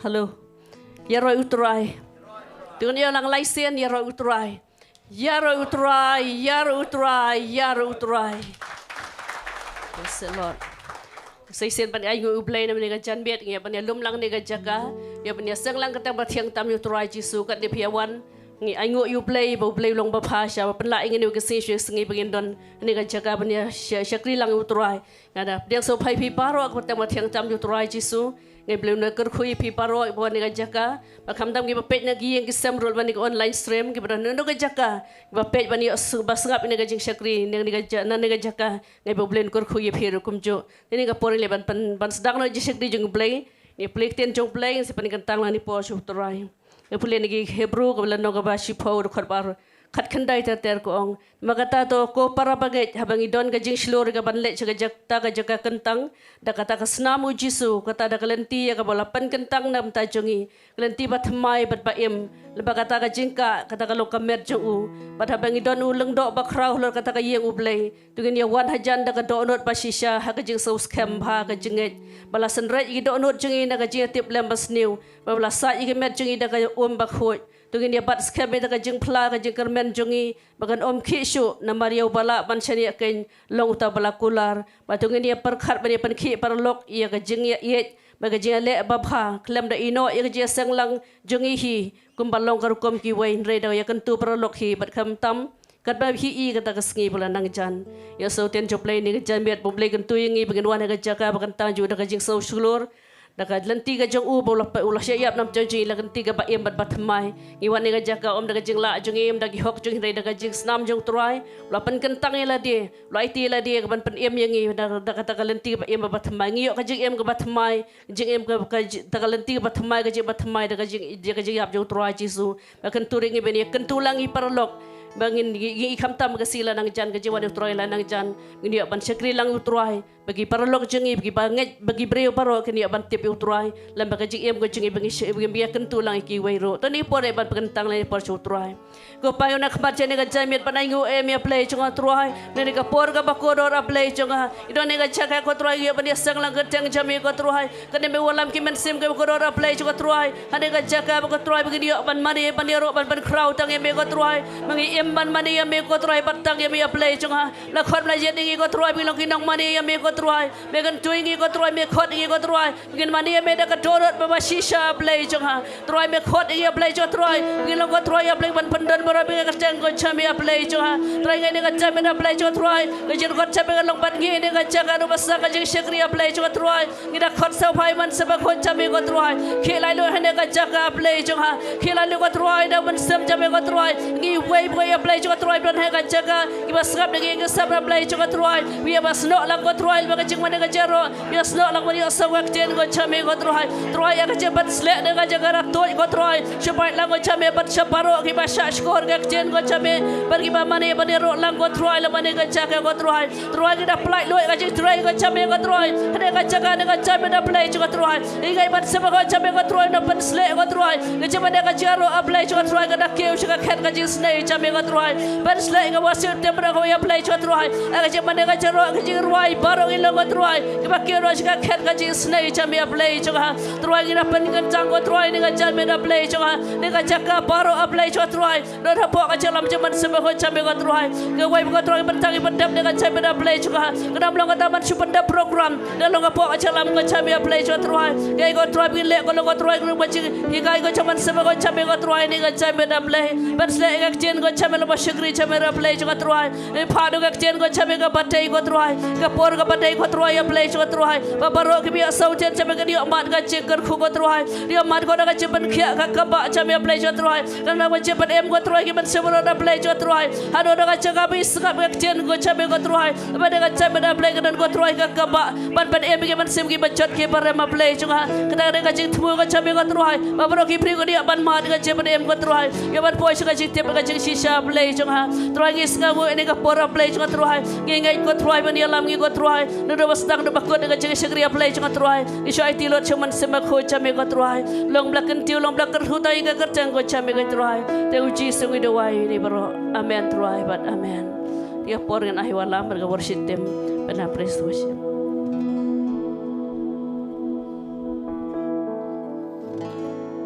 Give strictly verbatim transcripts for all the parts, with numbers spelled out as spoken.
Hello. Ïaroh ïa u Trai. Te ngan ïa lang lai sien, ïaroh ïa u Trai. Ïaroh ïa u Trai, ïaroh ïa u Trai, ïaroh ïa u Trai. Praise the Lord. Sa shisien ban ainguh ïa u Blei namar kane ka janmiet, ngi ïa ban ïalum lang kane ka jaka, ïa ban ïaseng lang ka kyrteng bathiang tam ïa u Trai Jisu. Katba phi ïa wan, ngi ainguh ïa u Blei ba u Blei u long babha sha ba pynlah ïa ngi ha kane ka sngi sha ka sngi ba ngin don ha kane ka jaka ban ïa sha-, shakri lang ïa u Trai. Nga da pdiang sngewbha ïa phi baroh ha ka kyrteng bathiang tam ïa u Trai Jisu. Nga ai khublei kyrkhu ïa phi baroh ba wan ha kane ka jaka. Ba khamtam kiba peit na ki ïing ki sem ruh, ba ha kane ka online stream, kiba don ha kano kano ka jaka, kiba peit ban ïoh s-, ba sngap ïa kane ka jingshakri na kane ka ja-, na kane ka jaka. Nga ai khublei kyrkhu ïa phi ruh kumjuh. Te ha kane ka por ngi leit ban pyn-, ban sdang noh ïa ka jingshakri jong u Blei. Ngi plie ktien jong u Blei, ngin sa pynkyntang lang ha kane ka por sha u Trai. Ngi pule na ki Hebru kaba lynnong kaba shiphew, dkhot ba khatkhyndai ter ter, ka ong: Namar kata to, ko para bangeit, haba ngi don ka jingshlur ïa ka ban leit sha kata ka jaka kyntang, da kata ka snam u Jisu, kata da ka lynti ïa kaba la pynkyntang na ka bynta jong ngi, ka lynti bathymmai bad ba-im, lyngba kata ka jingkah, kata ka long ka met jong u. Bad haba ngi don u lyngdoh bakhraw halor kata ka ïing u Blei, to ngin ïa wan hajan da ka dohnud bashisha ha ka jingsngewskhem bha, ka jingngeit, ba la synreit ïa ki dohnud jong ngi na ka jingïatiplem basniew, ba la sait ïa ka met jong ngi da ka um bakhuid. To ngin ïa bat skhem ïa ka jingphla, ka jingkyrmen jong ngi, ba kan ym khih shuh, namar ïa uba lah ban shaniah keiñ long uta ba la kular. Bad to ngin ïa pyrkhat ban ïa pynkhih paralok ïa ka jingïaieit bad ka jingïaleh babha, khlem da ïehnoh ïa ka jingïaseng lang jong ngi hi kumba long ka rukom kiwei, hynrei da ïakyntu paralok hi bad khamtam katba phi ïohi kata ka sngi ba la nang jan. Ïa sngewthuh ktien jong u Blei ha kane ka janmiet, ba u Blei kyntu ïa ngi ba ngin wan ha ka jaka ba kyntang jong u da ka jingsngewshlur, da ka lynti ka jong u ba u la pe-, u la shah ïap na ka bynta jong ngi, la ka lynti kaba im bad bathymmai. Ngi wan ha kane ka jaka ym da ka jinglah jong ngi, ym da ki hok jong ngi, hynrei da ka jingsnam jong u Trai. U la pynkyntang ïa lade, u la aiti ïa lade ka ban pynim ïa ngi da, da kata ka lynti kaba im bad bathymmai. Ngi ïoh ka jingim kaba thymmai, jingim ka, ka ji-, da ka lynti kaba thymmai, ka jingim bathymmai, da ka jing, da ka jingïap jong u Trai Jisu. Ba kyntu ïa ngi ban ïakyntu lang ïa ki paralok. Ba ngin, ngi, ngi khamtam ka sngi la nang jan, ka jingwan u Trai la nang jan, ngin ïoh ban shakri lang u Trai. Ba ki paralok jong ngi, ba ki bangeit, ba ki briew baroh kin ïoh ban tip ïa u Trai. Lem bad ka jingim ka jong ngi ba ngi sh-, ba ngi ïakyntu lang ïa kiwei ruh. To ha kane ka por ngi ban pynkyntang lang ïa ka por sha u Trai. Ko Pa ngi wan ha khmat jong kane ka janmiet ban ainguh ïa me, A Blei jong nga, Trai. Ha kane ka por kaba kordor, A Blei jong nga, ngi don ha kane ka jaka, ko Trai, ngi ïoh ban ïaseng lang ka kyrteng jong me, ko Trai. Kane me wallam ki mynsiem kiba kordor, A Blei jong nga, Trai. Ha kane ka jaka ba, ko Trai, ba ngin ïoh ban mane, ban ïaroh, ban pynkhraw tang ïa me, ko Trai. Ba ngi im ban mane ïa me, ko Trai, bad tang ïa me, A Blei jong nga. La khot, la jied ïa ngi, ko Trai, ba ngin long ki nongmane ïa me, ko Trai. Me kyntu ïa ngi, ko Trai, me khot ïa ngi, ko Trai, ba ngin mane ïa me da ka dohnud ba, bashisha, A Blei jong nga. Trai, me khot ïa ngi, A Blei jong nga, Trai, ba ngin long, ko Trai, A Blei, ban pyndon baroh ïa ka kyrteng ka jong me, A Blei jong nga. Trai, ha kane ka janmiet, A Blei jong nga, Trai, ka jingryngkat jong me kan long bad ngi ha kane ka jaka, ruh ba sdang ka jingshakri, A Blei jong nga, Trai. Ngi da khot sngewbha ïa man sngewbha jong me, ko Trai. Khie lait lut ha kane ka jaka, A Blei jong nga. Khie lait lut, ko Trai, da u mynsiem jong me, ko Trai. Ngi wei bad ngi, A Blei jong nga, Trai, ba don ha kane ka jaka, kiba sngap da ki ïing ki sem, A Blei jong nga, Trai. Ngi ïa ba snoh lang, ko Trai, ba ka jingwan, ka jingïaroh, ngi ïa snoh lang ban ïohsngew ka ktien ka jong me, ko Trai. Trai, ïa ka jingpynsleh na ka jaka kaba tuid, ko Trai. Shu peit lang, ko jong me, bad sha baroh kiba shah shkor ka ktien ka jong me, bad kiba mane ban ïaroh lang, ko Trai, lem ha kane ka jaka, ko Trai. Trai, ngi da pynlait lut ïa ka jingtrei ka jong me, ko Trai. Ha kane ka jaka, ha kane ka janmiet, A Blei jong nga, Trai. Ngi ngeit ban sngewbha ka jong me, ko Trai, ngi da pynsleh, ko Trai. Ka jingmane ka jingïaroh, A Blei jong nga, Trai, ka da kiew sha ka khet ka jingisynei jong me, ko Trai. Pynsleh ïa ka worship team baroh kawei, A Blei jong nga, Trai. Ïa ka jingmane ka jingïaroh, ka jingrwai baroh ngi long, ko Trai, kiba kiew noh sha ka khet ka jingisynei jong me, A Blei jong nga. Trai, ngi da pynkyntang, ko Trai, ha kane ka janmiet, A Blei jong nga. Ha kane ka jaka baroh, A Blei jong nga, Trai. Don hapoh ka jingïalam jong man sngewbha ka jong me, ko Trai. Kiwei, ko Trai, ki bynta ki pyndep ha kane ka janmiet, A Blei jong nga. Ka dang long kata ban shu pyndep program. Ka long hapoh ka jingïalam ka jong me, A Blei jong nga, Trai. Kiwei, ko Trai, ba ngin leh, ko long, ko Trai, ka long ban jinghikai ka jong man sngewbha ka jong me, ko Trai, ha kane ka janmiet, A Blei. Ban sleh ïa ka ktien ka jong me, long ba shakri jong me, A Blei jong nga, Trai. Ngi phah noh ka ktien ka jong me kaba dei, ko Trai. Ka por kaba dei, ko Trai, A Blei jong nga, Trai. Ba baroh kiba ïohsngew ktien jong me kin ïoh mad ka jingkyrkhu, ko Trai. Ïoh mad, ko, da ka jingpynkhiah ka kaba jong me, A Blei jong nga, Trai. Kane ka jingpynim, ko Trai, ki mynsiem baroh, A Blei jong nga, Trai. Haduh da ka jaka ba sngap ka ktien ka jong me, ko Trai. Ba da ka jingpynim, A Blei, ka don, ko Trai, ka kaba ban pynim ki mynsiem kiba jot kiba rem, A Blei jong nga. Kata ka dei ka jingthmu ka jong me, ko Trai. Ba baroh ki briew kin ïoh ban mad ka jingpynim, ko Trai. Ïoh ban poi sha ka jingtip ka jingshisha, A Blei jong nga. Trai, ngi sngewnguh ïa kane ka por, A Blei jong nga, Trai. Ngi ngeit, ko Trai, ba ngin ïalam ngi, ko Trai. Naduh ba sdang, naduh ba kut ka jingshakri, A Blei jong nga, Trai. Ngi shu aiti lut sha man sngewbha ka jong me, ko Trai. Long ba la kyntiew, long ba la kyrkhu tang ïa ka kyrteng ka jong me, ko Trai. Te u Jisu ngi duwai ïa kine baroh. Amen, Trai, bad amen. Te ha kane ka por ngin ai wallam ïa ka worship team. Bad na praise worship.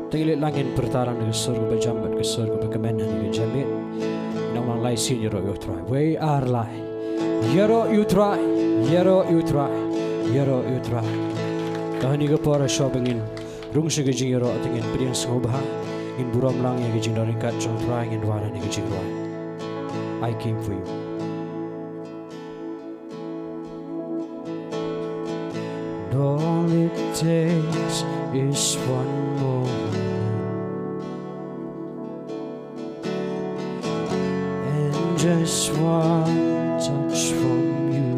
Te ngi leit lang, ngin pyrta lang da ka sur kaba jam bad ka sur kaba kmen ha kane ka janmiet. Nang lang lai sien, ïaroh ïa U Trai. Wei ar lai. Ïaroh ïa U Trai, ïaroh ïa U Trai, ïaroh ïa U Trai. Te ha kane ka por, shuwa ba ngin rung sha ka jingïaroh, te ngin pdiang sngewbha, ngin burom lang ïa ka jingdon ryngkat jong U Trai, ngin wan ha kane ka jingrwai I Came For You. And all it takes is one moment and just one touch from you.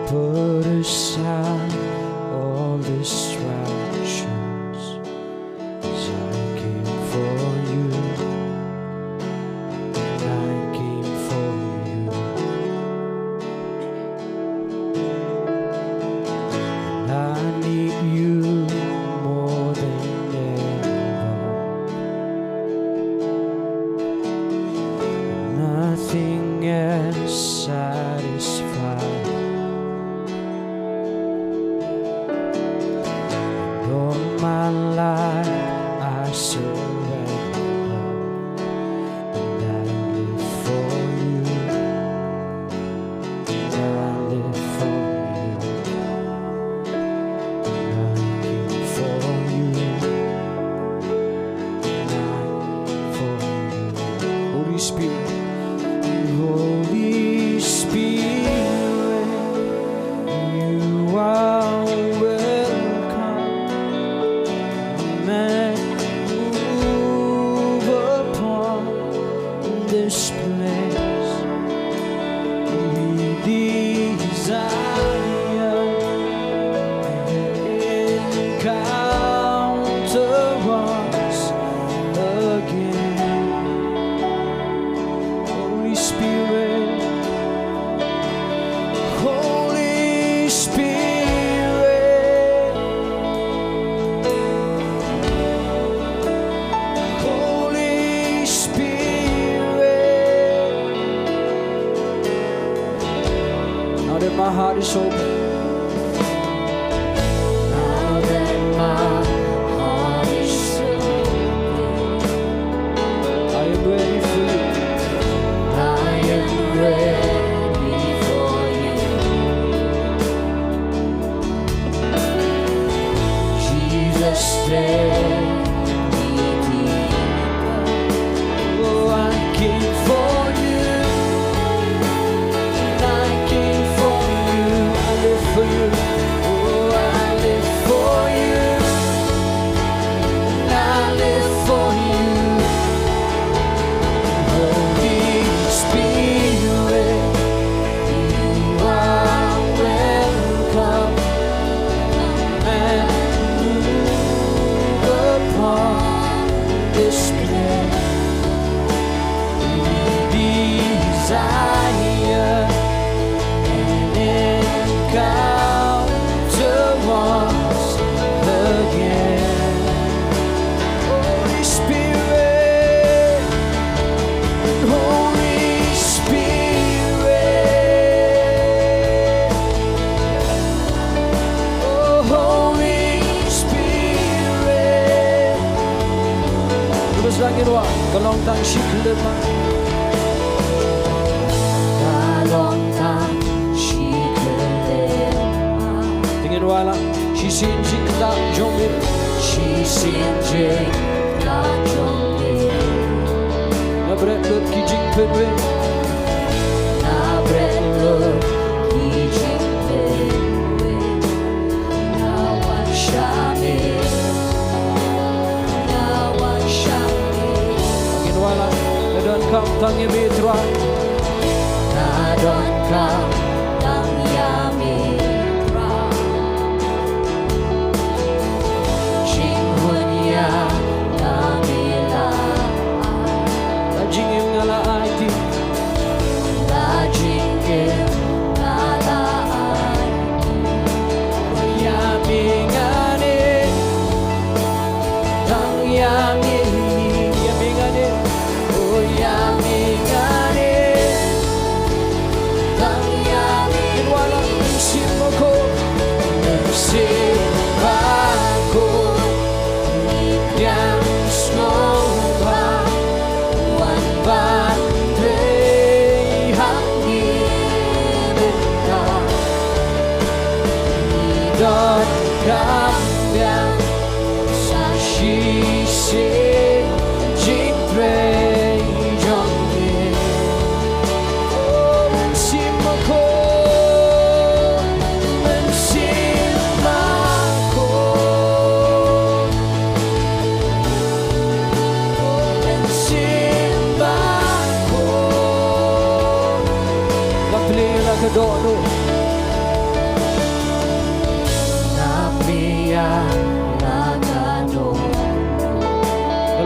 Put aside all distractions. 'Cause I came for you. I came for you. And I need you more than ever. Nothing else satisfies. And all my life I surrender. And I live for you. And I live for you. And I came for you. And I came for you. Holy Spirit, Holy Spirit, you are welcome. Come and move upon this place. We desire an encounter once again. Holy Spirit, Holy Spirit, Holy Spirit. Now that my heart is open, now that my heart is open, I am ready for you. I am ready for you. Jesus, take me deeper. Oh, I came for you. I came for you. I live for you. Oh, I live for you. I live for you. Holy Spirit, you are welcome. Come and move upon this place. We desire an encounter once again. Holy Spirit, Holy Spirit, oh, Holy Spirit. Terus lagi dua, ka long tang shi khyllipmat. Ka long tang shi khyllipmat. Te ngin wai lang. Shisien jingktah jong me. Shisien jingktah jong me. Nga bret lut ki jingpynwei. Nga bret lut ki jingpynwei. Nga wan sha me. Nga wan sha me. Ngin wai lang. Nga donkam tang ïa me, Trai. Nga donkam tang ïa me, Trai. Jingmut ïa nga me la ai. La jingim nga la ai ti. La jingim nga la ai ti. Ïa me nga ne. Tang ïa me, ïa me nga ne. Oh, ïa me nga ne. Tang ïa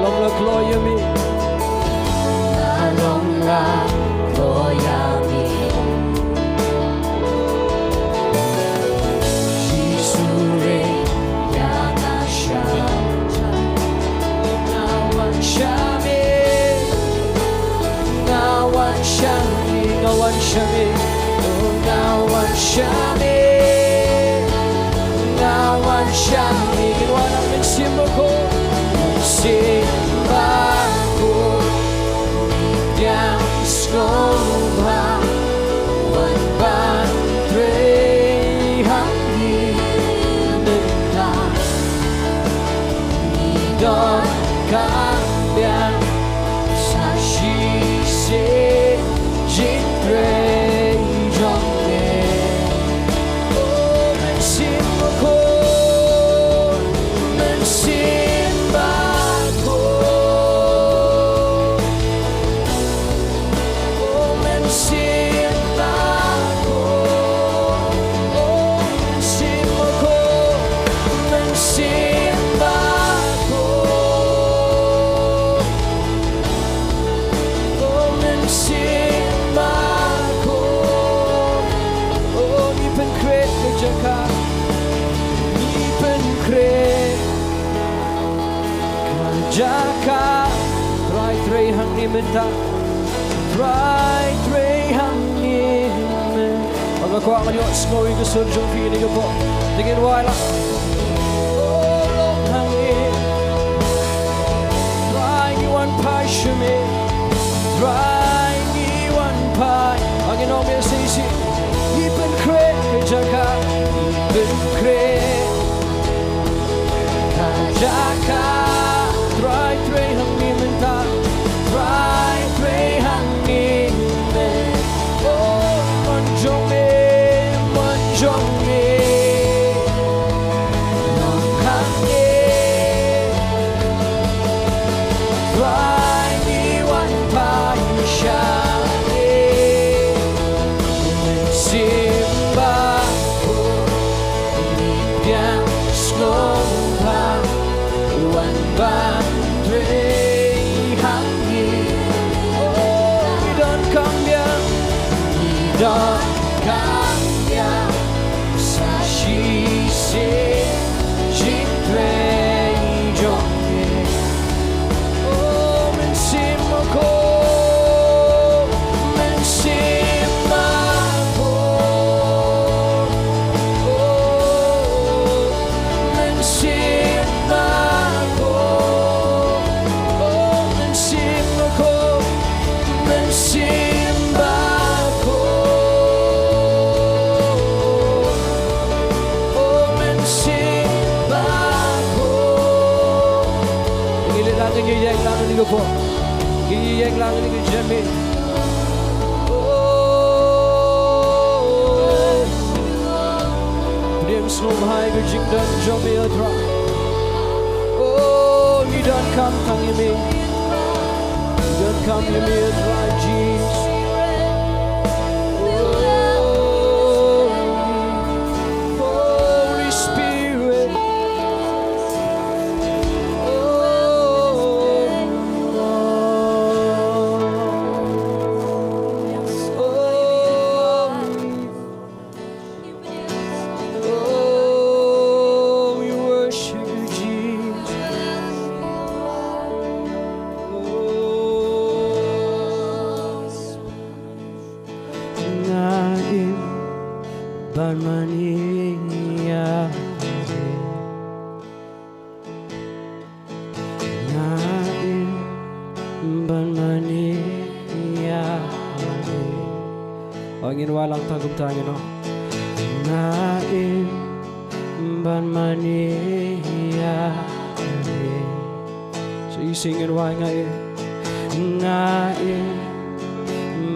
Long la kloi ïa me. Long la kloi ïa me. Jisu re ïa nga sha. Nga wan sha me. Nga wan sha me. Nga wan sha me. Nga wan sha me. Nga wan sha me. Ngi wan, Mynsiem Bakhuid. Mynsiem Bakhuid. Ngi pdiang sngewbha. Wan ban trei ha ngi mynta. Ngi donkam biang sa shisien jingtrei jong me. O Mynsiem Bakhuid, Mynsiem Bakhuid. O Mynsiem Bakhuid, o Mynsiem Bakhuid, Mynsiem Bakhuid, o Mynsiem Bakhuid. O, ngi pynkhreh ka jaka, ngi pynkhreh ka jaka. Trai trei ha ngi mynta. Trai trei ha ngi mynta. Nga kwah ban ïohsngew ïa ka sur jong phi ha kane ka por. Te ngin wai lang. O, long ha ngi. Trai ngi wan phai sha me. Trai ngi wan phai. Ngin ong ïa shisien. Ngi pynkhreh ka jaka. Ngi pynkhreh ka jaka. Trai trei ha ngi mynta. Trai trei ha ngi mynta. O mon jong me, mon jong me. Long ha ngi. Trai ngi wan phai sha me. Mynsiem Bakhuid, ngi pdiang sngewbha, wan ban trei ha ngi. O, ngi donkam biang, ngi donkam biang sa shisien jingtrei jong me. O Mynsiem Bakhuid, Mynsiem Bakhuid. O Mynsiem Bakhuid, o Mynsiem Bakhuid, Mynsiem Bakhuid, o Mynsiem Bakhuid. Ngi leit lang, ngi ïeng lang, ngi ka pok. Ngi ïeng lang, ngi ka jam. O, pdiang sngewbha ïa ka jingdon jong me, O Trai. O, ngi donkam tang ïa me. Ngi donkam ïa me, O Trai Jisu. O, Holy Spirit. Oh, we worship you, Jesus. Oh, nga im ban mane ïa me. Nga im ban mane ïa me. O, ngin wai lang tang kumta, ngin ong. Nga im ban mane ïa me. Sa shisien ngin wai, nga im. Nga im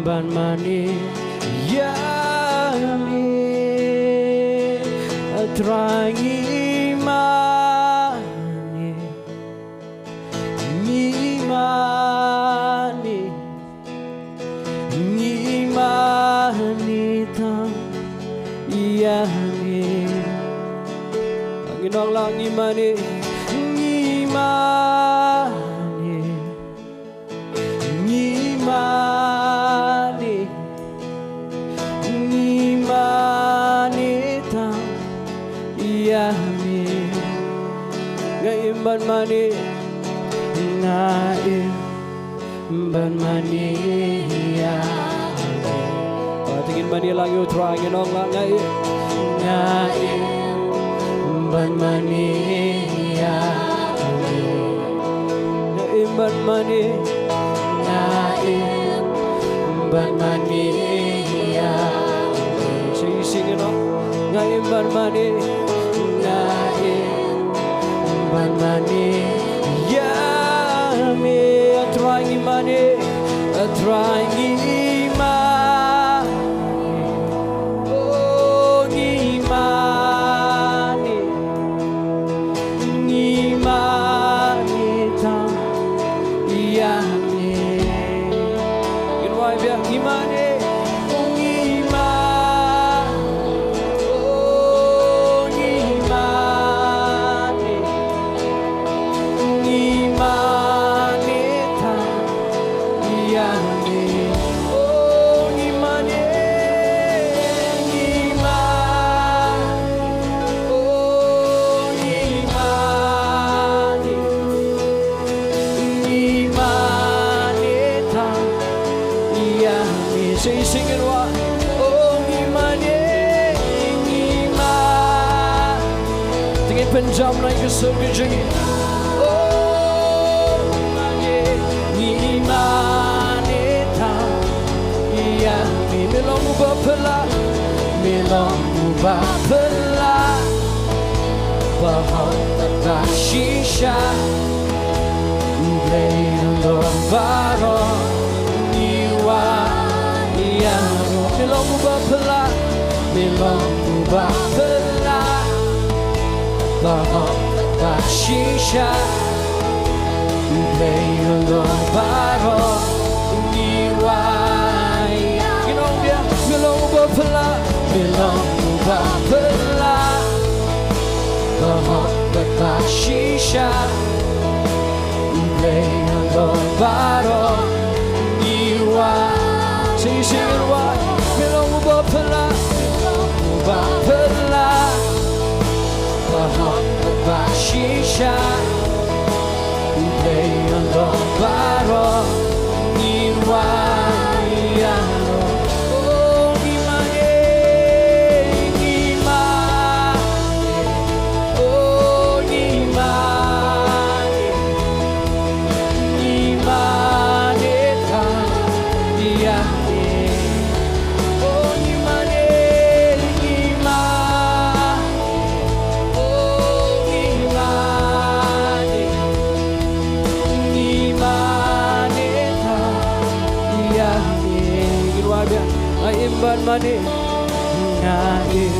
ban mane ïa me. A Trai, ngi mane. Ngi mane. Ngi mane tang ïa me. Ngin ong lang, ngi mane. Ngi mane. Nga im bad mane ïa me. Ba te ngin mane lang ïa u Trai, ngin ong lang: Nga im, nga im bad mane ïa me. Nga im bad mane, nga im bad mane ïa me. Sing, sing, ngin ong: Nga im bad mane, nga im bad mane ïa me. A Trai ngi mane, a Trai ngi mane. Oh, ngi mane, ngi mane tang ïa me. Ngin wai biang: Ngi mane, oh, ngi mane, oh, ngi mane, ngi mane tang ïa me. Oh, ngi mane, ngi mane, oh, ngi mane, ngi mane tang ïa me. Sing, sing, ngin wai: Oh, ngi mane, ngi mane. Te ngin pynjam na ka sur ka jong ngi. Oh, ngi mane tang ïa me. Me long uba phylla, me long uba phylla, ba hok bad ba shisha. U Blei u long baroh, ngi wai ïa me. Me long uba phylla, me long uba phylla, ba hok bad ba shisha. U Blei u long baroh, ngi wai. Ngin ong biang: Me long uba phylla, me long uba phylla, ba hok bad ba shisha. U Blei u long baroh, ngi wai. Sing, sing, ngin wai: Me long uba phylla, me long uba phylla, ba hok bad ba shisha. U Blei u long baroh, ngi wai ïa me. Oh, ngi mane, ngi mane, oh, ngi mane, ngi mane tang ïa me. Oh, ngi mane, ngi mane, oh, ngi mane, ngi mane tang ïa me. Ngin wai biang: Nga im bad mane, nga im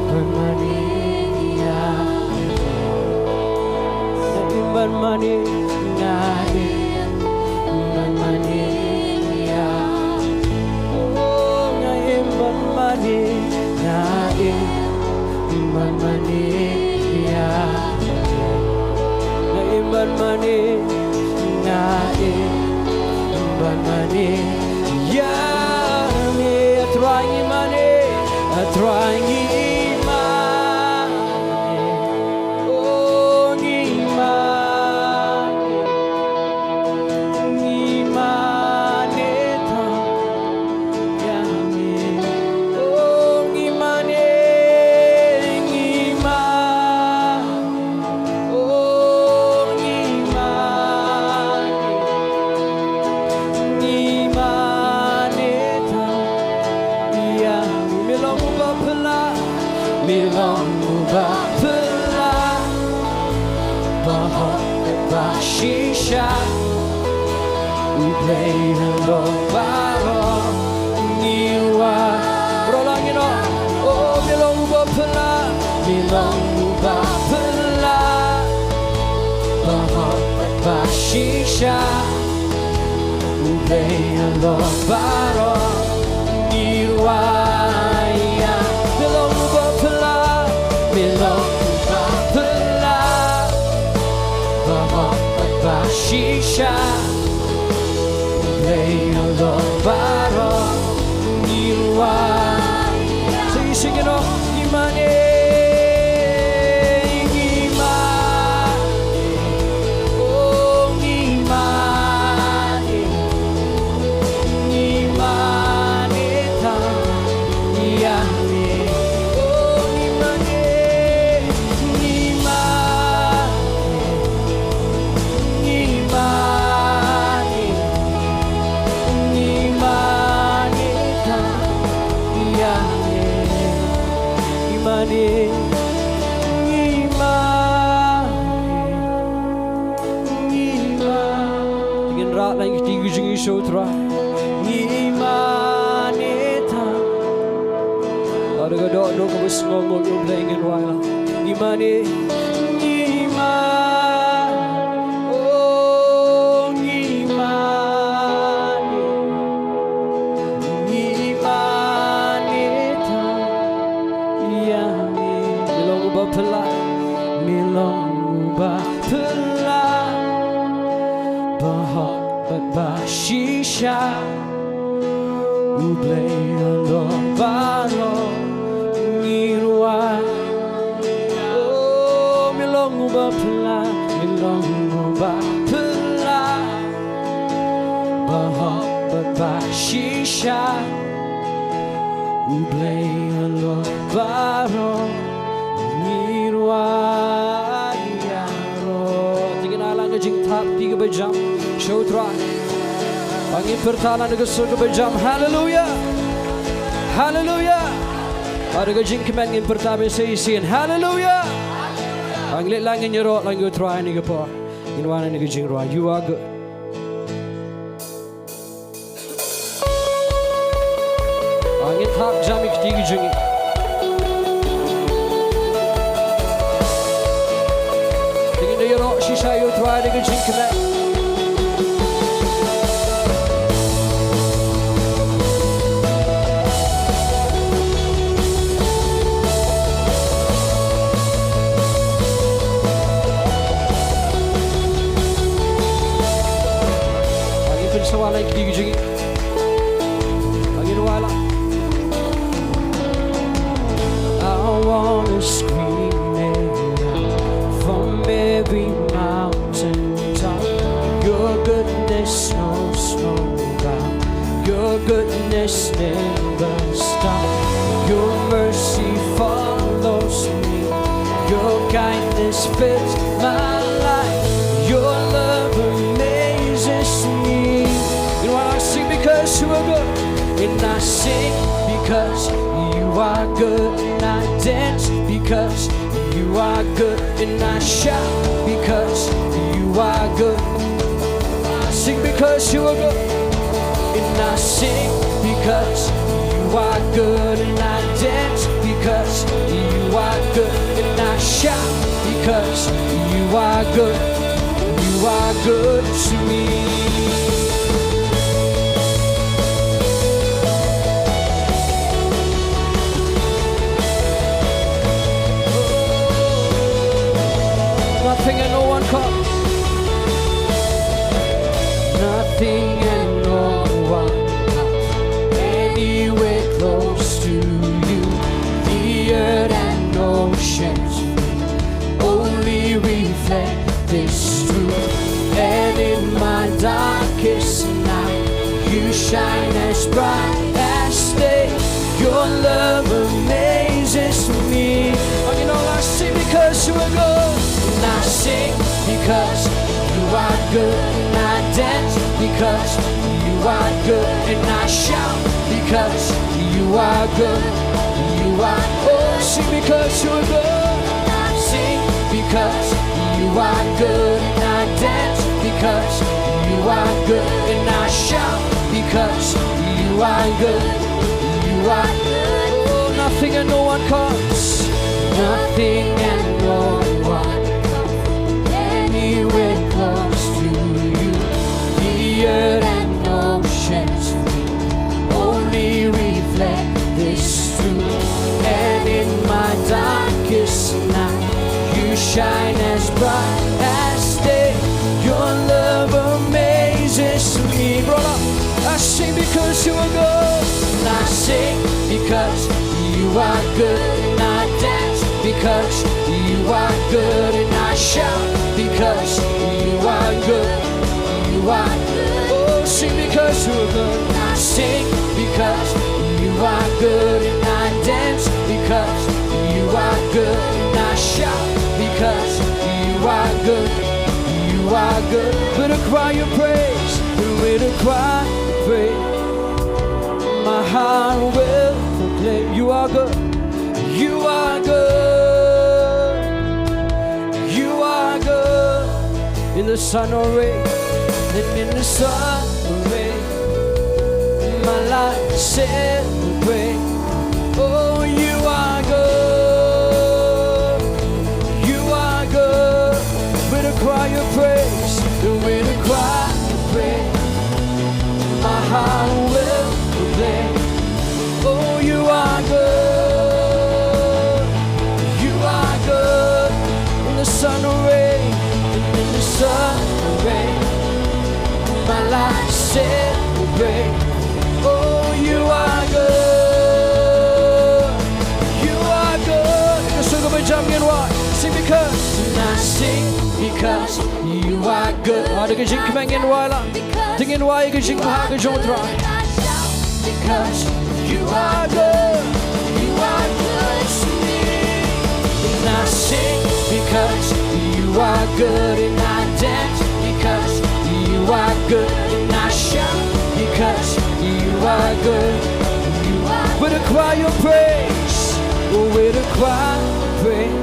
bad mane ïa me. Nga im bad mane, nga im bad mane ïa me. Oh, nga im bad mane, nga im bad mane ïa me. Nga im bad mane, nga im bad mane ïa me. A Trai ngi mane, a Trai ngi mane. Oh, ngi mane, ngi mane tang ïa me. Oh, ngi mane, ngi mane, oh, ngi mane, ngi mane tang ïa me. Me long uba phylla, me long uba phylla, ba hok bad ba shisha. U Blei u long baroh, ngi wai. Baroh lang ngin ong: Oh, me long uba phylla, me long uba phylla, ba hok bad ba shisha. U Blei u long baroh, ngi wai ïa me. Me long uba phylla, me long uba phylla, ba hok bad ba shisha. U Blei u long baroh, ngi wai. Sing, sing, ngin ong: Ngi mane, ngi mane, oh, Lang ïa ki kti ki jong ngi sha u Trai. Ngi mane tam. Lada ka dohnud kaba sngewnguh ïa U Blei ngin wai lang. Ngi mane, ngi mane, oh, ngi mane, ngi mane tam ïa me. Me long uba phylla, me long uba phylla, ba hok bad ba shisha. U Blei halor baroh ngi rwai. Oh, me long uba phylla, me long uba phylla, ba hok bad ba shisha. U Blei halor baroh ngi rwai ïaroh. Te ngin ai lang ka jingthap kti kaba jam sha u Trai. Ba ngin pyrta lang da ka sur kaba jam. Haleluya. Haleluya. Bad da ka jingkmen ngin pyrta bad sa shisien. Haleluya. Ba ngin leit lang ngin ïaroh lang ïa u Trai ha kane ka por. Ngin wan ha kane ka jingrwai. You are good. Ah, ngin thap jam ïa ki kti ki jong ngi. Te ngin ïaroh shisha ïa u Trai da ka jingkmen. Ba ngin pynsawa lang ïa ki kti ki jong ngi. Ba ngin wai lang. I wanna scream it out from every mountain top. Your goodness knows no bound. Your goodness never stops. Your mercy follows me. Your kindness fills my life. Your love amazes me. You know what? I sing because you are good. And I sing because you are good. And I dance because you are good. And I shout because you are good. I sing because you are good. And I sing because you are good. And I dance because you are good. And I shout because you are good. You are good to me. Nothing and no one comes. Nothing and no one comes anywhere close to you. The earth and oceans only reflect this truth. And in my darkest night, you shine as bright as day. Your love amazes me. Oh, you know, I sing because you are good. And I sing because you are good. And I dance because you are good. And I shout because you are good. You are, oh, sing because you are good. I sing because you are good. And I dance because you are good. And I shout because you are good. You are good. Oh, nothing and no one comes. Nothing and no one comes anywhere close to you. The earth and oceans only reflect this truth. And in my darkest night, you shine as bright as day. Your love amazes me. Brought up. I sing because you are good. And I sing because you are good. And I dance because you are good. And I shout because you are good. You are good. Oh, sing because you are good. I sing because you are good. And I dance because you are good. And I shout because you are good. You are good. With a cry of praise, with a cry of praise, my heart will proclaim you are good. You are good. You are good. In the sun or rain, And in the sun rain, my life celebrate. Oh, you are good, you are good. With a cry of praise, with a cry of praise, my heart will proclaim. Oh, you are good. You are good. In the sun rain, in the sun rain, my life celebrate. Oh, you are good. You are good. Ka suk ka bajam ngin wai. Sing because. And I sing because you are good. Ah, da ka jingkmen ngin wai la. Te ngin wai ka jingbha ka jong U Trai. Because you are good, you are good to me. And I sing because you are good, and I dance because you are good, and I shout because you are good. You are with a cry of praise, with a cry of praise,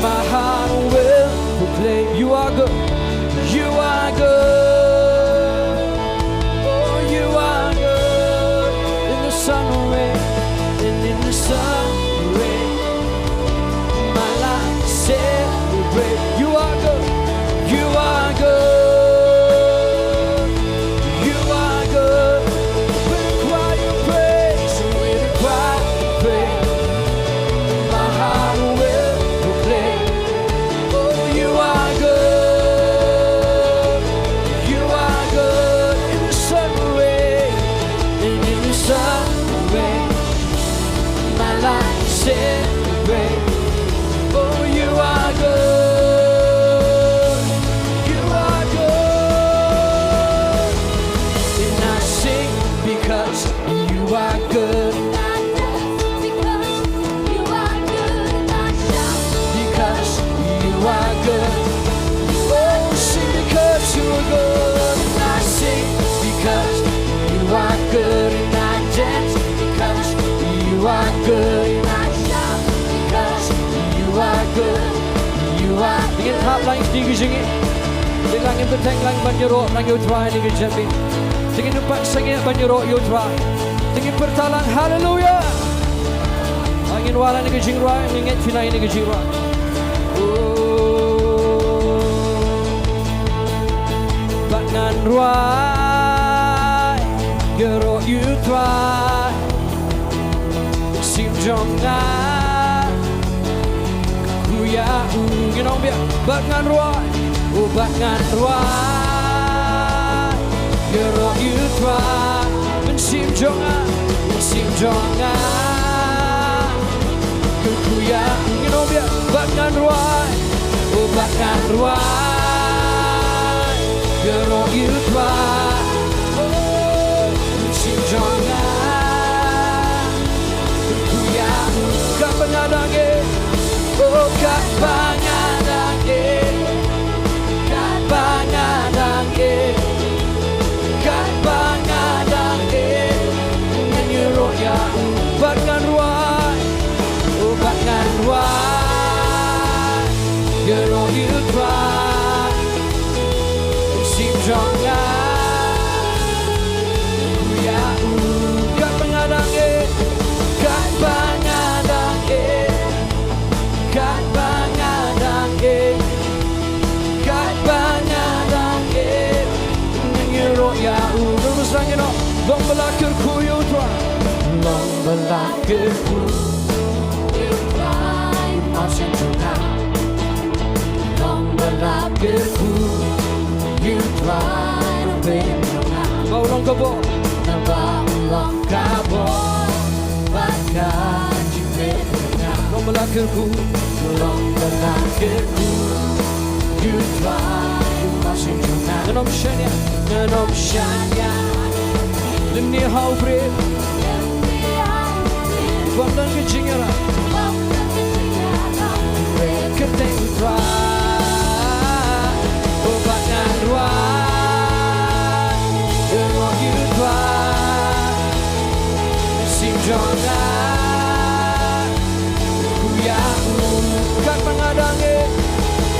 my heart will proclaim you are good. You are good. Oh, you are good. In the sun rain, and in the sun rain, my life celebrate. You are good. You are good. You are good. With a cry of praise, with a cry of praise, my heart will proclaim. Oh, you are good. You are good. In the sun rain, and in the sun rain, my life celebrate. Oh, you are good. You are good. And I sing because you are good. And I dance because you are good. And I shout because you are good. Oh, sing because you are good. And I sing because you are good. And I dance because you are good. And I shout because you are good. You are good. Te ngin thap lang ïa ka jingim. Te ngin bteng lang ban ïaroh lang ïa U Trai ha kane ka janmiet. Te ngin ym pat sangeh ban ïaroh ïa U Trai. Te ngin pyrta lang haleluya. Ngin wai lang ïa ka jingrwai, ngin ngeit phi na ïa ka jingrwai. Oh, bad ngan rwai ïaroh ïa U Trai. Mynsiem jong nga kyrkhu ïa u. Ngin ong biang. Bad ngan rwai, oh bad ngan rwai ïaroh ïa U Trai. Mynsiem jong nga, mynsiem jong nga kyrkhu ïa u. Ngin ong biang. Bad ngan rwai, oh bad ngan rwai ïaroh ïa U Trai. Oh, mynsiem jong nga kyrkhu ïa u. Katba nga dang ïeit, oh katba nga dang ïeit, katba nga dang ïeit, katba nga dang ïeit, ngan ïaroh ïa u. Bad ngan rwai, oh bad ngan rwai ïaroh ïa U Trai. Mynsiem jong nga kyrkhu ïa u. Katba nga dang ïeit, katba nga dang ïeit, katba nga dang ïeit, katba nga dang ïeit, ngan ïaroh ïa u. Ngan ym shym ïeh noh. Long ba la kyrkhu ïa U Trai. Long ba la kyrkhu ïa U Trai, mynsiem jong nga. Long ba la kyrkhu ïa U Trai, nongpynim jong nga. Ba u long ka bor. Naba u long ka bor bad ka jingpynim jong nga. Long ba la kyrkhu. Long ba la kyrkhu ïa U Trai, mynsiem jong nga. Ngan ym shaniah, ngan ym shaniah lymne ha u briew. Bym don ka jingïarap. Kyrteng U Trai. Oh bad ngan rwai ïaroh ïa U Trai. Mynsiem jong nga kyrkhu ïa u. Katba nga dang ïeit,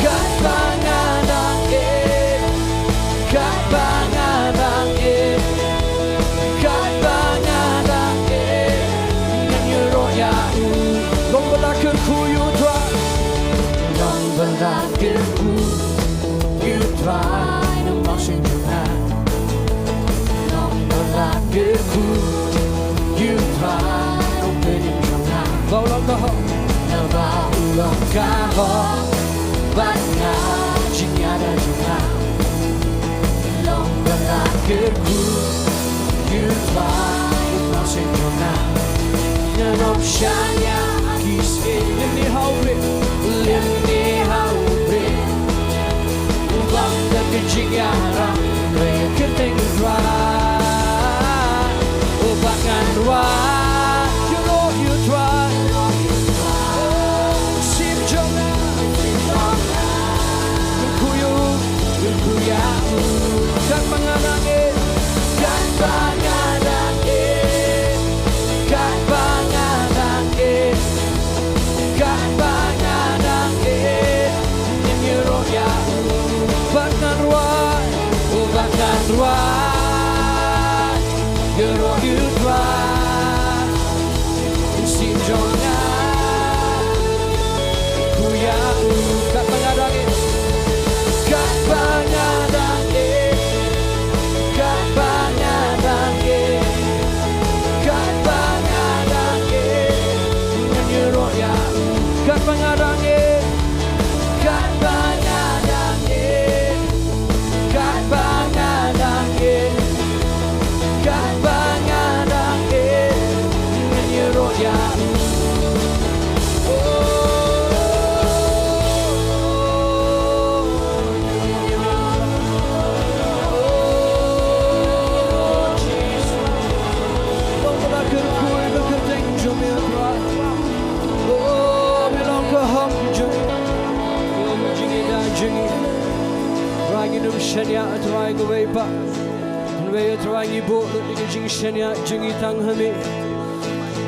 katba nga dang ïeit, Trai, na u nongshun jong nga. Long ba la kyrkhu ïa u Trai, u Trai jong nga. Ba u long ka hok. Naba u long ka hok bad nga, jingïada jong nga. Long ba la kyrkhu ïa u Trai, u nongshun jong nga. Ngam shaniah ha ki sien. Lymne ha u briew. Lymne ha u briew. U bam da ka jingïarap, kyrteng u Trai. U bad ngan rwai ïa u Trai. Sim jong nga. Kyrkhu ïa u, kyrkhu ïa u. Katba nga dang ïeit, katba nga dang ïeit, katba nga dang ïeit. Katba nga dang ïeit, ngin ïaroh ïa u. Bad ngan rwai, oh, bad ngan rwai. Ïaroh ïa u Trai, u Syiem jong nga. Kyrkhu ïa u. Katba nga dang ïeit, katba nga dang ïeit. Katba nga dang ïeit, katba nga dang ïeit, ngan ïaroh ïa u. Katba nga dang ïeit, katba nga dang ïeit, katba nga dang ïeit, katba nga dang ïeit, ngan ïaroh ïa u. Oh. Trai, ngi nym shaniah, Trai, kawei pat. Kawei, Trai, ngi buh lut ïa ka jingshaniah jong ngi tang ha me.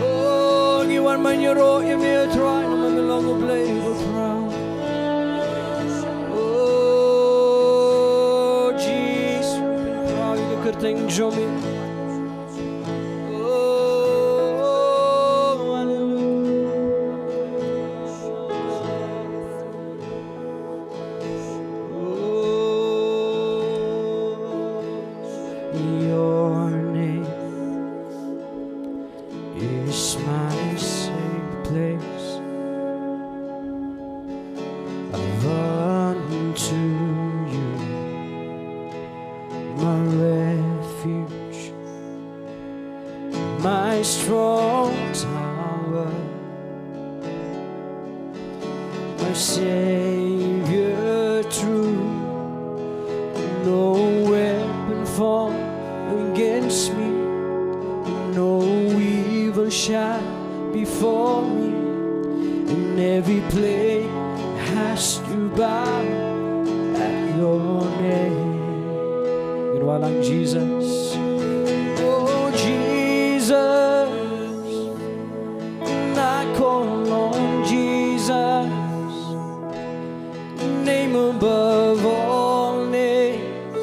Oh, ngi wan ban ïaroh ïa me, Trai, namar me long U Blei uba khraw. Oh, Jesus, khraw ïa ka kyrteng jong me. Oh, hallelujah. Oh, your name is my safe place. I run to you, my refuge, my strong tower, my Savior true. No weapon formed against me, no evil shall before me, and every plague has to bow at your name. Ngin wallam, Jesus. Oh, Jesus, I call on Jesus, name above all names,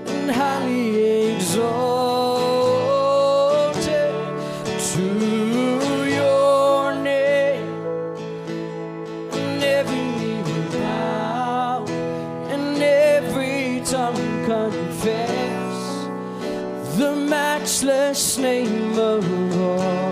and highly exalted to your name. And every knee will bow, and every tongue confess the matchless name of our Lord.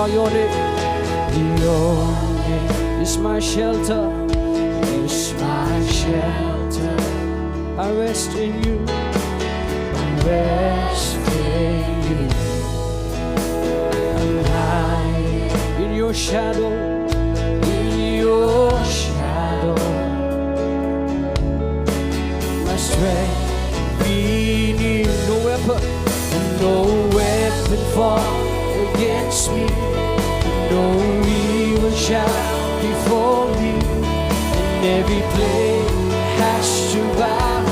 Your name, your name is my shelter, is my shelter. I rest in you, I rest in you. I'm hiding in your shadow, in your shadow. My strength in you. No weapon, no weapon formed against me, no evil shall befall me. And every plague has to bow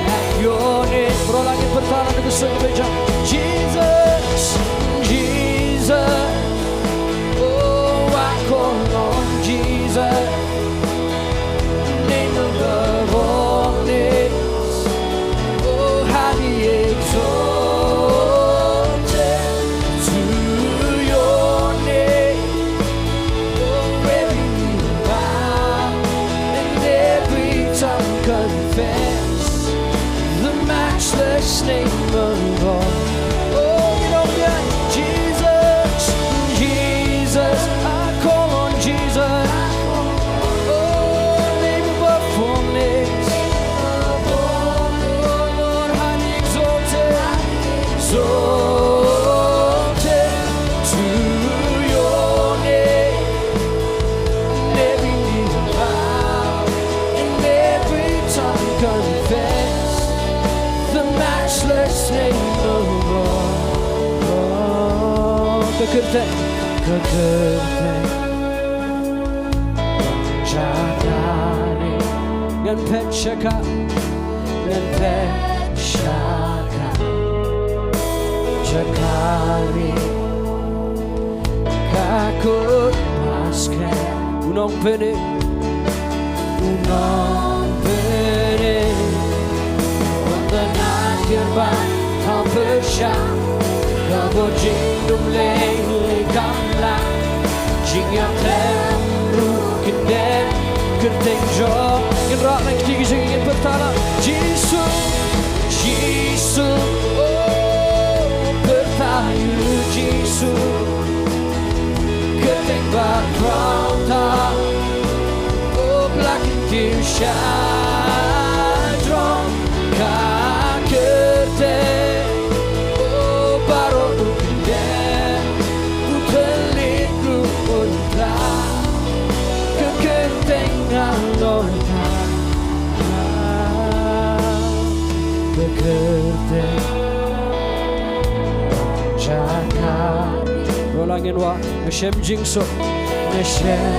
at your name. Bro, lagi pertalan dengan senyum. Jesus, Jesus, oh, I call on Jesus, name above all Matchless name of all. Oh, you know that Jesus, Jesus, I call on Jesus. Oh, name above all names. Oh, Lord, highly exalted, exalted to your name. And every knee will bow, and every tongue confess the matchless name of all. Ka kyrteng, ka kyrteng jong ka ri. Ngan phet sha ka, ngan phet sha ka jong ka ri. Ka kut paskhem u nongpynim, u nongpynim. Ynda na tiar ban thaw pyrshah, ka bor jingdum lei lei kam lah. Jingïap them ruh kyndem, kyrteng jong. Ngin rah na kti ki jingim, ngin pyrta la. Jisu, Jisu, oh, pyrta ïa u Jisu. Kyrteng ba khraw tam, oh, ba la kyntiew sha jrong ka kyrteng, oh, baroh ruh kyndem, u thylliej ruh un pla, ka kyrteng halor tam, ka kyrteng jong ka. Ro la ngin wad. Nga shem jingsuk, nga shem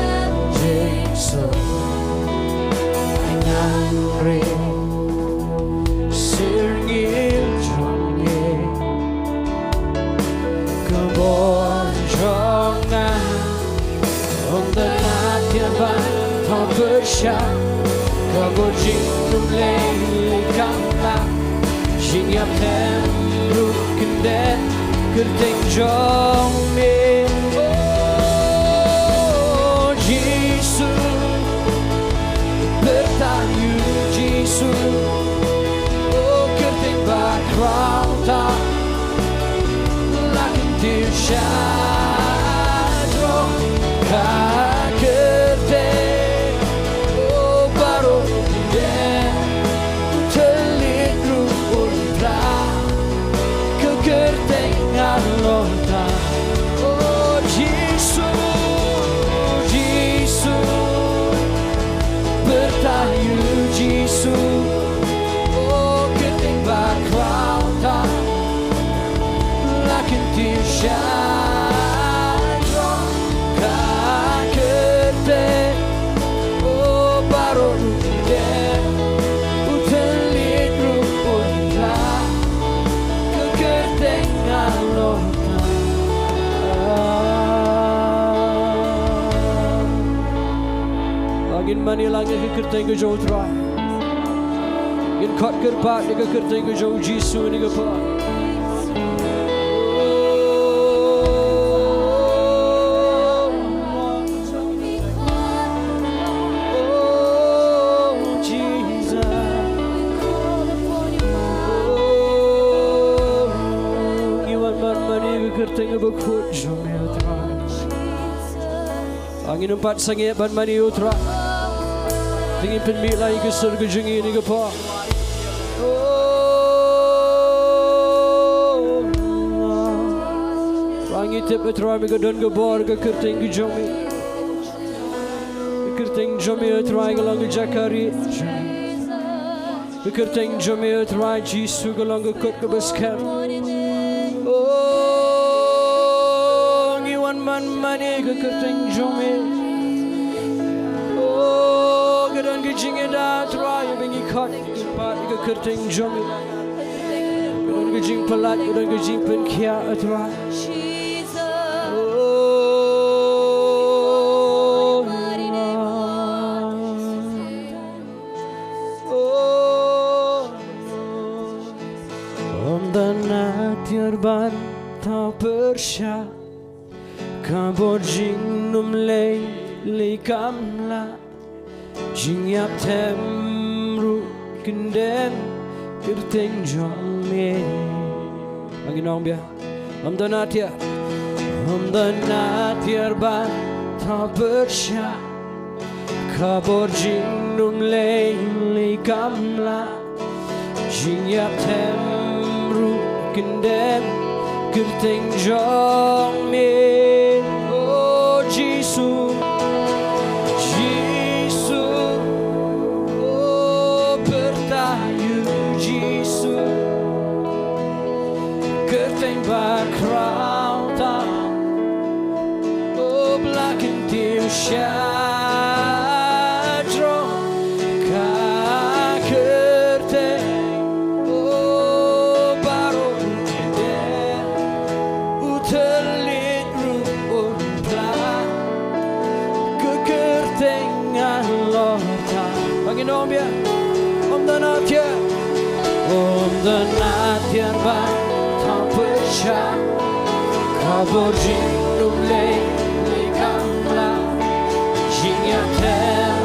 jingsuk, ngan ri syrngiew jong ngi. Ka bor jong nga, ong da na tiar ban thaw pyrshah, ka bor jingdum lei lei kam lah. Jingïap them ruh kyndem, kyrteng jong me. Oh, Jisu, pyrta ïa u Jisu. Oh, kyrteng ba khraw tam, la kyntiew sha jrong ka kyrteng, oh, baroh ruh kyndem, u thylliej ruh un pla, ka kyrteng halor tam. Oh, Jisu, Jisu, pyrta ïa u Jisu. Oh, kyrteng ba khraw tam, la kyntiew sha jrong ka kyrteng, oh, baroh ruh kyndem, u thylliej ruh un pla, ka kyrteng halor tam. Ngin mane lang ïa ka kyrteng ka jong U Trai. Ngin khot kyrpad ïa ka kyrteng ka jong U Jisu ha kane ka por. Oh, Jesus. Oh, ngi wan ban mane ïa ka kyrteng kaba khuid jong me, U Trai. Ngin ym pat sangeh ban mane ïa U Trai. Te ngin pynmih lang ïa ka sur ka jong ngi ha kane ka por. Oh, ba ngi tip, U Trai, me ka don ka bor ha ka kyrteng ka jong me. Ka kyrteng jong me, U Trai, ka long ka jaka rieh. Ka kyrteng jong me, U Trai Jisu, ka long ka kut kaba skhem. Oh, ngi wan ban mane ïa ka kyrteng jong me. Oh, ka don ka jingïada, U Trai, ba ngi khot, ngi pat ïa ka kyrteng jong me. Ka don ka jingpyllait, ka don ka jingpynkhiah, U Trai. Oh, oh, ong da na tiar ban thaw pyrshah, ka bor jingdum lei lei kam lah. Jingïap them ruh kyndem, kyrteng jong me. Ba ngin ong biang. Ym don atiar, ym don atiar ban thaw pyrshah. Ka bor jingdum lei lei kam lah. Jingïap them ruh kyndem kyrteng jong me. O Jisu, Jisu, o pyrta ïa u Jisu. Kyrteng ba khraw tam, o ba la kyntiew shajrong. Ka kyrteng, o baroh u dei, u thylliej ruh un pla. Ka kyrteng halor tam. Ba ngin ong biang. Ym don atiar, ym don atiar ban thaw pyrshah. Ka bor jingdum lei lei kam lah. Jingïap them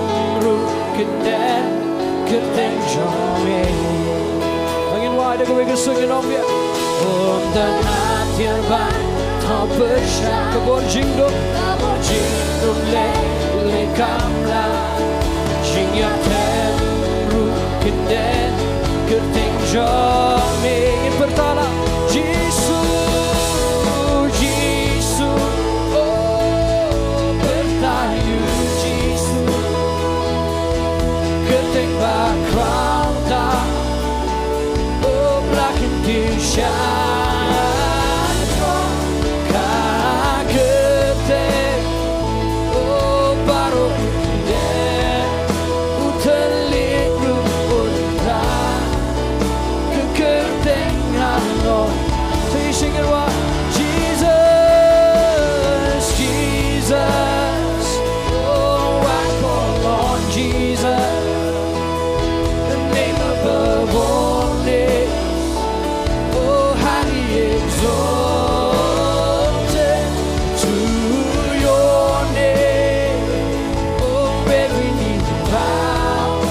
ruh kyndem kyrteng jong me. Ba ngin wad da kawei ka sur, ngin ong biang. Ym don atiar ban thaw pyrshah. Ka bor jingdum, ka bor jingdum lei lei kam lah. Jingïap them ruh kyndem kyrteng jong me. Ngin pyrta lah. Jisu, Jisu, o pyrta ïa u Jisu. Kyrteng ba khraw tam, o ba la kyntiew shajrong. Ka kyrteng, o baroh u dei, u thylliej ruh un pla. Ka kyrteng halor. Sing, sing it, wah. Jesus, Jesus, oh, I call on Jesus, the name above all names. Oh, highly exalted to your name. Oh, every knee bow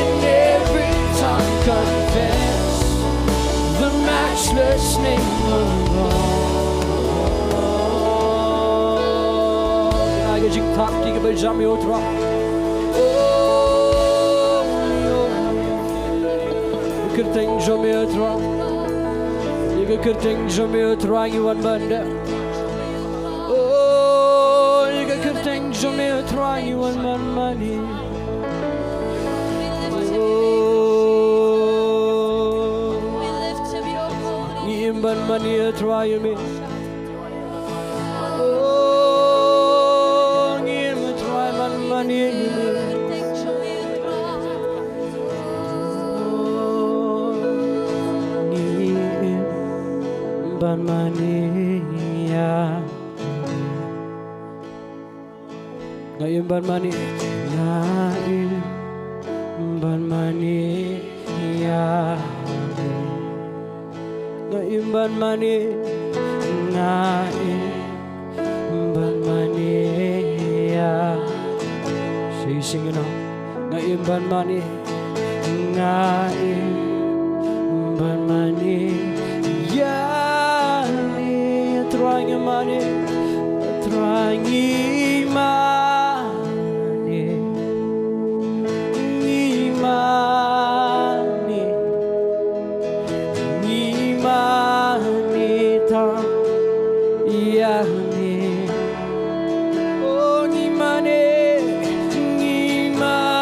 and every tongue confess the matchless name of God. Ai ka jingthap ki kaba jam ïa u Trai. Oh, ïa ka kyrteng jong me, Trai. Ïa ka kyrteng jong me, Trai, ngi wan ban da. Oh, ïa ka kyrteng jong me, Trai, ngi wan ban mane. Oh, ngi im ban mane, Trai, ïa me. Oh, ngi im, Trai, ban mane ïa me. Oh, ngi im ban mane ïa. Nga im ban mane, nga im ban mane ïa me. Nga im ban mane, nga im ban mane ïa. Sing, sing it now. Nga im ban mane, nga im ban mane ïa me. Trai ngi mane, Trai ngi mane, ngi mane, ngi mane tam ïa me. Oh, ngi mane, ngi mane.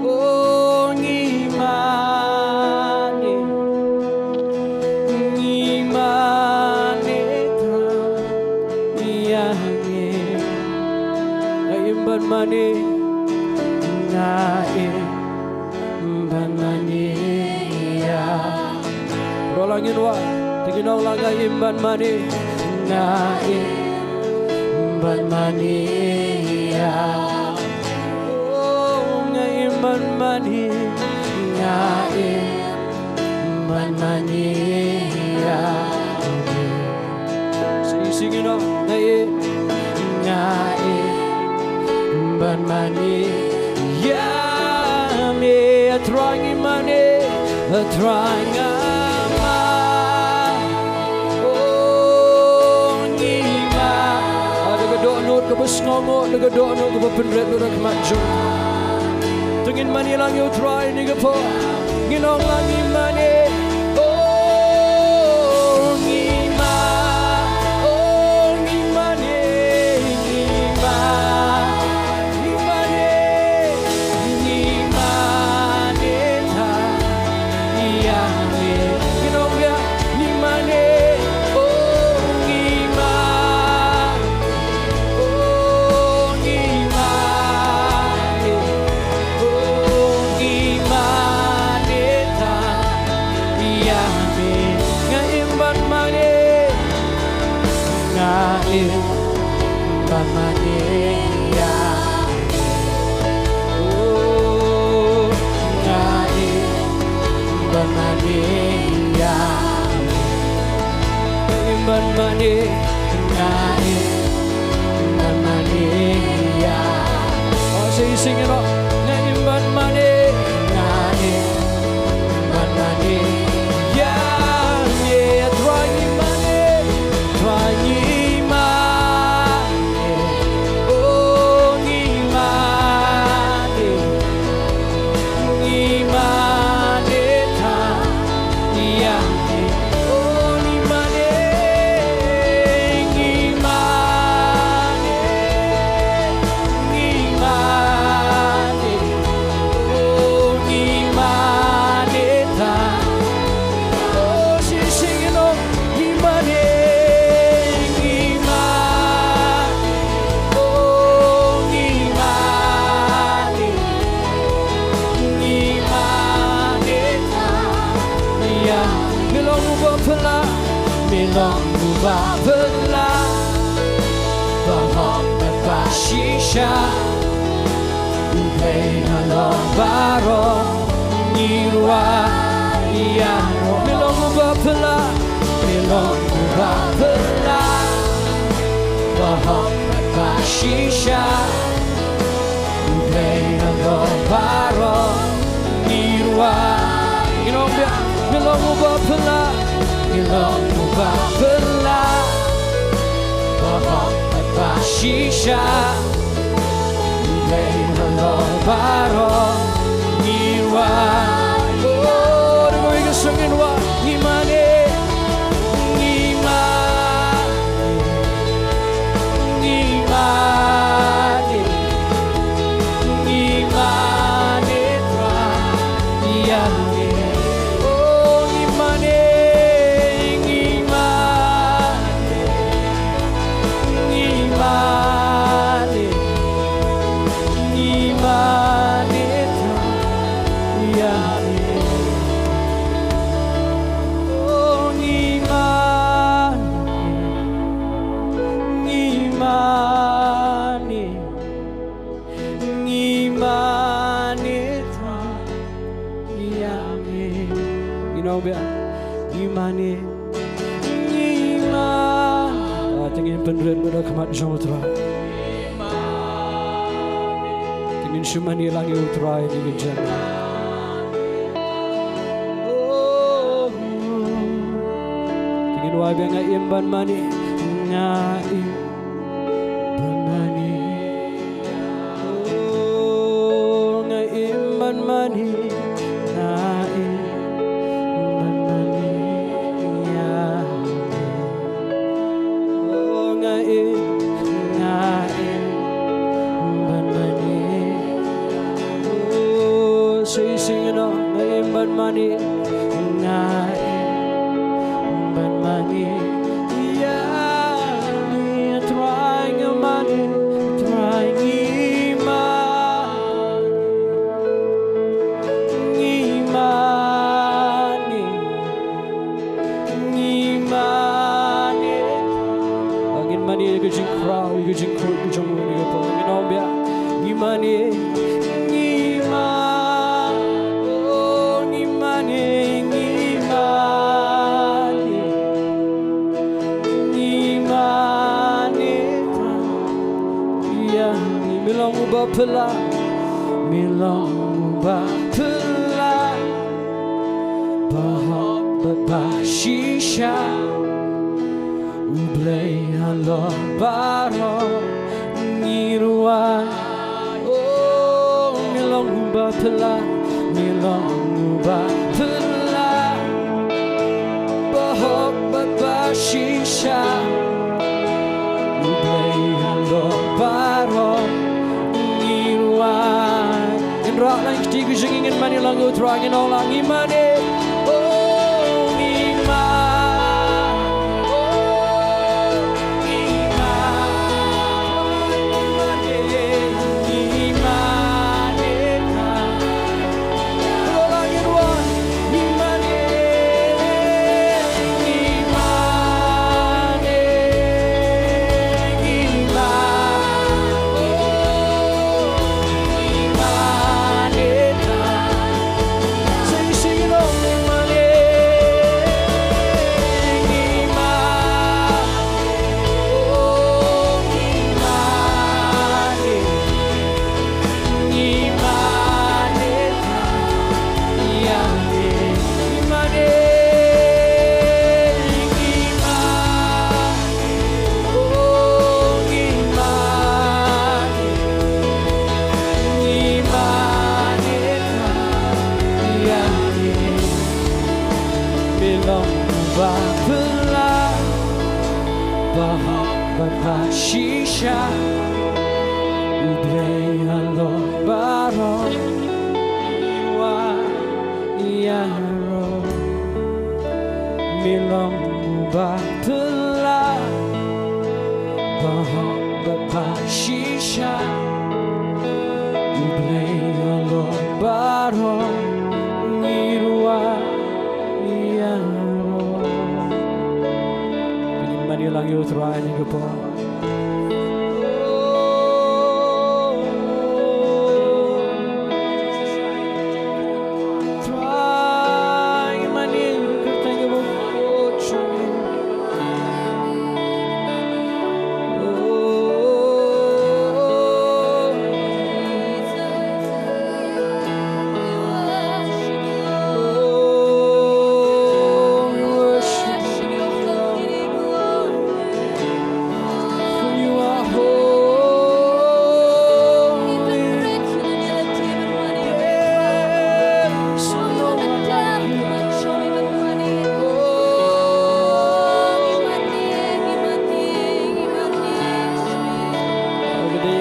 Oh, ngi mane, ngi mane tam ïa me. Nga im ban mane, nga im ban mane ïa. Baroh lah ngin wad, te ngin ong lah, nga im ban mane, nga im ban mane ïa. Oh, nga im ban mane, nga im ban mane ïa. Sing, sing it now. Nga im, nga im ban mane ïa me. Trai ngi mane, Trai nga ma. Oh, ngi ma. Ah, da ka dohnud kaba sngewnguh, da ka dohnud kaba pynrit, da ka khmat jong. To ngin mane lang ïa u Trai ha kane ka por. Ngin ong lang ngi mane. Oh, ngi ma. Oh, ngi mane, ngi ma. Ngi mane, ngi mane tang ïa me. Ngin ong ïa, ngi mane, oh, ngi ma. Oh, ngi mane, oh, ngi mane tang ïa me. Nga im ban mane. Nga im ban mane ïa. Oh, nga im ban mane ïa. Nga im ban mane, nga im ban mane ïa. Oh, sing, sing it out. Nga im ban mane, nga im ban mane ïa me, Trai ngi mane, Trai ngi mane, oh, ngi mane, ngi mane tang ïa me, oh, ngi mane, ngi mane, ngi mane. Oh, ngi mane tang. Oh, sing, sing it out. Ngi mane, ngi mane. Oh, ngi mane, ngi mane tang. Ïa, me long uba phylla, me long uba phylla. Ba hok bad ba shisha. U Blei halor baroh ngi rwai ïa u. Me long uba phylla, me long uba phylla. Ba hok bad ba shisha. U Blei halor baroh ngi rwai. Ngin ong biang, me long uba phylla, me long uba phylla. Ba hok bad ba shisha. U Blei halor baroh ngi rwai. Oh, da kawei ka sur ngin rwai. Ngi mane, ngi mane, ngi mane, ngi mane Trai ïa me. Oh, ngi mane, ngi mane, ngi mane, ngi mane tang ïa me. Oh, ngi mane, ngi mane, ngi mane tang ïa me. Ngin ong biang, ngi mane, ngi mane. Ah, to ngin pynrit bad ka khmat jong u Trai. To ngin shu mane lang ïa u Trai ha kane ka janmiet. Oh, to ngin wai biang, nga im ban mane, nga im ban mane. Oh, nga im ban mane, nga im ban mane ïa me. Oh, nga im, nga im ban mane. Oh, sing, sing it out. Nga im ban mane, nga im ban mane ïa me. Trai nga mane, Trai ngi mane, ngi mane, ngi mane. Ngin mane ïa ka jingkhraw, ïa ka jingkhuid ka jong u ha kane ka por. Ngin ong biang, ngi mane, ngi mane, oh, ngi mane, ngi mane, ngi mane. Ïa, me long uba phylla, me long uba phylla. shisha. U Blei halor baroh ngi rwai. Oh, me long uba phylla, me long uba phylla, bahok bad bashisha. U Blei halor baroh ngi rwai. Ngin rah lang ki kti ka jong ngi, ngin mane lang ïa u Trai, ngin ong lang, ngi mane. Oh, ngi mane. Oh, ngi mane. Ngi mane. Ngi mane. Shisha, U Blei halor baroh, ïa ro, me long uba phylla, bahok bad bashisha. U Blei halor baroh, ngi rwai ïa ro. Ngin mane lang ïa u Trai ha kane ka por.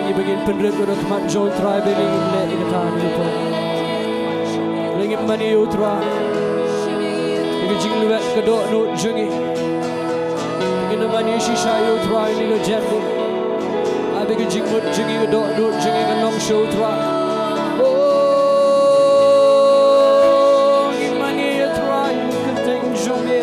Ngi ba ngin pynrit ïa ka khmat jong u Trai, ba ngin leh ïa kata ha kane ka por. Ngin mane ïa u Trai. Ïa ka jinglwet ka dohnud jong ngi. Ngin mane shisha ïa u Trai ha kane ka janmiet. Ai ba ka jingmut jong ngi, ka dohnud jong ngi kan long sha u Trai. Oh, ngin mane ïa u Trai, ka kyrteng jong ngi.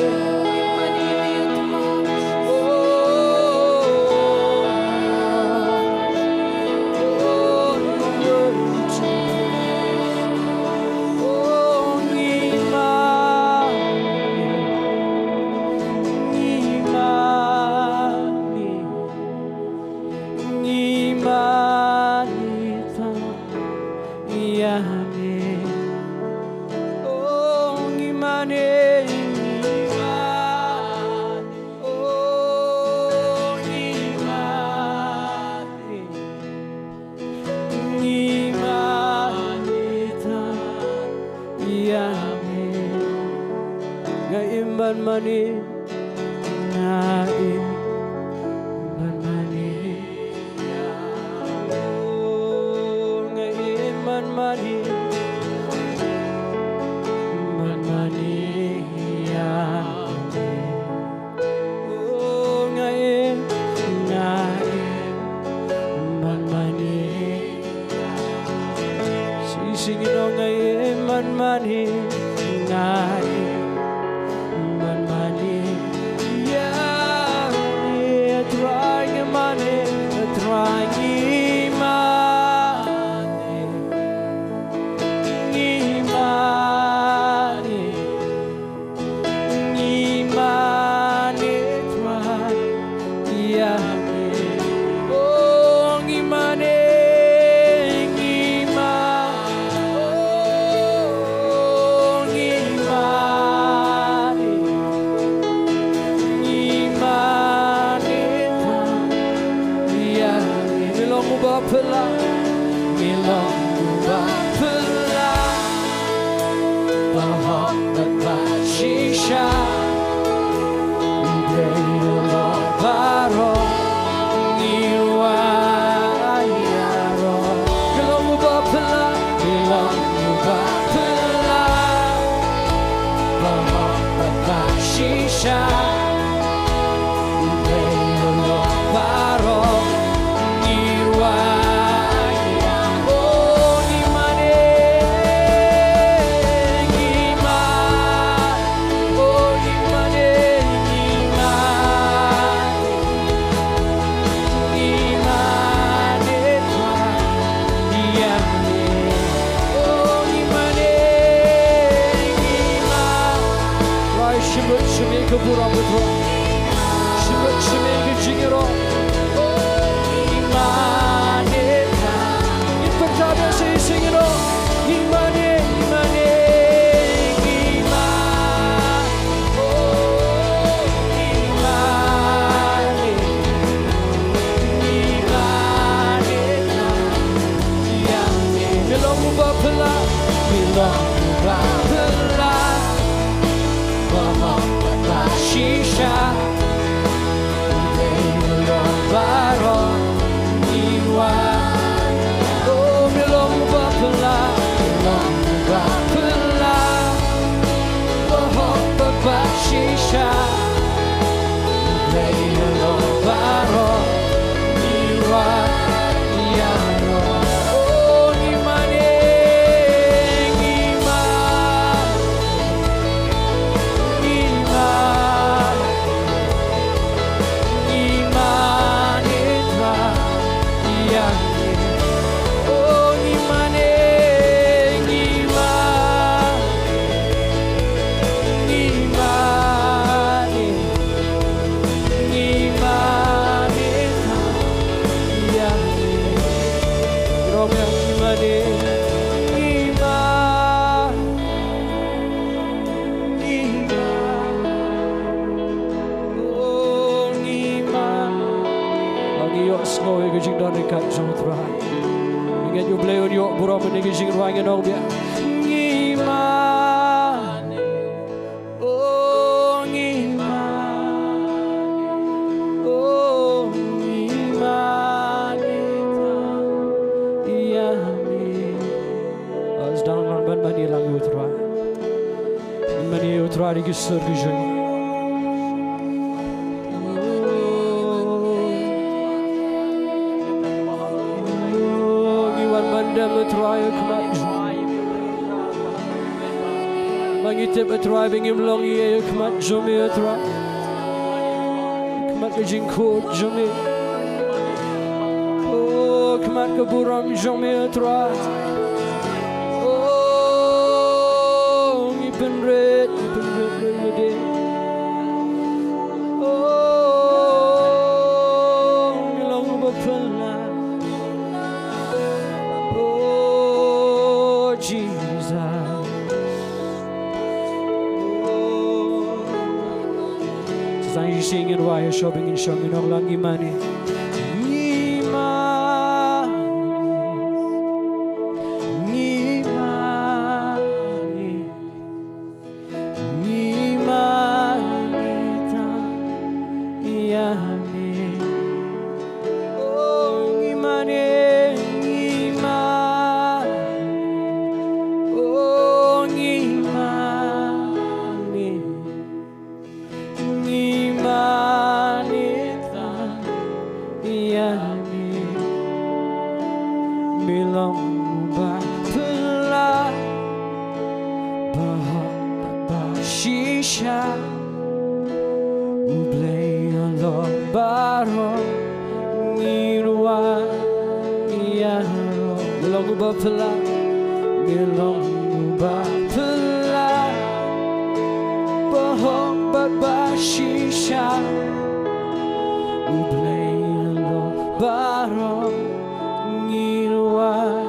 Ïa me. Oh, ngi mane, ngi mane. Oh, ngi mane. Ngi mane tang ïa me. Nga im ban mane. Nga im ban mane. Nga im ban mane, ban mane ïa me. Oh, nga im, nga im ban mane. Shisha ngi ong nga im ban mane, nga im ban mane ïa me. Trai ngi mane, Trai ngi mane, ngi mane, ngi mane Trai ïa me. Oh, ngi mane, ngi mane, oh, ngi mane. Ka burom ka Trai. Shimut shimei ka jingïaroh. Oh, ngi mane. Ngin pynjah biang sa shisien ïaroh. Ngi mane, ngi mane, ngi ma-, oh, ngi mane. Ngi mane. Ïa ngi. Me long uba phylla. Me long uba phylla. Ba hok bad ba shisha. Baroh ngi wan. Oh, me long uba phylla, me long uba phylla. Ba hok bad ba shisha. Baroh ngi wan. Ïa, oh, ngi mane, ngi ma-, ngi ma-, ngi mane Trai, ïa ngi. Oh, ngi mane, ngi ma-, ngi mane, ngi mane Trai, ïa ngi. Ngi mane, ngi ma-, ngi ma-, oh, ngi ma-, ba ngi ïohsngew ïa ka jingdon ryngkat jong U Trai. Ngi ngeit U Blei un ïoh burom ïa ka jingrwai, ngi ong biang. Ngi ma-, oh, ngi ma-, oh, ngi mane ïa me. Sdang lang ban mane lang ïa U Trai. Mane ïa U Trai da ki sur ki jong ngi. Ngi wan ban dem ïa U Trai ha khmat jong ngi. Ba ngi tip ïa U Trai ba ngim long ei ei ha khmat jong me ïa U Trai. Khmat ka jingkhuid jong me. Oh, khmat ka burom jong me ïa U Trai. Oh, ngi pynrit, ngi pynrit, ngi pynrit. Oh, ngi long ba pynlait. Oh, Jesus. Sa shisien ngin wai, shong ngin shong, ngin ong lang ngi mane. Ngi mane. Ngi mane. Ngi mane tang ïa me. Oh, ngi mane, ngi mane. Oh, ngi mane. Ngi mane tang ïa me. Me long ba phylla, ba hok ba shisha. U Blei halor baroh, ngin wan ïaroh. Me long uba phylla, me long uba phylla, ba hok bad ba shisha. U Blei halor baroh, ngin wan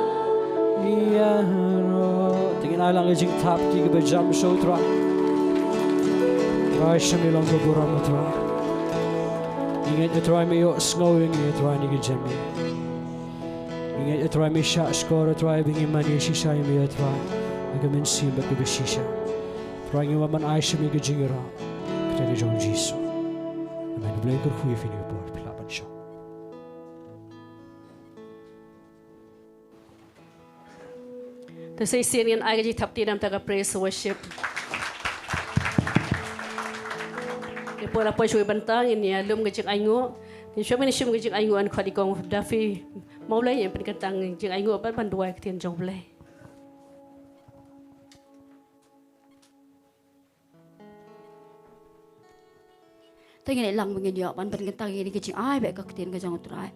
ïaroh. Te ngin ai lang ka jingthap kti kaba jam sha U Trai. Trai, sha me long ka burom, Trai. Ngi ngeit, Trai, me ïohsngew ïa ngi, Trai, ha kane ka jingim. Ngi ngeit, Trai, me shahshkor, Trai, ba ngin mane shisha ïa me, Trai, ha ka mynsiem bad kaba shisha. Trai, ngi wan ban ai sha me ka jingïaroh, ha ka kyrteng ka jong U Jisu. Amen. U Blei un kyrkhu ïa phi ha kane ka por, phi lah ban shong. Te sa shisien ngin ai ka jingthap kti na ka bynta ka praise worship. Te por la poi shuh ban ta, ngin ïa lum ka jingainguh. Te shuwa ngin shim ka jingainguh, yn khot ïa i Kong Daffy Mawlai ïa pynkyntang ka jingainguh bad ban duwai ïa ka ktien jong U Blei. Te ngin ïa lang ba ngin ïoh ban pynkyntang ïa kane ka jingai bad ka ktien ka jong u Trai.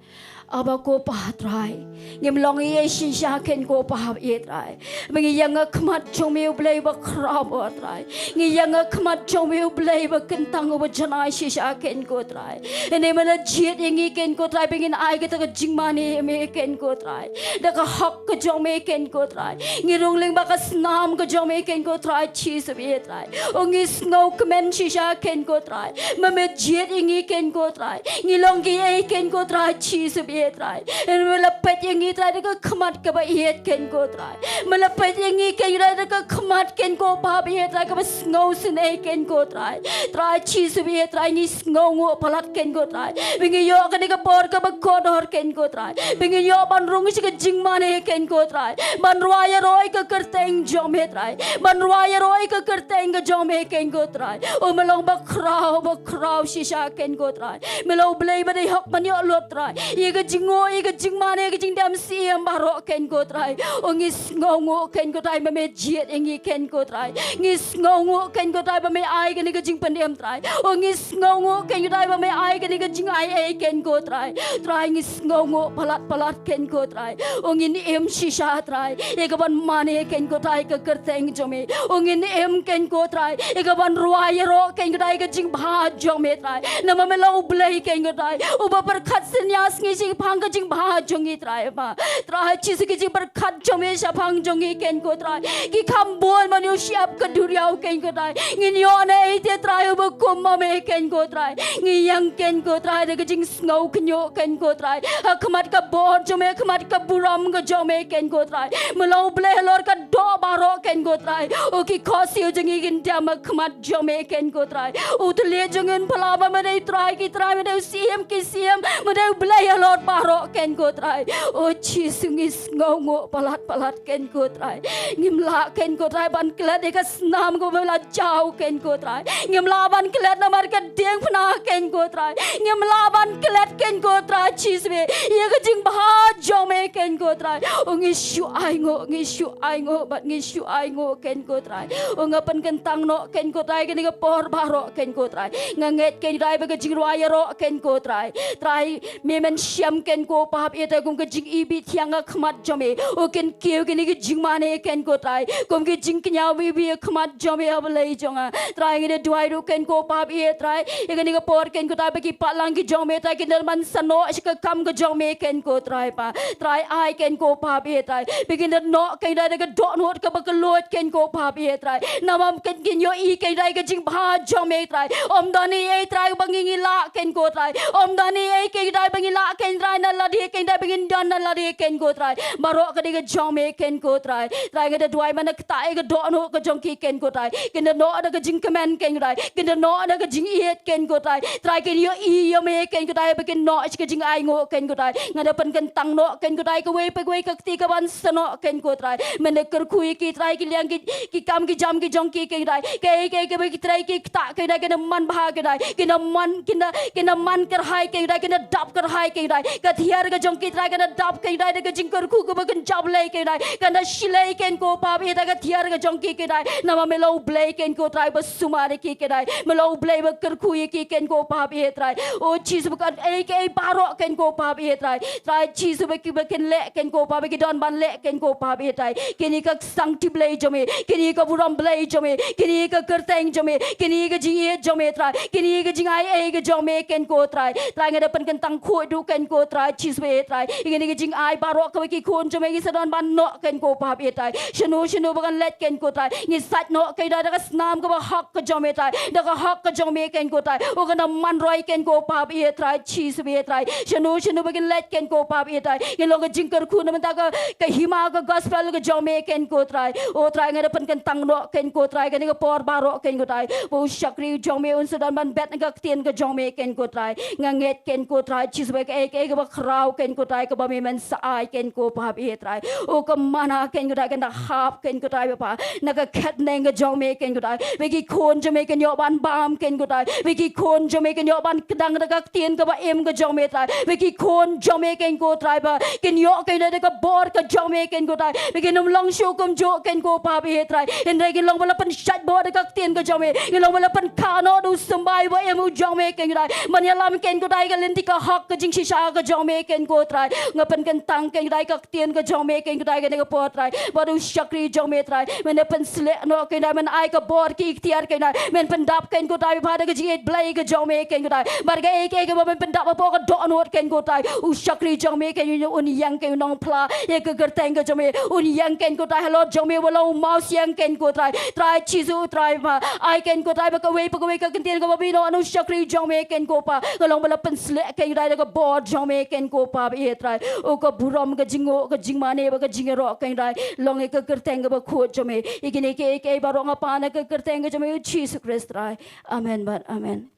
Haba ko Pa Trai, ngim long ei ei shisha ken ko Pa haba ïeit Trai. Ba ngi ïeng ha khmat jong me U Blei ba khraw ba Trai. Ngi ïeng ha khmat jong me U Blei ba kyntang uba janai shisha ken ko Trai. Ine me la jied ïa ngi ken ko Trai ba ngin ai kata ka jingmane ïa me ken ko Trai. Da ka hok ka jong me ken ko Trai. Ngi rung lyngba ka snam ka jong me ken ko Trai Jisu ba ïeit Trai. O ngi sngewkmen shisha ken ko Trai. Ma me jied ïa ngi ken ko Trai. Ngi long ki ei ken ko Trai Jisu ba ïeit Trai. Me la peit ïa ngi Trai da ka khmat kaba ïeit ken ko Trai. Me la peit ïa ngi ken Trai da ka khmat ken ko Pa ba ïeit Trai kaba sngewsynei ken ko Trai. Trai Jisu ba ïeit Trai ngi sngewnguh palat ken ko Trai. Ba ngi ïoh kane ka bor kaba kordor ken ko Trai. Ba ngi ïoh ban rung sha ka jingmane ken ko Trai. Ban rwai ïaroh ïa ka kyrteng jong me Trai. Ban rwai ïaroh ïa ka kyrteng ka jong me ken ko Trai. O me long ba khraw ba khraw shisha ken ko Trai. Me long U Blei ba dei hok ban ïoh lut Trai. Ïa ka jingnguh ïa ka jingmane ïa ka jingdem siem baroh ken ko Trai. O ngi sngewnguh ken ko Trai ba me jied ïa ngi ken ko Trai. Ngi sngewnguh ken ko Trai ba me ai kane ka jingpynim Trai. O ngi sngewnguh ken ko Trai ba me ai kane ka jingai ei ken ko Trai. Trai ngi sngewnguh palat palat ken ko Trai. O ngin im shisha Trai. Ïa ka ban mane ken ko Trai ka kyrteng jong me. O ngin im ken ko Trai. Ïa ka ban rwai ïaroh ken ko Trai ka jingbha jong me Trai. Namar me long U Blei ken ko Trai. Uba pyrkhat synñia sngi shaphang ka jingbha jong ngi Trai ba. Trai Jisu ki jingpyrkhat jong me shaphang jong ngi ken ko Trai. Ki kham bun ban ïoh shyiap ka duriaw ken ko Trai. Ngin ïoh na ei te Trai uba kum ma me ken ko Trai. Ngi ïeng ken ko Trai da ka jingsngew khynñiuh ken ko Trai. Ha khmat ka bor jong me, khmat ka burom ka jong me ken ko Trai. Me long U Blei halor ka doh baroh ken ko Trai. O ki khohsiew jong ngi kin dem ha khmat jong me ken ko Trai. U thylliej jong ngi un phylla ba me dei Trai ki trai, me dei u Syiem ki syiem, me dei U Blei halor baroh ken ko Trai. O Jisu ngi sngewnguh palat palat ken ko Trai. Ngim lah ken ko Trai ban klet ïa ka snam kaba me la jaw ken ko Trai. Ngim lah ban klet namar ka diengphna ken ko Trai. Ngim lah ban klet ken ko Trai Jisu ïa ka jingbha jong me ken ko Trai. O ngi shu ainguh, ngi shu ainguh bad ngi shu ainguh ken ko Trai. O nga pynkyntang noh ken ko Trai kane ka por baroh ken ko Trai. Nga ngeit ken Trai ba ka jingrwai ïaroh ken ko Trai. Trai me men shem ken ko Pa haba ïeit Trai kum ka jingïeit thiang ha khmat jong me. O kin kiew kine ki jingmane ken ko Trai. Kum ki jingkñia wiwi ha khmat jong me ha Blei jong nga. Trai ngi da duwai ruh ken ko Pa haba ïeit Trai. Ïa kane ka por ken ko Trai ba ki paidlang ki jong me Trai kin da man snoh sha ka kam ka jong me ken ko Trai pa. Trai ai ken ko Pa haba ïeit Trai. Ba kin da noh ken Trai da ka dohnud kaba kylluid ken ko Pa haba ïeit Trai. Namar kin kin ïohi ken Trai ka jingbha jong me Trai. Ym don ei ei Trai ba ngi ngi lah ken ko Trai. Ym don ei ei ken Trai ba ngi lah ken Trai na lade ken Trai ba ngin don na lade ken ko Trai. Baroh ka dei ka jong me ken ko Trai. Trai nga da duwai ban da ktah ïa ka dohnud ka jong ki ken ko Trai. Kin da noh da ka jingkmen ken ko Trai. Kin da noh da ka jingïeit ken ko Trai. Trai kin ïohi ïa me ken ko Trai ba kin noh sha ka jingainguh ken ko Trai. Nga da pynkyntang noh ken ko Trai kawei pa kawei ka kti ka ban snoh ken ko Trai. Men da kyrkhu ïa ki Trai ki liang ki ki kam ki jam ki jong ki ken Trai. Kaei kaei kaba ki Trai ki ktah ken Trai kin da man bha ken Trai. Kin da man kin da kin da man kyrhai ken Trai kin da dap kyrhai ken Trai. Ka thiar ka jong ki Trai kin da dap ken Trai da ka jingkyrkhu kaba kin jop lei ken Trai. Kin da shlei ken ko Pa haba ïeit Trai ka thiar ka jong ki ken Trai. Namar me long U Blei ken ko Trai ba sumar ïa ki ken Trai. Me long U Blei ba kyrkhu ïa ki ken ko Pa haba ïeit Trai. O Jisu ba kan ei kaei baroh ken ko Pa haba ïeit Trai. Trai Jisu ba ki ba kin leh ken ko Pa ba ki don ban leh ken ko Pa haba ïeit Trai. Kine ka ksang ti Blei jong me, kine ka burom Blei jong me, kine ka kyrteng jong me, kine ka jingïeit jong me Trai, kine ka jingai ei ka jong me ken ko Trai. Trai nga da pynkyntang khuid ruh ken ko Trai Jisu ïeit Trai. Kine ka jingai baroh kaba ki khun jong me ki sa don ban noh ken ko Pa haba ïeit Trai. Shano shano ba kan leit ken ko Trai. Ngi sait noh ken Trai da ka snam kaba hok ka jong me Trai. Da ka hok ka jong me ken ko Trai. O kan da man roi ken ko Pa haba ïeit Trai Jisu ïeit Trai. Shano shano ba kin leit ken ko Pa haba ïeit Trai. Kin long ka jingkyrkhu na bynta ka ka hima ka gospel ka jong me ken ko Trai. O Trai nga da pynkyntang noh ken ko Trai kane ka por baroh ken ko Trai. Ba u shakri jong me un sa don ban bet na ka ktien ka jong me ken ko Trai. Nga ngeit ken ko Trai Jisu ba kaei kaei kaba khraw ken ko Trai kaba me men sa ai ken ko Pa haba ïeit Trai. O ka mana ken ko Trai kan da hap ken ko Trai ba pa na ka khetneng ka jong me ken ko Trai. Ba ki khun jong me kin ïoh ban bam ken ko Trai. Ba ki khun jong me kin ïoh ban kdang da ka ktien kaba im ka jong me Trai. Ba ki khun jong me ken ko Trai ba kin ïoh ken da ka bor ka jong me ken ko Trai. Ba kin ym long shuh kumjuh ken ko Pa haba ïeit Trai. Hynrei kin long ba la pynshait bor da ka ktien ka jong me. Kin long ba la pynkha noh da u symbai ba Ïa mo jong me keiñ ko Trai, ban ïalam keiñ ko Trai ka lynti ka hok ka jingshisha ka jong me keiñ ko Trai. Nga pynkyntang keiñ ko Trai ka ktien ka jong me keiñ ko Trai kane ka por Trai. Bad u shakri jong me Trai, men pynsleh noh keiñ Trai, men ai ka bor ki iktiar keiñ Trai, men pyndap keiñ ko Trai, bad ka jingïeit Blei ka jong me keiñ ko Trai. Bad kaei kaei kaba men pyndap hapoh ka dohnud keiñ ko Trai, u shakri jong me keiñ un ïeng keiñ u nongphla ïa ka kyrteng ka jong me, un ïeng keiñ ko Trai halor jong me, u long u mawsiang keiñ ko Trai. Trai Jisu Trai ma, ai keiñ ko Trai ba kawei pa kawei ka kyntien kaba bino na u shakri jong me keiñ ko Pa, ka long ba la pynsleh keiñ Trai da ka bor jong me keiñ ko Pa, ba ïa Trai, u ka burom ka jingnguh ka jingmane bad ka jingïaroh keiñ Trai long ïa ka kyrteng kaba khuid jong me. Ïa kine kiei kiei baroh nga pan ha ka kyrteng ka jong me u Jisu Khrist Trai. Amen bad amen.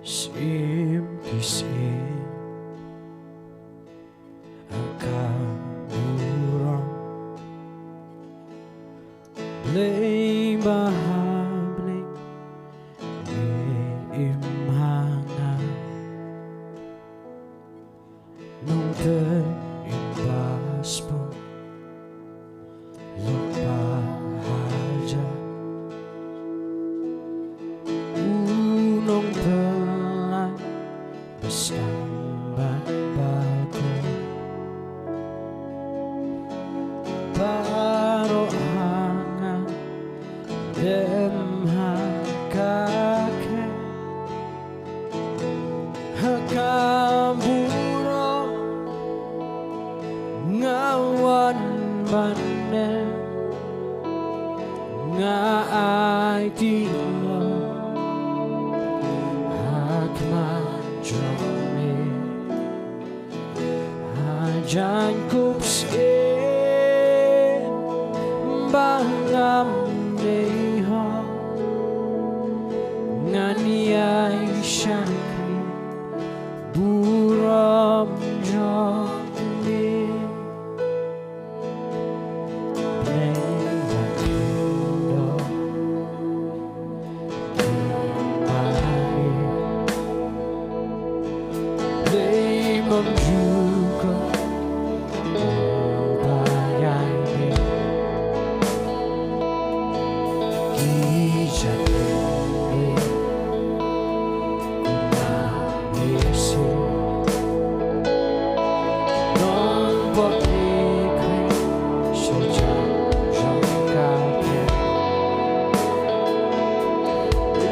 Syiem ki syiem ha ka burom, Blei ba ha bneng me im ha nga. Nongtei im ba spah, lok ba hajar, u nongpynlait ba sdang bad ba khuid. Baroh ha nga dem ha ka khet, ha ka burom nga wan ban dem, nga aiti lok ha khmat jong me. Ha jaiñkup syiem ba ngam dei hok, ngan ïai shakri burom jong me. Blei ba kordor, Blei bymjukut, Blei ba ïaineh. Ki jait lynti kumba me shem, nongpop ki kheiñ sha jan jong ka khet.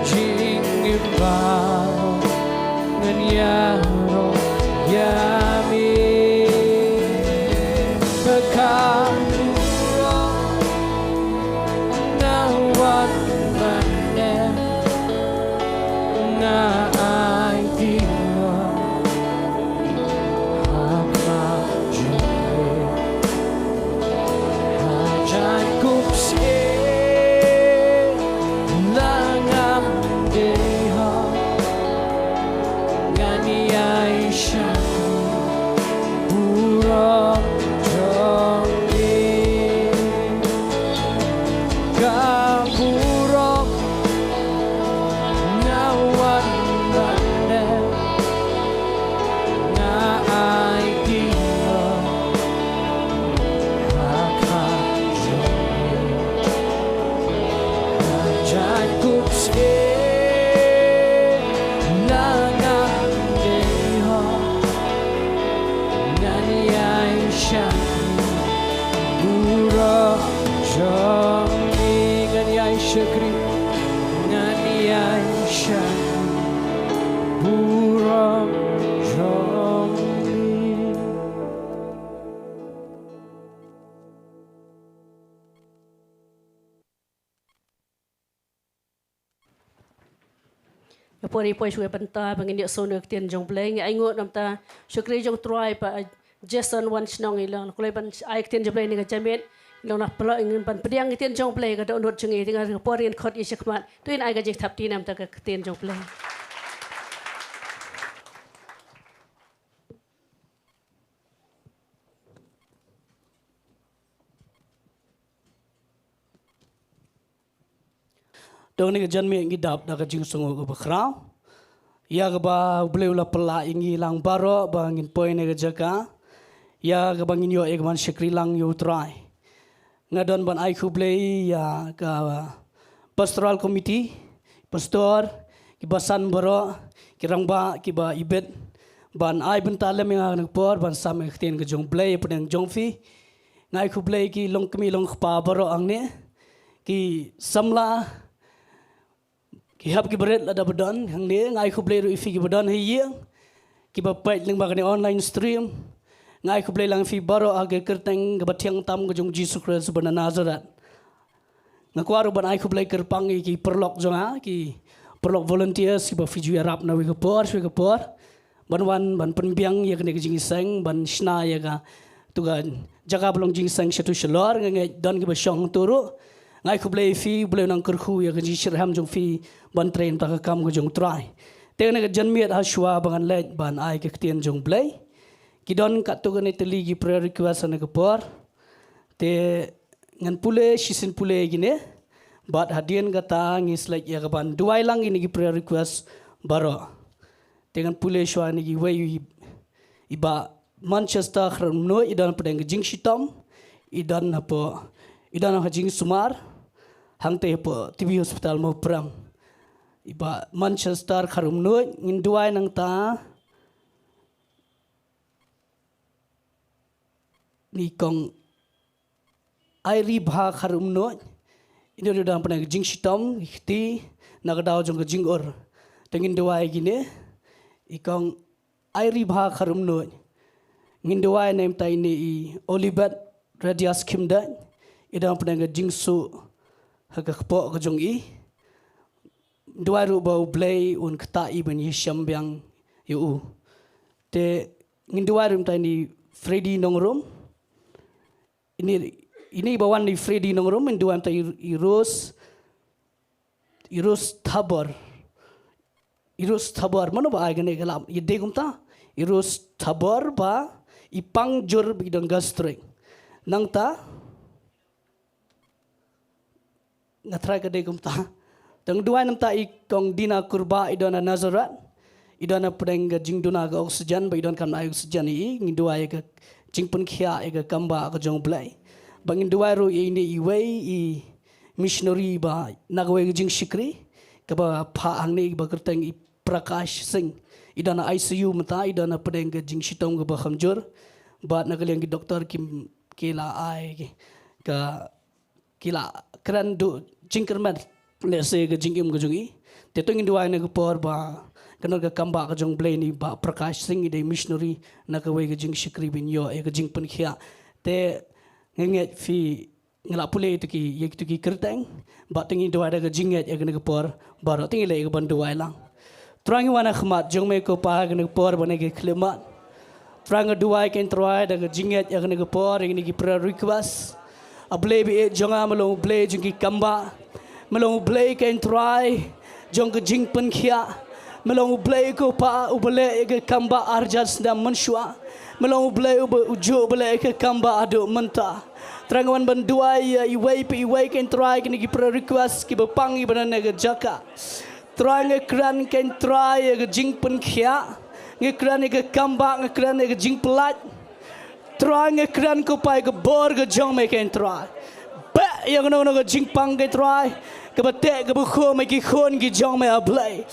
Jingim baroh ngan ïaroh ïa me. Ha ka burom nga wan ban dem, nga aiti lok ha khmat jong me. Ha jaiñkup syiem la ngam dei hok, ngan ïai shakri burom jong me. Ka burom nga wan ban dem, nga aiti lok ha khmat jong me. Ha jaiñkup syiem la ngam dei hok, ngan ïai shakri burom jong me. Ngan ïai shakri, ngan ïai shakri burom jong me. Nga poi, poi shuwa bynta ba ngin ïoh sngewthuh ïa ka ktien jong U Blei. Ngi ainguh namar ba u shakri jong U Trai pa Jason Wanshnong i long, u la kloi ban ai ka ktien jong U Blei ha kane ka janmiet. I long na pyrshah ngin ban pdiang ïa ka ktien jong U Blei ha ka dohnud jong ngi. Te ha kane ka por ngin khot ïa u shakhmat. To ngin ai ka jingthap kti namar ka ktien jong U Blei. To ha kane ka janmiet ngi dap da ka jingsngew kaba khraw ïa kaba U Blei u la pynlah ïa ngi lang baroh ba ngin poi ha kane ka jaka, ïa kaba ngin ïoh ïa ka ban shakri lang ïa U Trai. Nga don ban ai khublei ïa ka Pastoral Committee, Pastor, ki basan baroh, ki rangbah, kiba ibit ban ai bynta lem ïa nga ha kane ka por ban sam ïa ka ktien ka jong U Blei hapdeng jong phi. Nga ai khublei ki longkmie longkpa baroh hangne, ki samla, ki hap kiba rit lada ba don hangne. Nga ai khublei ruh ïa phi kiba don ha ïing, kiba peit lyngba kane online stream. Nga ai khublei lang ïa phi baroh ha ka kyrteng kaba thiang tam ka jong U Jisu Khrist uba na Nazareth. Nga kwah ruh ban ai khublei kyrpang ïa ki paralok jong nga, ki paralok volunteers kiba phi ju ïarap na kawei ka por sha kawei ka por ban wan ban pynbiang ïa kane ka jingïaseng, ban shna ïa katu ka jaka ba long jingïaseng shatu shalor. Nga ngeit don kiba shong hangto ruh. Nga ai khublei ïa phi, U Blei un nang kyrkhu ïa ka jingshitrhem jong phi ban trei na ka kam ka jong U Trai. Te kane ka janmiet ha shuwa ba ngan leit ban ai ka ktien jong U Blei, ki don katto katne tylli ki prayer request ha kane ka por. Te ngan pule shisien pule ïa kine, bad hadien kata ngin sa leit ïa kaban duwai lang ïa kine ki prayer request baroh. Te ngan pule shuwa ïa kine kiwei, i Bah Manchester Kharumnuid, i don hapdeng ka jingshitom, i don hapoh, i don ha jingsumar hangtei hapoh T B Hospital Mawprem. I Bah Manchester Kharumnuid, ngin duwai nangta. Ni Kong Airibha Kharumnuid, ine ruh i don hapdeng ka jingshitom, i kti na ka daw jong ka jingur. Te ngin duwai ïa kine, i Kong Airibha Kharumnuid. Ngin duwai na ka bynta ine i Olibet Radius Khymdeit, i don hapdeng ka jingsuh ha ka kpoh ka jong i. Duwai ruh ba U Blei un ktah i ban ïashem biang ïa u. Te ngin duwai ruh na ka bynta ine i Freddy Nongrum. Ine, ine i ba wan, i Freddy Nongrum, ngin duwai na ka bynta i, i Rose, i Rose Thabor. I Rose Thabor, mano ba ai kane ka lad, i dei kumta. I Rose Thabor ba i pang jur ba i don gastric. Nangta, nga tharai ka dei kumta. Te nga duwai nangta i Kong Dina Kurbah, i don ha Nazareth, i don hapdeng ka jingduna ka oxygen, ba i donkam ai oxygen ïa i. Ngin duwai ïa ka jingpynkhiah ïa ka kambah ka jong U Blei. Ba ngin duwai ruh ïa ine iwei i missionary ba na kawei ka jingshakri kaba phah hangne, ba kyrteng i Prakash Singh. I don ha I C U mynta, i don hapdeng ka jingshitom kaba kham jur. Bad na ka liang ki doktor ki, ki la ai ka, ki la kren duh jingkyrmen lehse ka jingim ka jong i. Te to ngin duwai na ka por ba ka don ka kambah ka jong U Blei, ine i Bah Prakash Singh, i dei missionary na kawei ka jingshakri, ban ïoh ïa ka jingpynkhiah. Te nga ngeit phi, nga la pule ïa kito ki, ïa kito ki kyrteng. Bad to ngin duwai da ka jingngeit ïa kane ka por baroh. To ngin leit ïa kaban duwai lang. Trai, ngi wan ha khmat jong me ko Pa ha kane ka por bad ha kane ka khyllipmat. Trai, nga duwai ko Trai da ka jingngeit ïa kane ka por, ïa kine ki prayer request. A Blei ba ïeit jong nga, me long U Blei jong ki kambah. Me long U Blei ko Trai jong ka jingpynkhiah. Me long U Blei ko Pa uba leh ïa ka kambah arjan snem mynshuwa. Me long U Blei uba, ujuh uba leh ïa ka kambah haduh mynta. Trai, nga wan ban duwai ïa iwei pa iwei ko Trai, kine ki prayer request kiba pang, kiba don ha kane ka jaka. Trai, nga kren ko Trai ïa ka jingpynkhiah. Nga kren ïa ka kambah, nga kren ïa ka jingpyllait. Trai, nga kren ko Pa ïa ka bor ka jong me ko Trai. Beh ïa kano kano ka jingpang ko Trai, kaba teh kaba khum ïa ki khun ki jong me, A Blei.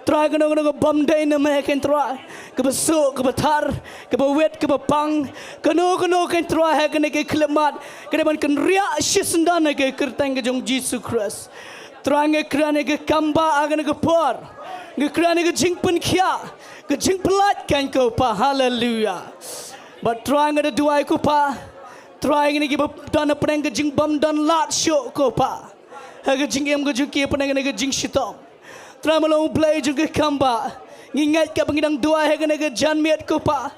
Trai, kano kano ka bym dei na me ko Trai, kaba suk, kaba thar, kaba wit, kaba pang, kano kano ko Trai ha kane ka khyllipmat, ka dei ban kynriah shisyndon ha ka kyrteng ka jong U Jisu Khrist. Trai, nga kren ïa ka kambah ha kane ka por. Nga kren ïa ka jingpynkhiah, ka jingpyllait ko Pa. Haleluya. Bad Trai, nga da duwai ko Pa, Trai, kine kiba don hapdeng ka jingbymdon lad shuh ko Pa, ha ka jingim ka jong ki hapdeng kane ka jingshitom. Trai, me long U Blei jong ka kambah. Ngi ngeit kaba ngi dang duwai ha kane ka janmiet ko Pa,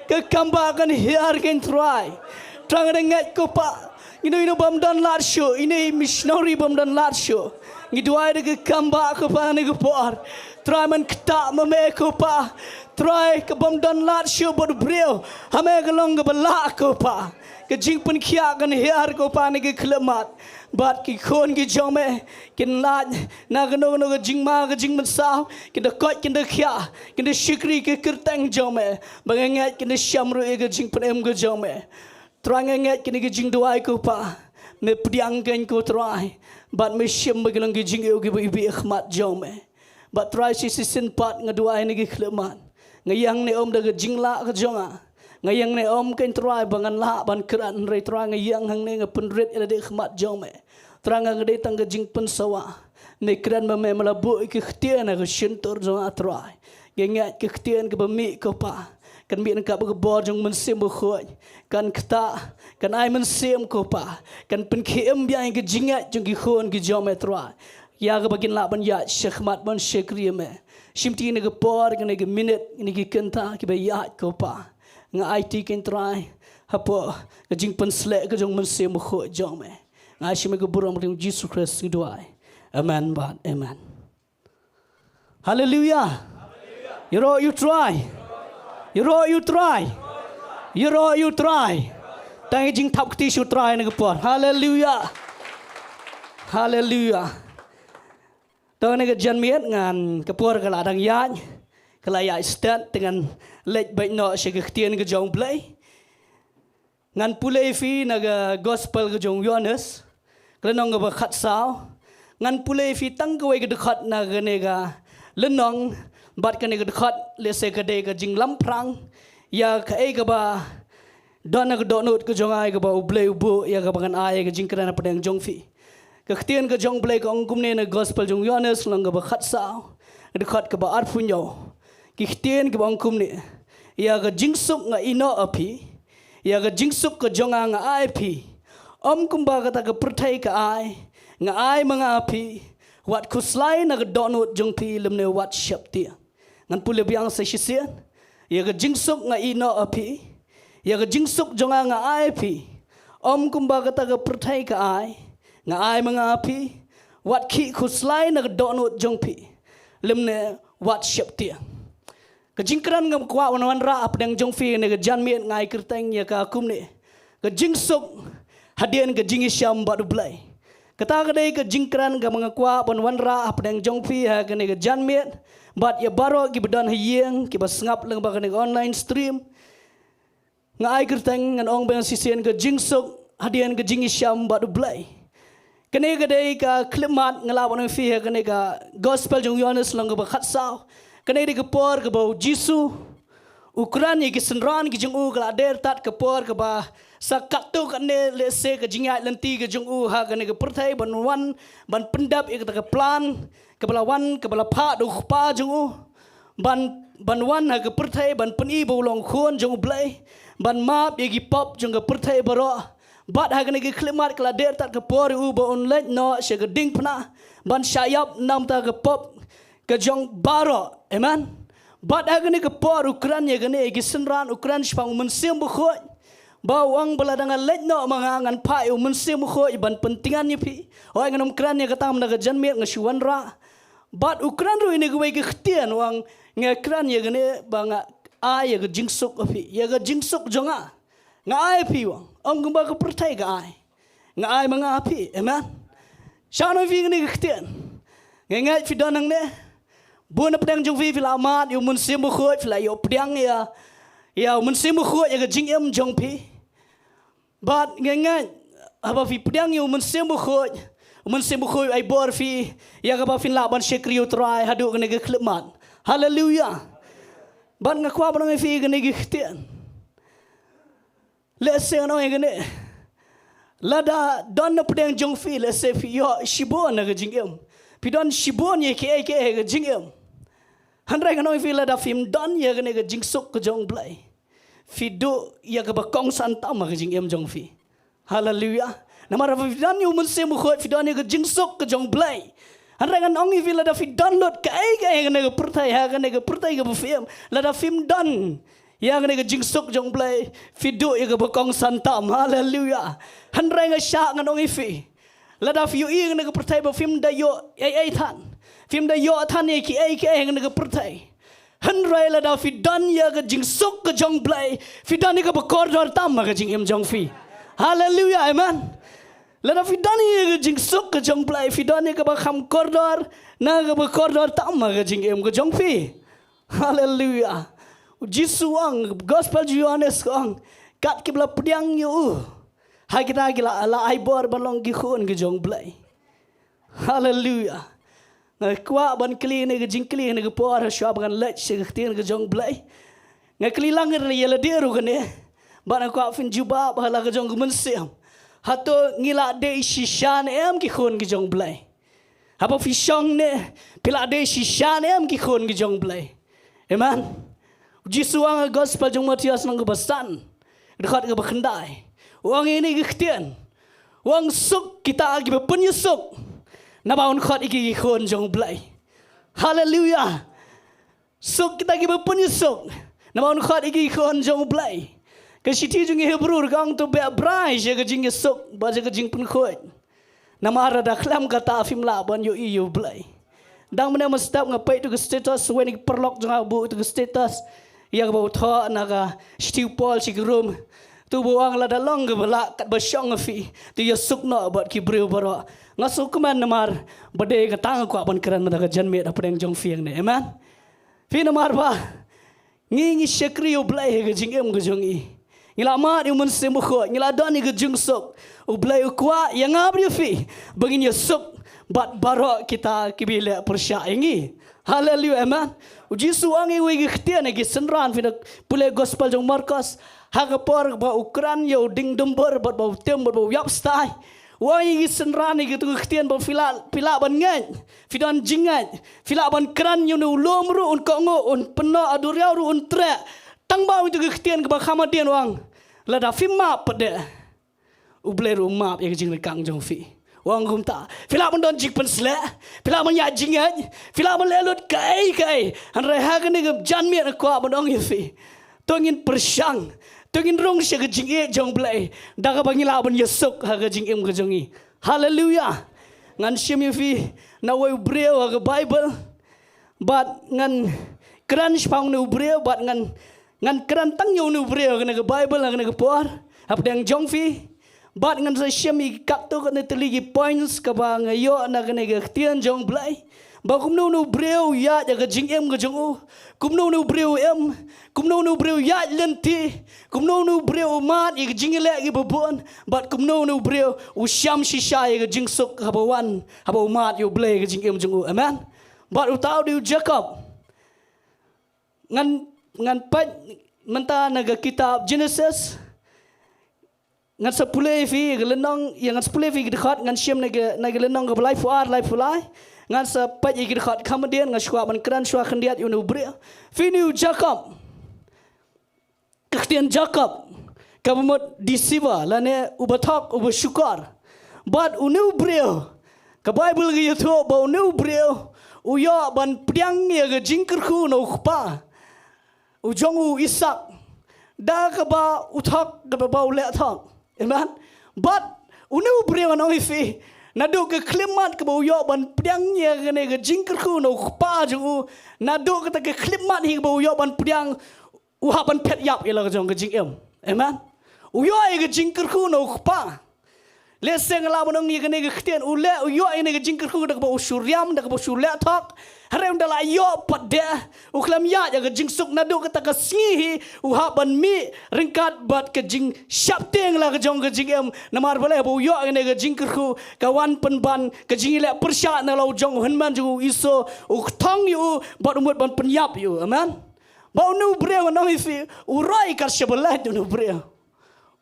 ka kambah kan hiar ko Trai. Trai, nga da ngeit ko Pa, ino ino bym don lad shuh, ine i missionary bym don lad shuh, ngi duwai da ka kambah ko Pa ha kane ka por. Trai, men ktah ma me ko Pa. Trai, ka bym don lad shuh bad u briew, ha me ka long kaba lah ko Pa. Ka jingpynkhiah kan hiar ko Pa ha kane ka khyllipmat. Bad ki khun ki jong me kin lait na kano kano ka jingma ka jingmynsaw, kin da koit, kin da khiah, kin da shakri ha ka kyrteng jong me. Ba nga ngeit kin da shem ruh ïa ka jingpynim ka jong me. Trai, nga ngeit kine ki jingduwai ko Pa, Me pdiang kein ko Trai, bad me shim ba ki long ki jingïew kiba iwbih ha khmat jong me. Bad Trai, shisien pat nga duwai na ki khyllipmat. Nga ïeng hangne ym da ka jinglah ka jong nga. Nga ïeng hangne ym kein Trai ba ngan lah ban kren, hynrei Trai nga ïeng hangne nga pynrit ïalade ha khmat jong me. Trai nga dei tang ka jingpynsawa. Me kren ba me, me la buh ïa ka ktien ha ka shyntur jong nga Trai. Nga ngeit ka ktien kaba mih ko Pa kan mih na ka bor jong u Mynsiem Bakhuid. Kan ktah, kan ai mynsiem ko Pa. Kan pynkhie im biang ïa ka jingngeit jong ki khun ki jong me Trai. Ïa kaba kin lah ban ïaid shakhmat ban shakri ïa me. Shimti na ka por, kane ka minit, kine ki kynta kiba ïaid ko Pa. Nga aiti kein Trai hapoh ka jingpynsleh ka jong u Mynsiem Bakhuid jong me. Nga ai sha me ka burom ha ka kyrteng u Jisu Khrist nga duwai. Amen bad amen. Haleluya. Ïaroh ïa u Trai. Ïaroh ïa u Trai. Ïaroh ïa u Trai. Tang ïa ka jingthap kti sha u Trai na ka por. Haleluya. Haleluya. To kane ka janmiet ngan, ka por ka la dang ïaid. Ka la ïaid stet, te ngan leit beit noh sha ka ktien ka jong u Blei. Ngan pule ïa phi na ka Gospel ka jong u Ïoannis, ka lynnong kaba khatsaw. Ngan pule ïa phi tang kawei ka dkhot na kane ka lynnong, bad kane ka dkhot lehse ka dei ka jinglamphrang ïa kaei kaba don ha ka dohnud ka jong nga, ïa kaba u Blei u buh, ïa kaba ngan ai ïa ka jingkren hapdeng jong phi. Ka ktien ka jong u Blei ka ong kumne na ka Gospel jong u Ïoannis, lynnong kaba khatsaw, ka dkhot kaba arphew hynñiew. Ki ktien kiba ong kumne: Ïa ka jingsuk nga ïehnoh ha phi, ïa ka jingsuk ka jong nga nga ai ha phi. Ym kumba kata ka pyrthei ka ai, nga ai ma nga ha phi. Wat khuslai na ka dohnud jong phi, lymne wat sheptieng. Ngan pule biang sa shisien. Ïa ka jingsuk nga ïehnoh ha phi, ïa ka jingsuk jong nga nga ai ha phi. Ym kumba kata ka pyrthei ka ai, nga ai ma nga ha phi. Wat khih khuslai na ka dohnud jong phi, lymne wat sheptieng. Ka jingkren nga kwah ban wanrah hapdeng jong phi kane ka janmiet nga ai kyrteng ïa ka kumne: Ka jingsuk hadien ka jingïashem bad u Blei. Kata ka dei ka jingkren kaba nga kwah ban wanrah hapdeng jong phi ha kane ka janmiet, bad ïa baroh kiba don ha ïing, kiba sngap lyngba kane ka online stream. Nga ai kyrteng, ngan ong biang shisien: Ka jingsuk hadien ka jingïashem bad u Blei. Kane ka dei ka khyllipmat nga lah ban ong ïa phi ha kane ka Gospel jong u Ïoannis, lynnong kaba khatsaw. Kane ka dei ka por kaba u Jisu u kren ïa ki synran ki jong u, ka la dei tad ka por kaba sa katto katne lehse ka jingïaid lynti ka jong u ha kane ka pyrthei, ban wan ban pyndep ïa kata ka plan kaba la wan, kaba la phah da u Kpa jong u, ban, ban wan ha ka pyrthei, ban pyni ba u long khun jong u Blei, ban map ïa ki pop jong ka pyrthei baroh. Bad ha kane ka khyllipmat ka la dei tad ka por ïa u ba un leit noh sha ka diengphna, ban shah ïap namar ka pop ka jong baroh. Amen. Bad ha kane ka por u kren ïa kane, ïa ki synran, u kren shaphang u Mynsiem Bakhuid, ba u ong ba lada nga leit noh ma nga, ngan phah ïa u Mynsiem Bakhuid ban pyntngen ïa phi. Hooid, ngan ym kren ïa kata mynta ka janmiet, nga shu wanrah. Bad u kren ruh ïa kane kawei ka ktien, u ong: Nga kren ïa kane ba nga ai ïa ka jingsuk ha phi, ïa ka jingsuk jong nga nga ai ha phi, u ong. Ym kumba ka pyrthei ka ai, nga ai ma nga ha phi. Amen. Sha ngi ïa phi kane ka ktien. Nga ngeit phi don hangne, bun hapdeng jong phi phi la mad ïa u Mynsiem Bakhuid, phi la ïoh pdiang ïa, ïa u Mynsiem Bakhuid ïa ka jingim jong phi. Bad nga ngeit haba phi pdiang ïa u Mynsiem Bakhuid, u Mynsiem Bakhuid u ai bor ïa phi ïa kaba phin lah ban shakri ïa u Trai haduh kane ka khyllipmat. Haleluya. Bad nga kwah ban ong ïa phi kane ka ktien. Lehse ngan ong ïa kane, lada don hapdeng jong phi, lehse phi ïoh shibun ha ka jingim, phi don shibun ïa kiei kiei ha ka jingim. Hynrei ngan ong ïa phi, lada phim don ïa kane ka jingsuk ka jong u Blei, phi duh ïa kaba kongsan tam ha ka jingim jong phi. Haleluya. Namar phi don ïa u Mynsiem Bakhuid, phi don ïa ka jingsuk ka jong u Blei. Hynrei ngan ong ïa phi, lada phi don lut kaei kaei ha kane ka pyrthei, ha kane ka pyrthei kaba phi im, lada phim don ïa kane ka jingsuk jong u Blei, phi duh ïa kaba kongsan tam. Haleluya. Hynrei nga shah ngan ong ïa phi, lada phi ïohi ha kane ka pyrthei ba phim da ïoh ei ei than, phim da ïoh than ïa kiei kiei ha kane ka pyrthei, hynrei lada phi don ïa ka jingsuk ka jong u Blei, phi don ïa kaba kordor tam ha ka jingim jong phi. Haleluya, amen. Lada phi don ïa ka jingsuk ka jong u Blei, phi don ïa kaba kham kordor, na kaba kordor tam ha ka jingim ka jong phi. Haleluya. U Jisu u ong, Gospel jong u Ïoannis ka ong, kat kiba la pdiang ïa u Ha kita ki la, la ai bor ban long ki khun ki jong Blei. Haleluya. Nga kwah ban kylli ne ka jingkylli ne ka por ha shuwa ba ngan leit sha ka ktien ka jong Blei. Nga kylli lang ïa lade ruh kane. Bad nga kwah phin jubab ha la ka jong ka mynsiem. Hato ngi la dei shisha ne em ki khun ki jong Blei? Haba phi shong ne, phi la dei shisha ne em ki khun ki jong Blei? Amen. U Jisu ong ha gospel jong Mathaios lynnong kaba san, dkhot kaba khyndai. U ong ïa kane ka ktien. U ong suk kita kiba pynïasuk, naba un khot ïa ki ki khun jong Blei. Haleluya. Suk kita kiba pynïasuk, naba un khot ïa ki ki khun jong Blei. Ka shithi jong ki Hebru ruh ka ong to beh brai sha ka jingïasuk bad sha ka jingpynkhuid. Namar lada khlem kata phim lah ban ïohi ïa u Blei. Dang mynne mynstep nga peit ïa ka status, wei na ki paralok jong nga u buh ïa ka status ïa kaba u thoh na ka shithi u Paul sha ki Rom. To u ong lada long kaba lah katba shong ha phi, to ïasuk noh bad ki briew baroh. Nga sngewkmen namar ba dei kata nga kwah ban kren mynta ka janmiet hapdeng jong phi hangne. Amen. Phi, namar ba ngi, ngi shakri ïa u Blei ha ka jingim ka jong ngi. Ngi la mad ïa u Mynsiem Bakhuid, ngi la don ïa ka jingsuk. U Blei u kwah ïa nga bad ïa phi ba ngin ïasuk bad baroh kita kiba leh pyrshah ïa ngi. Haleluya, amen. U Jisu u ong ïa u ha ka ktien ha ki synran, phi da pule gospel jong u Markos, ha ka por ba u kren ïa u dieng dumbur bad ba u tim bad ba u ïap stai. U ong ïa ki synran ha kito ki ktien ba phi lah, phi lah ban ngeit, phi don jingngeit, phi lah ban kren ïa une u lum ruh un kohnguh, un pynnoh, ha duriaw ruh un treh. Tang ba u ong ïa kito ki ktien kaba kham hadien, u ong lada phim map pat de, u Blei ruh u map ïa ka jingryngkang jong phi. U ong kumta. Phi lah ban don jingpynsleh, phi lah ban ïaid jingngeit, phi lah ban leh lut kaei kaei. Hynrei ha kane ka janmiet nga kwah ban ong ïa phi, to ngin pyrshang, to ngin rung sha ka jingïeit jong u Blei da kaba ngi lah ban ïasuk ha ka jingim ka jong ngi. Haleluya. Ngan shim ïa phi na uwei u briew ha ka Baibl. Bad ngan kren shaphang une u briew, bad ngan, ngan kren tang ïa une u briew ha kane ka Baibl ha kane ka por hapdeng jong phi. Bad ngan sa shim ïa katto katne tylli ki points kaba nga ïoh na kane ka ktien jong u Blei. Ba kumno une u briew u ïaid ïa ka jingim ka jong u. Kumno une u briew u im. Kumno une u briew u ïaid lynti. Kumno une u briew u mad ïa ka jingïaleh kiba bun. Bad kumno une u briew u shem shisha ïa ka jingsuk haba wan, haba u mad ïa u Blei ha ka jingim jong u. Amen. Bad uta u dei u Jakob. Ngan, ngan peit mynta na ka kitab Genesis. Ngan sa pule ïa phi ka lynnong, ïa ngan sa pule ïa phi ka dkhot, ngan shim na ka, na ka lynnong kaba laiphew ar, laiphew lai. Ngan sa peit ïa ka dkhot kham hadien, nga shu kwah ban kren shuwa khyndiat ïa une u briew. Phi, une u Jakob. Ka ktien Jakob kaba mut deceiver, lane uba thok, uba shukor. Bad une u briew, ka Baibl ka ïathuh ba une u briew u ïoh ban pdiang ïa ka jingkyrkhu na u kpa u jong u Isaak da kaba u thok, kaba u leh thok. Amen. Bad une u briew, ngan ong ïa phi, naduh ka khyllipmat kaba u ïoh ban pdiang ïa kane ka jingkyrkhu na u kpa jong u, naduh kata ka khyllipmat hi kaba u ïoh ban pdiang, u hap ban phet ïap ïa la ka jong ka jingim. Amen. U ïoh ïa ka jingkyrkhu na u kpa. Lehse nga lah ban ong ïa kane ka ktien, u leh, u ïoh ïa kane ka jingkyrkhu da kaba u shu riam, da kaba u shu leh thok. Hynrei ynda la ïoh pat de, u khlem ïaid ïa ka jingsuk, naduh kata ka sngi hi u hap ban mih ryngkat bad ka jingsheptieng la ka jong ka jingim. Namar balei? Ba u ïoh ïa kane ka jingkyrkhu ka wan pynban ka jingïaleh pyrshah na la u jong u hynmen jong u Esau, u kthong ïa u bad u mut ban pynïap ïa u. Amen. Ba une u briew, ngan ong ïa phi, u roi kat shaba leit une u briew.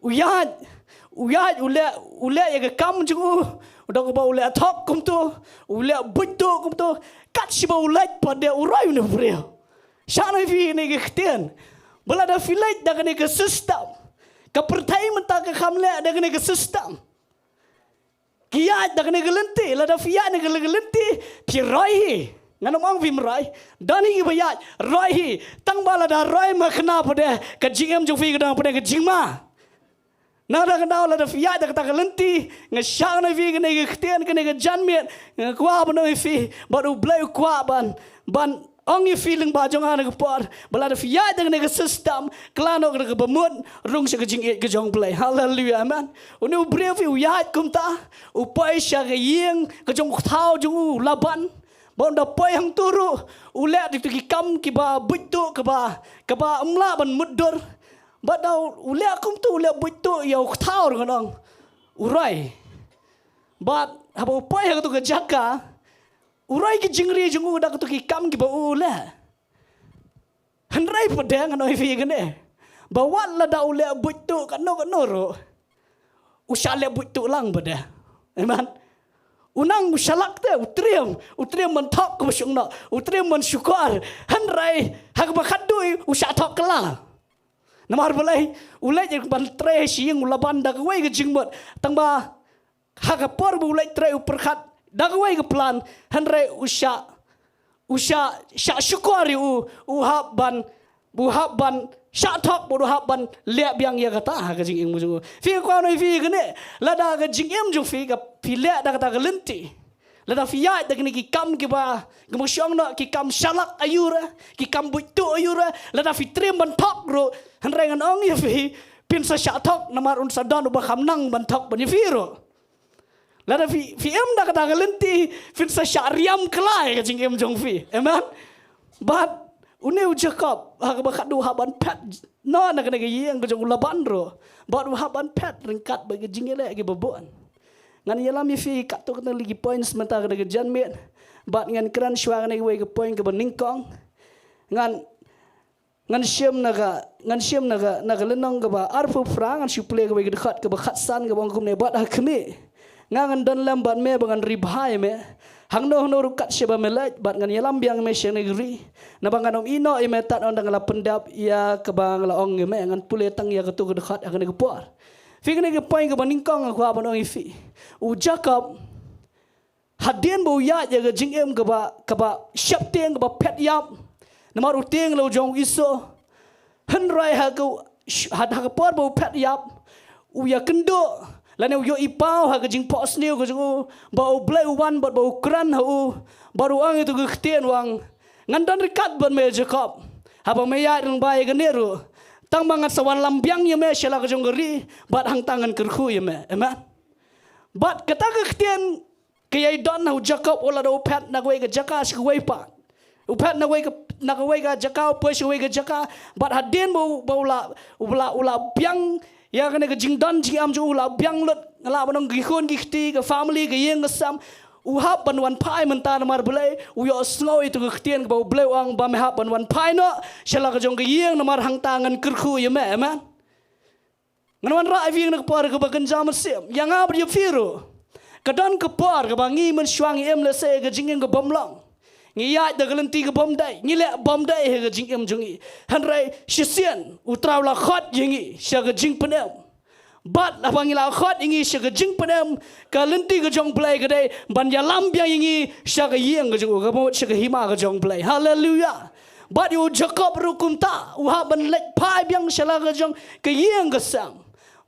U ïaid, u ïaid, u leh, u leh ïa ka kam jong u, u dang ba u leh thok kumto, u leh buit to kumto, kat shaba u leit pat de u roi une u briew. Shah, ngan ong ïa phi kane ka ktien. Ba lada phi leit da kane ka system, ka pyrthei mynta ka kham leh da kane ka system. Ki ïaid da kane ka lynti, lada phi ïaid na kane ka lynti, phi roi hi. Ngan ym ong phim roi. Don hi kiba ïaid, roi hi. Tang ba lada roi ma khynnah pat de, ka jingim jong phi ka don pat de ka jingma. Na kata ka daw lada phi ïaid da kata ka lynti, nga shah, ngan ong ïa phi kane ka ktien, kane ka janmiet, nga kwah ban ong ïa phi, bad u Blei u kwah ban, ban ong ïa phi lyngba jong nga na ka por, ba lada phi ïaid da kane ka system, kylla noh da kaba mut, rung sha ka jingïeit ka jong u Blei. Haleluya, amen. Une u briew, phi, u ïaid kumta, u poi sha ka ïing ka jong u thaw jong u Laban. Bad ynda poi hangto ruh, u leh kito ki kam kiba buit to, kaba, kaba ym lah ban mutdur. Bad da u leh kumto, u leh buit to ïa u thaw ruh, ngan ong. u roi. Bad haba u poi ha katu ka jaka, u roi ki jingri jong u da katu ki kam kiba u leh. Hynrei pat de ngan ong ïa phi kane, ba wat lada u leh buit tuh katno katno ruh, u shah leh buit tuh lang pat de. Amen. U nang u shalak te, u triem, u triem ban thok kaba shong noh, u triem ban shukor. Hynrei ha kaba khatduh u shah thok kylla. Namar balei? U leit ban trei sha ïing u Laban da kawei ka jingmut. Tang ba ha ka por ba u leit trei u pyrkhat da kawei ka plan, hynrei u shah, u shah, shah shukor ïa u, u hap ban, u hap ban shah thok, u hap ban leh biang ïa kata ha ka jingim jong u. Phi kwah ong ïa phi kane, lada ka jingim jong phi ka phi leh da kata ka lynti, lada phi ïaid da kine ki kam kiba, kiba shong noh, ki kam shalak aiu re, ki kam buit tuh aiu re, lada phi triem ban thok ruh, hynrei ngan ong ïa phi, phin sa shah thok namar un sa don uba kham nang ban thok ban ïa phi ruh. Lada phi, phi im da kata ka lynti, phin sa shah riam kylla ïa ka jingim jong phi. Amen. Bad une u Jakob ha kaba khatduh u hap ban phet noh na kane ka ïing ka jong u Laban ruh. Bad u hap ban phet ryngkat bad ka jingïaleh kiba bun. Ngan ïalam ïa phi katto katne ki points mynta kane ka janmiet. Bad ngan kren shuwa kane kawei ka point kaba nyngkong. Ngan, ngan shim na ka, ngan shim na ka, na ka lynnong kaba arphew phra, ngan shu pule kawei ka dkhot kaba khatsan kaba ong kumne: Bad ha khmih, nga ngan don lem bad me ba ngan ri bha ïa me hangno hangno ruh kat shaba me leit, bad ngan ïalam biang ïa me sha kane ka ri, naba ngan ym ïehnoh ïa me tad haduh ba nga la pyndep ïa kaba nga la ong ïa me. Ngan pule tang ïa katu ka dkhot ha kane ka por. Phi, kane ka point kaba nyngkong nga kwah ban ong ïa phi, u Jakob, hadien ba u ïaid ïa ka jingim kaba, kaba sheptieng, kaba phet ïap, namar u tieng la u jong u Esau. Hynrei ha ka, ha, ha ka por ba u phet ïap, u ïakynduh lane u ïohi paw ha ka jingphohsniew ka jong u, ba U Blei u wan bad ba u kren ha u, bad u ong ïa tu ka ktien, u ong: Ngan don ryngkat bad me Jakob. Haba me ïaid lyngba ïa kane ruh, tang ba ngan sa wanlam biang ïa me sha la ka jong ka ri, bad hangta ngan kyrkhu ïa me. Amen. Bad kata ka ktien ka ïai don ha u Jakob wat la da u phet na kawei ka jaka sha kawei pat. U phet na kawei ka, na kawei ka jaka u poi sha kawei ka jaka. Bad hadien ba u, ba u la, u la, u la biang ïa kane ka jingdon jingem jong u, u la biang lut, nga lah ban ong ki khun ki kti, ka family, ka ïing ka sem, u hap ban wan phai mynta namar balei? U ïohsngew ïa tu ka ktien kaba U Blei u ong ba me hap ban wan phai noh sha la ka jong ka ïing namar hangta ngan kyrkhu ïa me. Amen. Ngan wanrah ïa phi na ka por kaba kynja mynsiem, ïa nga bad ïa phi ruh. Ka don ka por kaba ngi mynshuwa ngi im lehse ha ka jingim ka bym long. Ngi ïaid da ka lynti ka bym dei, ngi leh bym dei ha ka jingim jong ngi. Hynrei shisien U Trai u la khot ïa ngi sha ka jingpynim. Bad haba ngi la khot ïa ngi sha ka jingpynim, ka lynti ka jong U Blei ka dei ban ïalam biang ïa ngi sha ka ïing ka jong u, ka mut sha ka hima ka jong U Blei. Haleluya. Bad ïa u Jakob ruh kumta, u hap ban leit phai biang sha la ka jong ka ïing ka sem.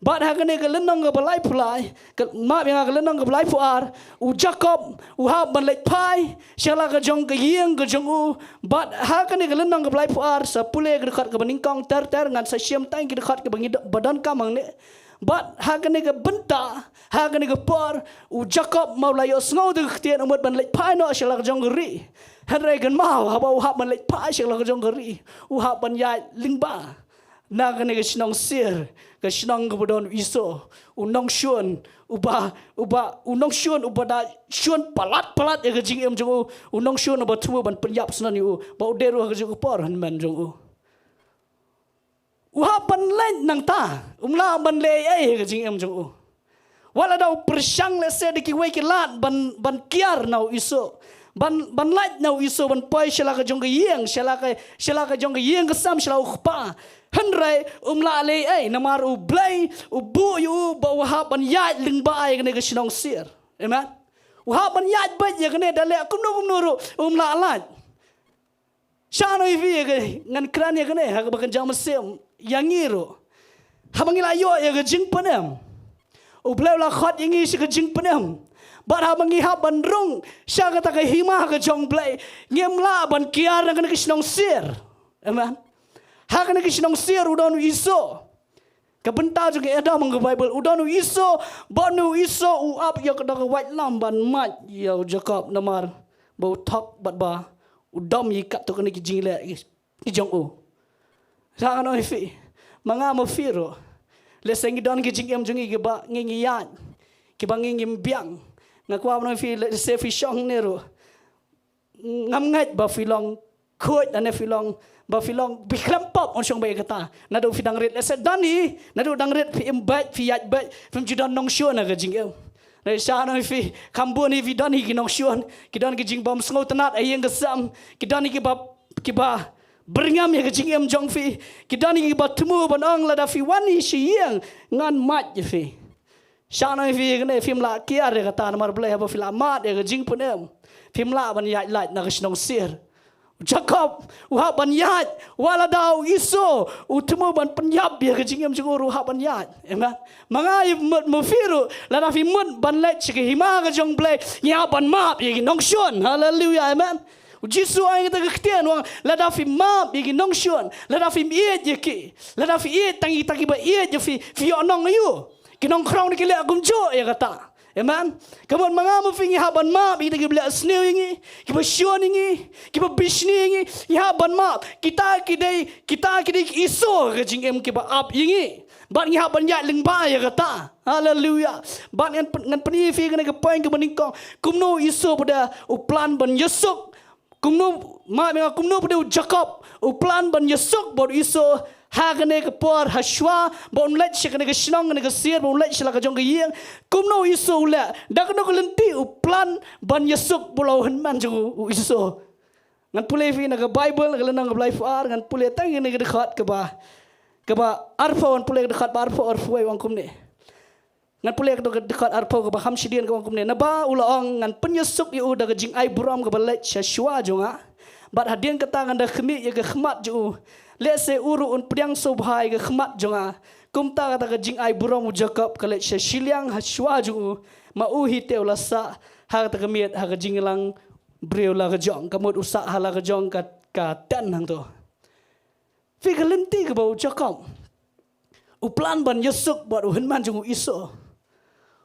Bad ha kane ka lynnong kaba laiphew lai, ka, map ïa nga, ka lynnong kaba laiphew ar, u Jakob u hap ban leit phai sha la ka jong ka ïing ka jong u. Bad ha kane ka lynnong kaba laiphew ar, sa pule ka dkhot kaba nyngkong ter ter, ngan sa shim tang ki dkhot kiba ngi do-, ba donkam hangne. Bad ha kane ka bynta, ha kane ka por, u Jakob ma u la ïohsngew da ka ktien, u mut ban leit phai noh sha la ka jong ka ri. Hynrei kynmaw, haba u hap ban leit phai sha la ka jong ka ri, u hap ban ïaid lyngba na kane ka shnong Seir, ka shnong kaba don u Esau, u nongshun uba, uba, u nongshun uba da shun palat palat ïa ka jingim jong u, u nongshun uba thmu ban pynïap shnong ïa u, ba u dei ruh ha ka juh ka por hynmen jong u. U hap ban leit nangta, um lah ban leh ei ei ha ka jingim jong u. Wat la da u pyrshang lehse da kiwei ki lad ban, ban kiar na u Esau, ban, ban lait na u Esau ban poi sha la ka jong ka ïing, sha la ka, sha la ka jong ka ïing ka sem, sha la u kpa. Hynrei um lah leh ei ei, namar U Blei u buh ïa u ba u hap ban ïaid lyngba ïa kane ka shnong Seir. Amen. U hap ban ïaid beit ïa kane, da leh kumno kumno ruh um lah lait. Sha no ïa phi ïa ka, ngan kren ïa kane ha kaba kynja mynsiem ïa ngi ruh. Haba ngi la ïoh ïa ka jingpynim, U Blei u la khot ïa ngi sha ka jingpynim. Bad haba ngi hap ban rung sha kata ka hima ka jong U Blei, ngim lah ban kiar na kane ka shnong Seir. Amen. Ha kane ka shnong Seir u don u Esau. Ka bynta jong ka Edom ha ka Baibl, u don u Esau, bad une u Esau u ap ïa ka da ka waitlam ban mad ïa u Jakob namar ba u thok bad ba u dom ïa katto katne ki jingleh ki jong u. Sa ngan ong ïa phi, ma nga ma phi ruh, lehse ngi don ki jingim jong ngi kiba ngi, ngi ïaid, kiba ngi ngim biang. Nga kwah ban ong ïa phi, lehse phi shong ne ruh, ngam ngeit ba phi long khuid, lane phi long, ba phi long, phi khlem pop, ngan shong ba ïa kata. Naduh phi dang rit, lehse don hi, naduh dang rit phi im beit, phi ïaid beit, phim ju don nongshun ha ka jingim. Lehse ngan ong ïa phi, kham bun hi phi don hi ki nongshun, ki don ki jingbym sngewtynnad ha ïing ka sem, ki don hi kiba, kiba byrngem ïa ka jingim jong phi, ki don hi kiba thmu ban ong lada phi wan hi sha ïing ngan mad ïa phi. Sha ngan ong ïa phi kane, phim lah kiar ïa kata namar balei? Haba phi la mad ïa ka jingpynim, phim lah ban ïaid lait na ka shnong sir. U Jakob u hap ban ïaid, wat lada u Esau u thmu ban pynïap ïa ka jingim jong u ruh u hap ban ïaid. Amen. Ma nga, ïa mut ma phi ruh, lada phi mut ban leit sha ka hima ka jong U Blei, ngi hap ban map ïa ki nongshun. Haleluia, amen. U Jisu u ai kata ka ktien, u ong lada phi map ïa ki nongshun, lada phim ïeit ïa ki, lada phi ïeit tang ïa kita kiba ïeit ïa phi, phi ïoh nong aïu? Ki nongkhrong ne ki leh kumjuh ïa kata. Amen. Ka mut ma nga ma phi ngi hap ban map ïa kita kiba leh sniew ïa ngi, kiba shun ïa ngi, kiba bishni ïa ngi, ngi hap ban map. Kita ki dei, kita ki dei ki Esau ha ka jingim kiba ap ïa ngi. Bad ngi hap ban ïaid lyngba ïa kata. Haleluia. Bad ngan pyn-, ngan pyni ïa phi kane ka point kaba nyngkong, kumno u Esau pat de u plan ban ïasuk. Kumno, ma, ma, kumno pat de u Jakob u plan ban ïasuk bad u Esau ha kane ka por, hashwa ba un leit sha kane ka shnong, kane ka sir, ba un leit sha la ka jong ka ïing. Kumno u Esau u leh, da kano ka lynti u plan ban ïasuk bad la u hynmen jong u, u Esau? Ngan pule ïa phi na ka Baibl, na ka lynnong kaba laiphew ar, ngan pule tang ïa kane ka dkhot kaba, kaba arphew, ngan pule ka dkhot ba arphew, arphew wei, u ong kumne. Ngan pule ka dkhot arphew kaba kham shadien, ka ong kumne: Naba u la ong, ngan pynïasuk ïa u da ka jingai burom kaba leit sha shuwa jong nga, bad hadien kata ngan da khmih ïa ka khmat jong u, lehse u ruh un pdiang sngewbha ïa ka khmat jong nga. Kumta kata ka jingai burom u Jakob ka leit sha shiliang ha shuwa jong u, ma u hi te u la sah ha kata ka miet ha ka jingïalang briew la ka jong, ka mut u sah ha la ka jong ka, ka tent hangto. Phi, ka lynti kaba u Jakob u plan ban ïasuk bad u hynmen jong u Esau,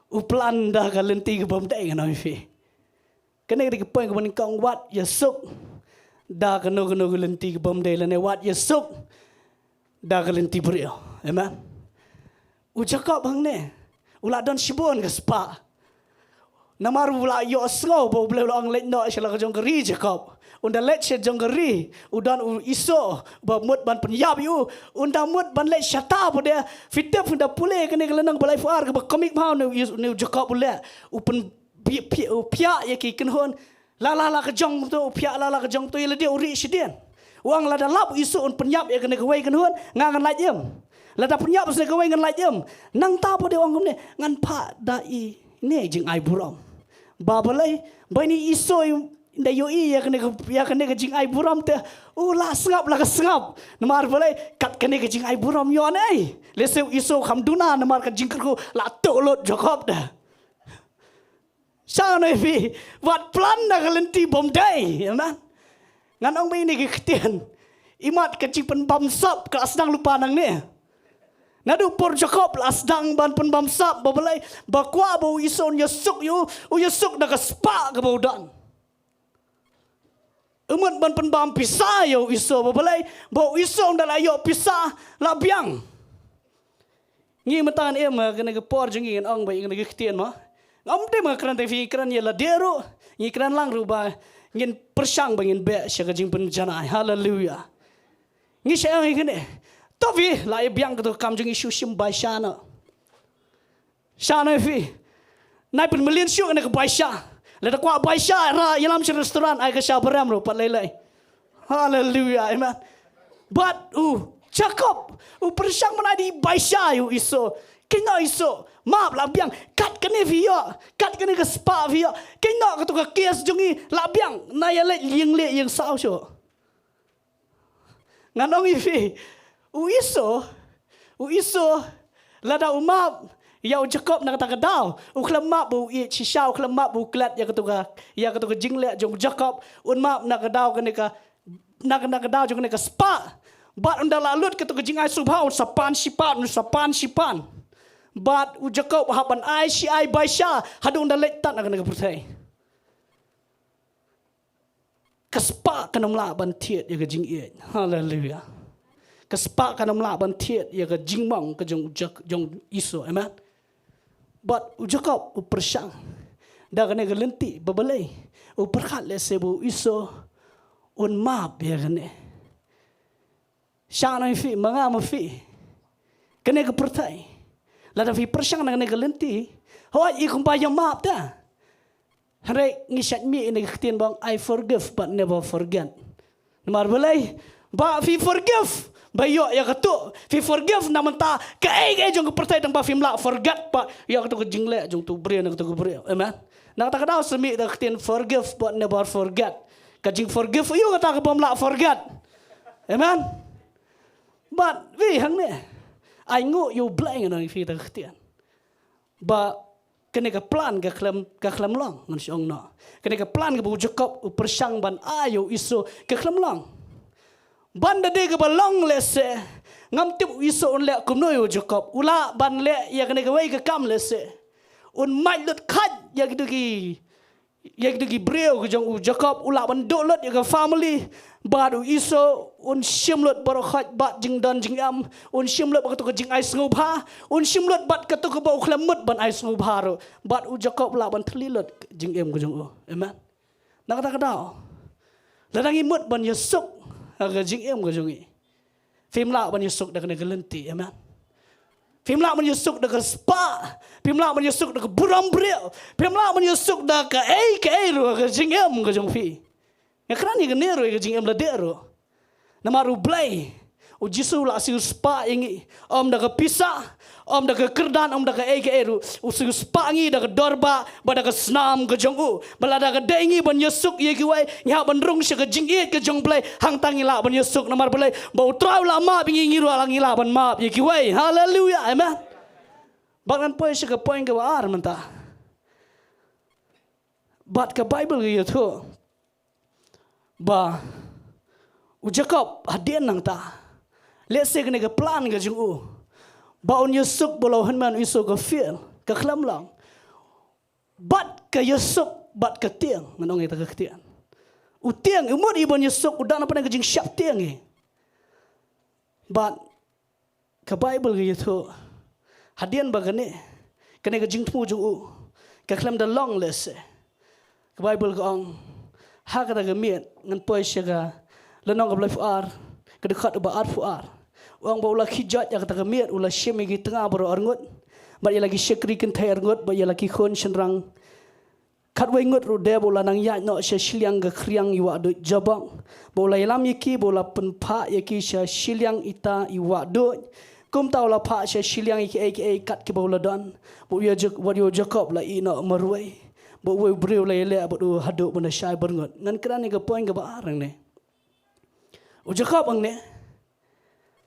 u plan da ka lynti kabym dei, ngan ong ïa phi. Kane ka dei ka point kaba nyngkong, wat ïasuk da kano kano ka lynti kabym dei, lane wat ïasuk da ka lynti briew. Amen. U Jakob hangne u la don shibun ka spah. Namar u la ïohsngew ba U Blei u la ong, leit noh sha la ka jong ka ri Jakob. Un da leit sha jong ka ri, u don u Esau ba mut ban pynïap ïa u. Un da mut ban leit shata pat de. Phi tip, phin da pule kane ka lynnong ba laiphew ar kaba khmih, ma une u Esau, une u Jakob u leh, u pyn, pi-, pi-, u phiah ïa ki kynhun. La, la, la ka jong to, u phiah la, la ka jong to, ïa lade u rieh shadien. U ong lada lap u Esau un pynïap ïa kane kawei kynhun, nga ngan lait im. Lada pynïap sne kawei ngan lait im. Nangta pat de u ong kumne, ngan phah da ine i jingai burom. Ba balei? Ba ine i Esau i da ïohi ïa kane ka, ïa kane ka jingai burom te u la sngap la ka sngap. Namar balei? Kat kane ka jingai burom ïoh ne. Lehse u Esau kham duna namar ka jingkyrkhu, la tuh lut Jakob de. Sha ngan ong ïa phi, wat plan na ka lynti bym dei, amen. Ngan ong ba ine ki ktien, imat ka jingpynbamsap ka la sdang lypa nangne. Naduh por Jakob la sdang ban pynbamsap, ba balei? Ba kwah ba u Esau un ïasuk ïa u, u ïasuk da ka spah kaba u don. U mut ban pynbam pisa ïa u Esau, ba balei? Ba u Esau ynda la ïoh pisa la biang. Ngi mynta ngan im, eh, kane ka por jong ngi, ngan ong ba ïa kane ka ktien mo. Ngam tip, nga kren te phi, ngi kren ïa lade ruh, ngi kren lang ruh ba ngin pyrshang ba ngin beh sha ka jingpynjanai. Haleluia. Ngi shu ong ïa kane. To phi la ïa biang kato ka kam jong ngi, shu shim baisha noh. Sha ngan ong ïa phi, nai pynmlien shuh kane ka baisha. Lada kwah baisha, ra ïalam sha restaurant, ai ka sha barem ruh pat lei lei. Haleluia, amen. Bad u Jakob u pyrshang ban ai da i baisha ïa u Esau. Kynnoh Esau, map, la biang. Kat kane phi ïoh, kat kane ka spah phi ïoh. Kynnoh kato ka case jong ngi, la biang. Nai ïaleit ïing leh ïing saw shuh. Ngan ong ïa phi, u Esau, u Esau, lada u map ïa u Jakob na kata ka daw, u khlem map ba u ïeit shisha, u khlem map ba u klet ïa kato ka, ïa kato ka jingleh jong u Jakob, un map na ka daw kane ka, na ka, na ka daw jong kane ka spah. Bad ynda la lut kato ka jingai sngewbha, un sa pan shipan, un sa pan shipan. Bad u Jakob hap ban ai shi ai baisha haduh ynda leit tad na kane ka pyrthei. Ka spah kan ym lah ban thied ïa ka jingïeit. Haleluia. Ka spah kan ym lah ban thied ïa ka jingmong ka jong u Jak-, jong u Esau. Amen. Bad u Jakob u pyrshang da kane ka lynti ba balei u pyrkhat lehse ba u Esau un map ïa kane. Sha ngi, phi, ma nga ma phi, kane ka pyrthei, lada phi pyrshang na kane ka lynti, hooid, i kumba ïa map ta. Hynrei ngi shait mih ïa kane ka ktien ba ong, "I forgive but never forget." Namar balei? Ba phi forgive ba ïoh ïa kato. Phi forgive na bynta kaei kaei jong ka pyrthei, tang ba phim lah forget ba ïa kato ka jingleh jong uto u briew na kato ka briew. Amen. Na kata ka daw sa mih da ka ktien forgive but never forget. Ka jingforgive aïu kata ka bym lah forget? Amen. Bad phi, hangne, ai nguh ïa U Blei, ngan ong ïa phi kata ka ktien. Ba kane ka plan ka khlem, ka khlem long, ngan shu ong noh. Kane ka plan kaba u Jakob u pyrshang ban ai ïa u Esau ka khlem long. Ban da dei kaba long lehse, ngam tip u Esau un leh kumno ïa u Jakob. U lah ban leh ïa kane kawei ka kam lehse, un mait lut khait ïa kito ki, ïa kito ki briew ki jong u Jakob, u lah ban duh lut ïa ka family. Bad u Esau un shim lut baroh khoit bad jingdon jingem, un shim lut bad kato ka jingai sngewbha, un shim lut bad kato kaba u khlem mut ban ai sngewbha ruh. Bad u Jakob u lah ban thylli lut jingim ka jong u. Amen. Na kata ka daw, lada ngi mut ban ïasuk ha ka jingim ka jong ngi, phim lah ban ïasuk da kane ka lynti. Amen. Phim lah ban ïasuk da ka spah. Phim lah ban ïasuk da ka burom briew. Phim lah ban ïasuk da kaei kaei ruh ha ka jingim ka jong phi. Nga kren ïa kane ruh ha ka jingim lade ruh. Namar U Blei, u Jisu u la siew spah ïa ngi. Ym da ka pisa, ym da ka kyrdan, ym da kaei kaei ruh. U siew spah ngi da ka dorbar bad da ka snam ka jong u. Ba lada ka dei ngi ban ïasuk ïa kiwei, ngi hap ban rung sha ka jingïeit ka jong U Blei, hangta ngi lah ban ïasuk. Namar balei? Ba U Trai u la map ïa ngi, ngi ruh lah, ngi lah ban map ïa kiwei. Haleluia. Amen. Bad ngan poi sha ka point kaba ar mynta. Bad ka Baibl ka ïathuh ba u Jakob hadien nangta, lehse kane ka plan ka jong u ba un ïasuk bad u hynmen u Esau ka fail, ka khlem long. Bad ka ïasuk bad ka tieng, ngan ong ïa kata ka ktien. U tieng, u mut ïa ban ïasuk, u don hapdeng ka jingsheptieng ïa. Bad ka Baibl ka ïathuh, hadien ba kane, kane ka jingthmu jong u ka khlem da long lehse, ka Baibl ka ong, ha kata ka miet, ngan poi sha ka lynnong kaba laiphew ar, ka dkhot ba arphew ar. U ong ba u la khie joit ha kata ka miet, u la shim ïa ki tnga baroh arngut, bad ïa la ki shakri kynthei arngut, bad ïa la ki khun shynrang khatwei ngut ruh de, ba u la nang ïaid noh sha shiliang ka khriang i wahduid Jabok. Ba u la ïalam ïa ki, ba u la pynphah ïa ki sha shiliang ita i wahduid. Kumta u la phah sha shiliang ïa kiei kiei kat kiba u la don. Bad ïa u Jak-, bad ïa u Jakob la ïeh noh marwei. Bad uwei u briew la ïaleh bad u haduh ban da shai byrngut. Ngan kren ïa ka point kaba ar hangne. U Jakob hangne,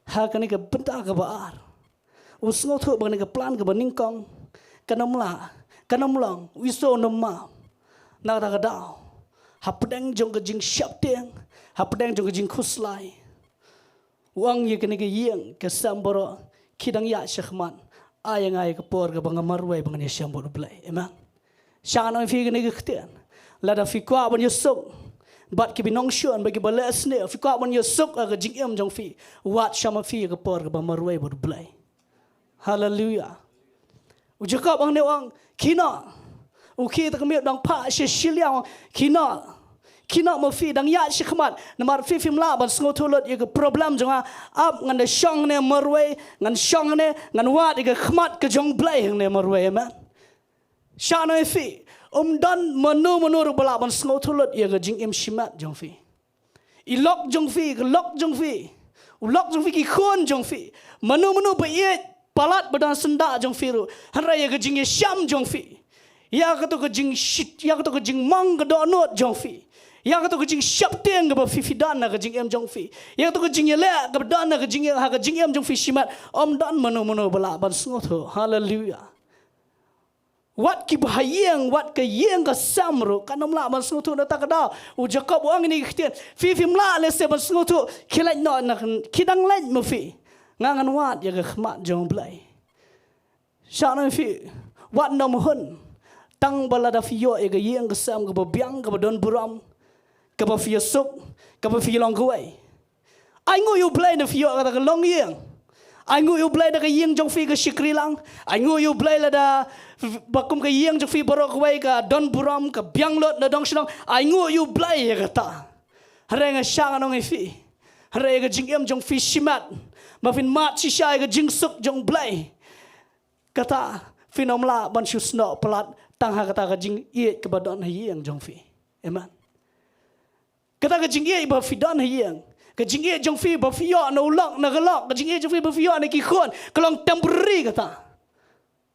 ha kane ka bynta kaba ar, u sngewthuh ba kane ka plan kaba nyngkong kan ym lah, kan ym long, u Esau un ym map. Na kata ka daw, hapdeng jong ka jingsheptieng, hapdeng jong ka jingkhuslai, u ong ïa kane ka ïing ka sem baroh, ki dang ïaid shakhmat, ai ïa nga ïa ka por kaba nga marwei ba ngan ïashem bad U Blei. Amen. Sha ngi, phi, kane ka ktien, lada phi kwah ban ïasuk bad kiba nongshun, bad kiba leh sniew, phi kwah ban ïasuk ha ka jingim jong phi, wad shwa ma phi ïa ka por kaba marwei bad U Blei. Haleluia. U Jakob hangne u ong, khie noh. U khie, kata ka miet u dang phah sha shiliang, u ong, khie noh. Khie noh ma phi, dang ïaid shakhmat. Namar phi phim lah ban sngewthuh lut ïa ka problem jong nga. Ap, ngan da shong hangne marwei, ngan shong hangne, ngan wad ïa ka khmat ka jong U Blei hangne marwei. Amen. Sha ngi, phi, ym don mano mano ruh ba lah ban sngewthuh lut ïa ka jingim shimet jong phi. I lok jong phi, ka lok jong phi, u lok jong phi, ki khun jong phi, mano mano ba ïeit palat ba don syndah jong phi ruh, hynrei ïa ka jingïashem jong phi, ïa kato ka jingshit, ïa kato ka jingmong ka dohnud jong phi, ïa kato ka jingsheptieng kaba phi, phi don ha ka jingim jong phi, ïa kato ka jingïaleh kaba don ha ka jingim, ha ka jingim jong phi shimet, ym don mano mano ba lah ban sngewthuh. Haleluia. Wat kiba ha ïing, wat ka ïing ka sem ruh kan ym lah ban sngewthuh. Na kata ka daw, u Jakob u ong ïa kine ki ktien, phi phim lah lehse ban sngewthuh, khie leit noh, na, khie dang leit ma phi. Nga ngan wad ïa ka khmat jong U Blei. Sha ngi, phi, wat nym hun. Tang ba lada phi ïoh ïa ka ïing ka sem kaba biang, kaba don burom, kaba phi ïasuk, kaba phi long kawei. Ai nguh ïa U Blei, na phi ïoh kata ka longïing. Ai nguh ïa u Blei da ka ïing jong phi ka shakri lang. Ai nguh ïa u Blei lada ba kum ka ïing jong phi baroh kawei ka don burom, ka biang lut na dong shnong. Ai nguh ïa u Blei ïa kata. Hynrei nga shah ngan ong ïa phi, hynrei ïa ka jingim jong phi shimet, ba phin mad shisha ïa ka jingsuk jong u Blei, kata phin ym lah ban shu snoh palat tang ha kata ka jingïeit kaba don ha ïing jong phi. Amen. Kata ka jingïeit ba phi don ha ïing, ka jingïeit jong phi ba phi ïoh na u lok na ka lok, ka jingïeit jong phi ba phi ïoh na ki khun, ka long temporary kata.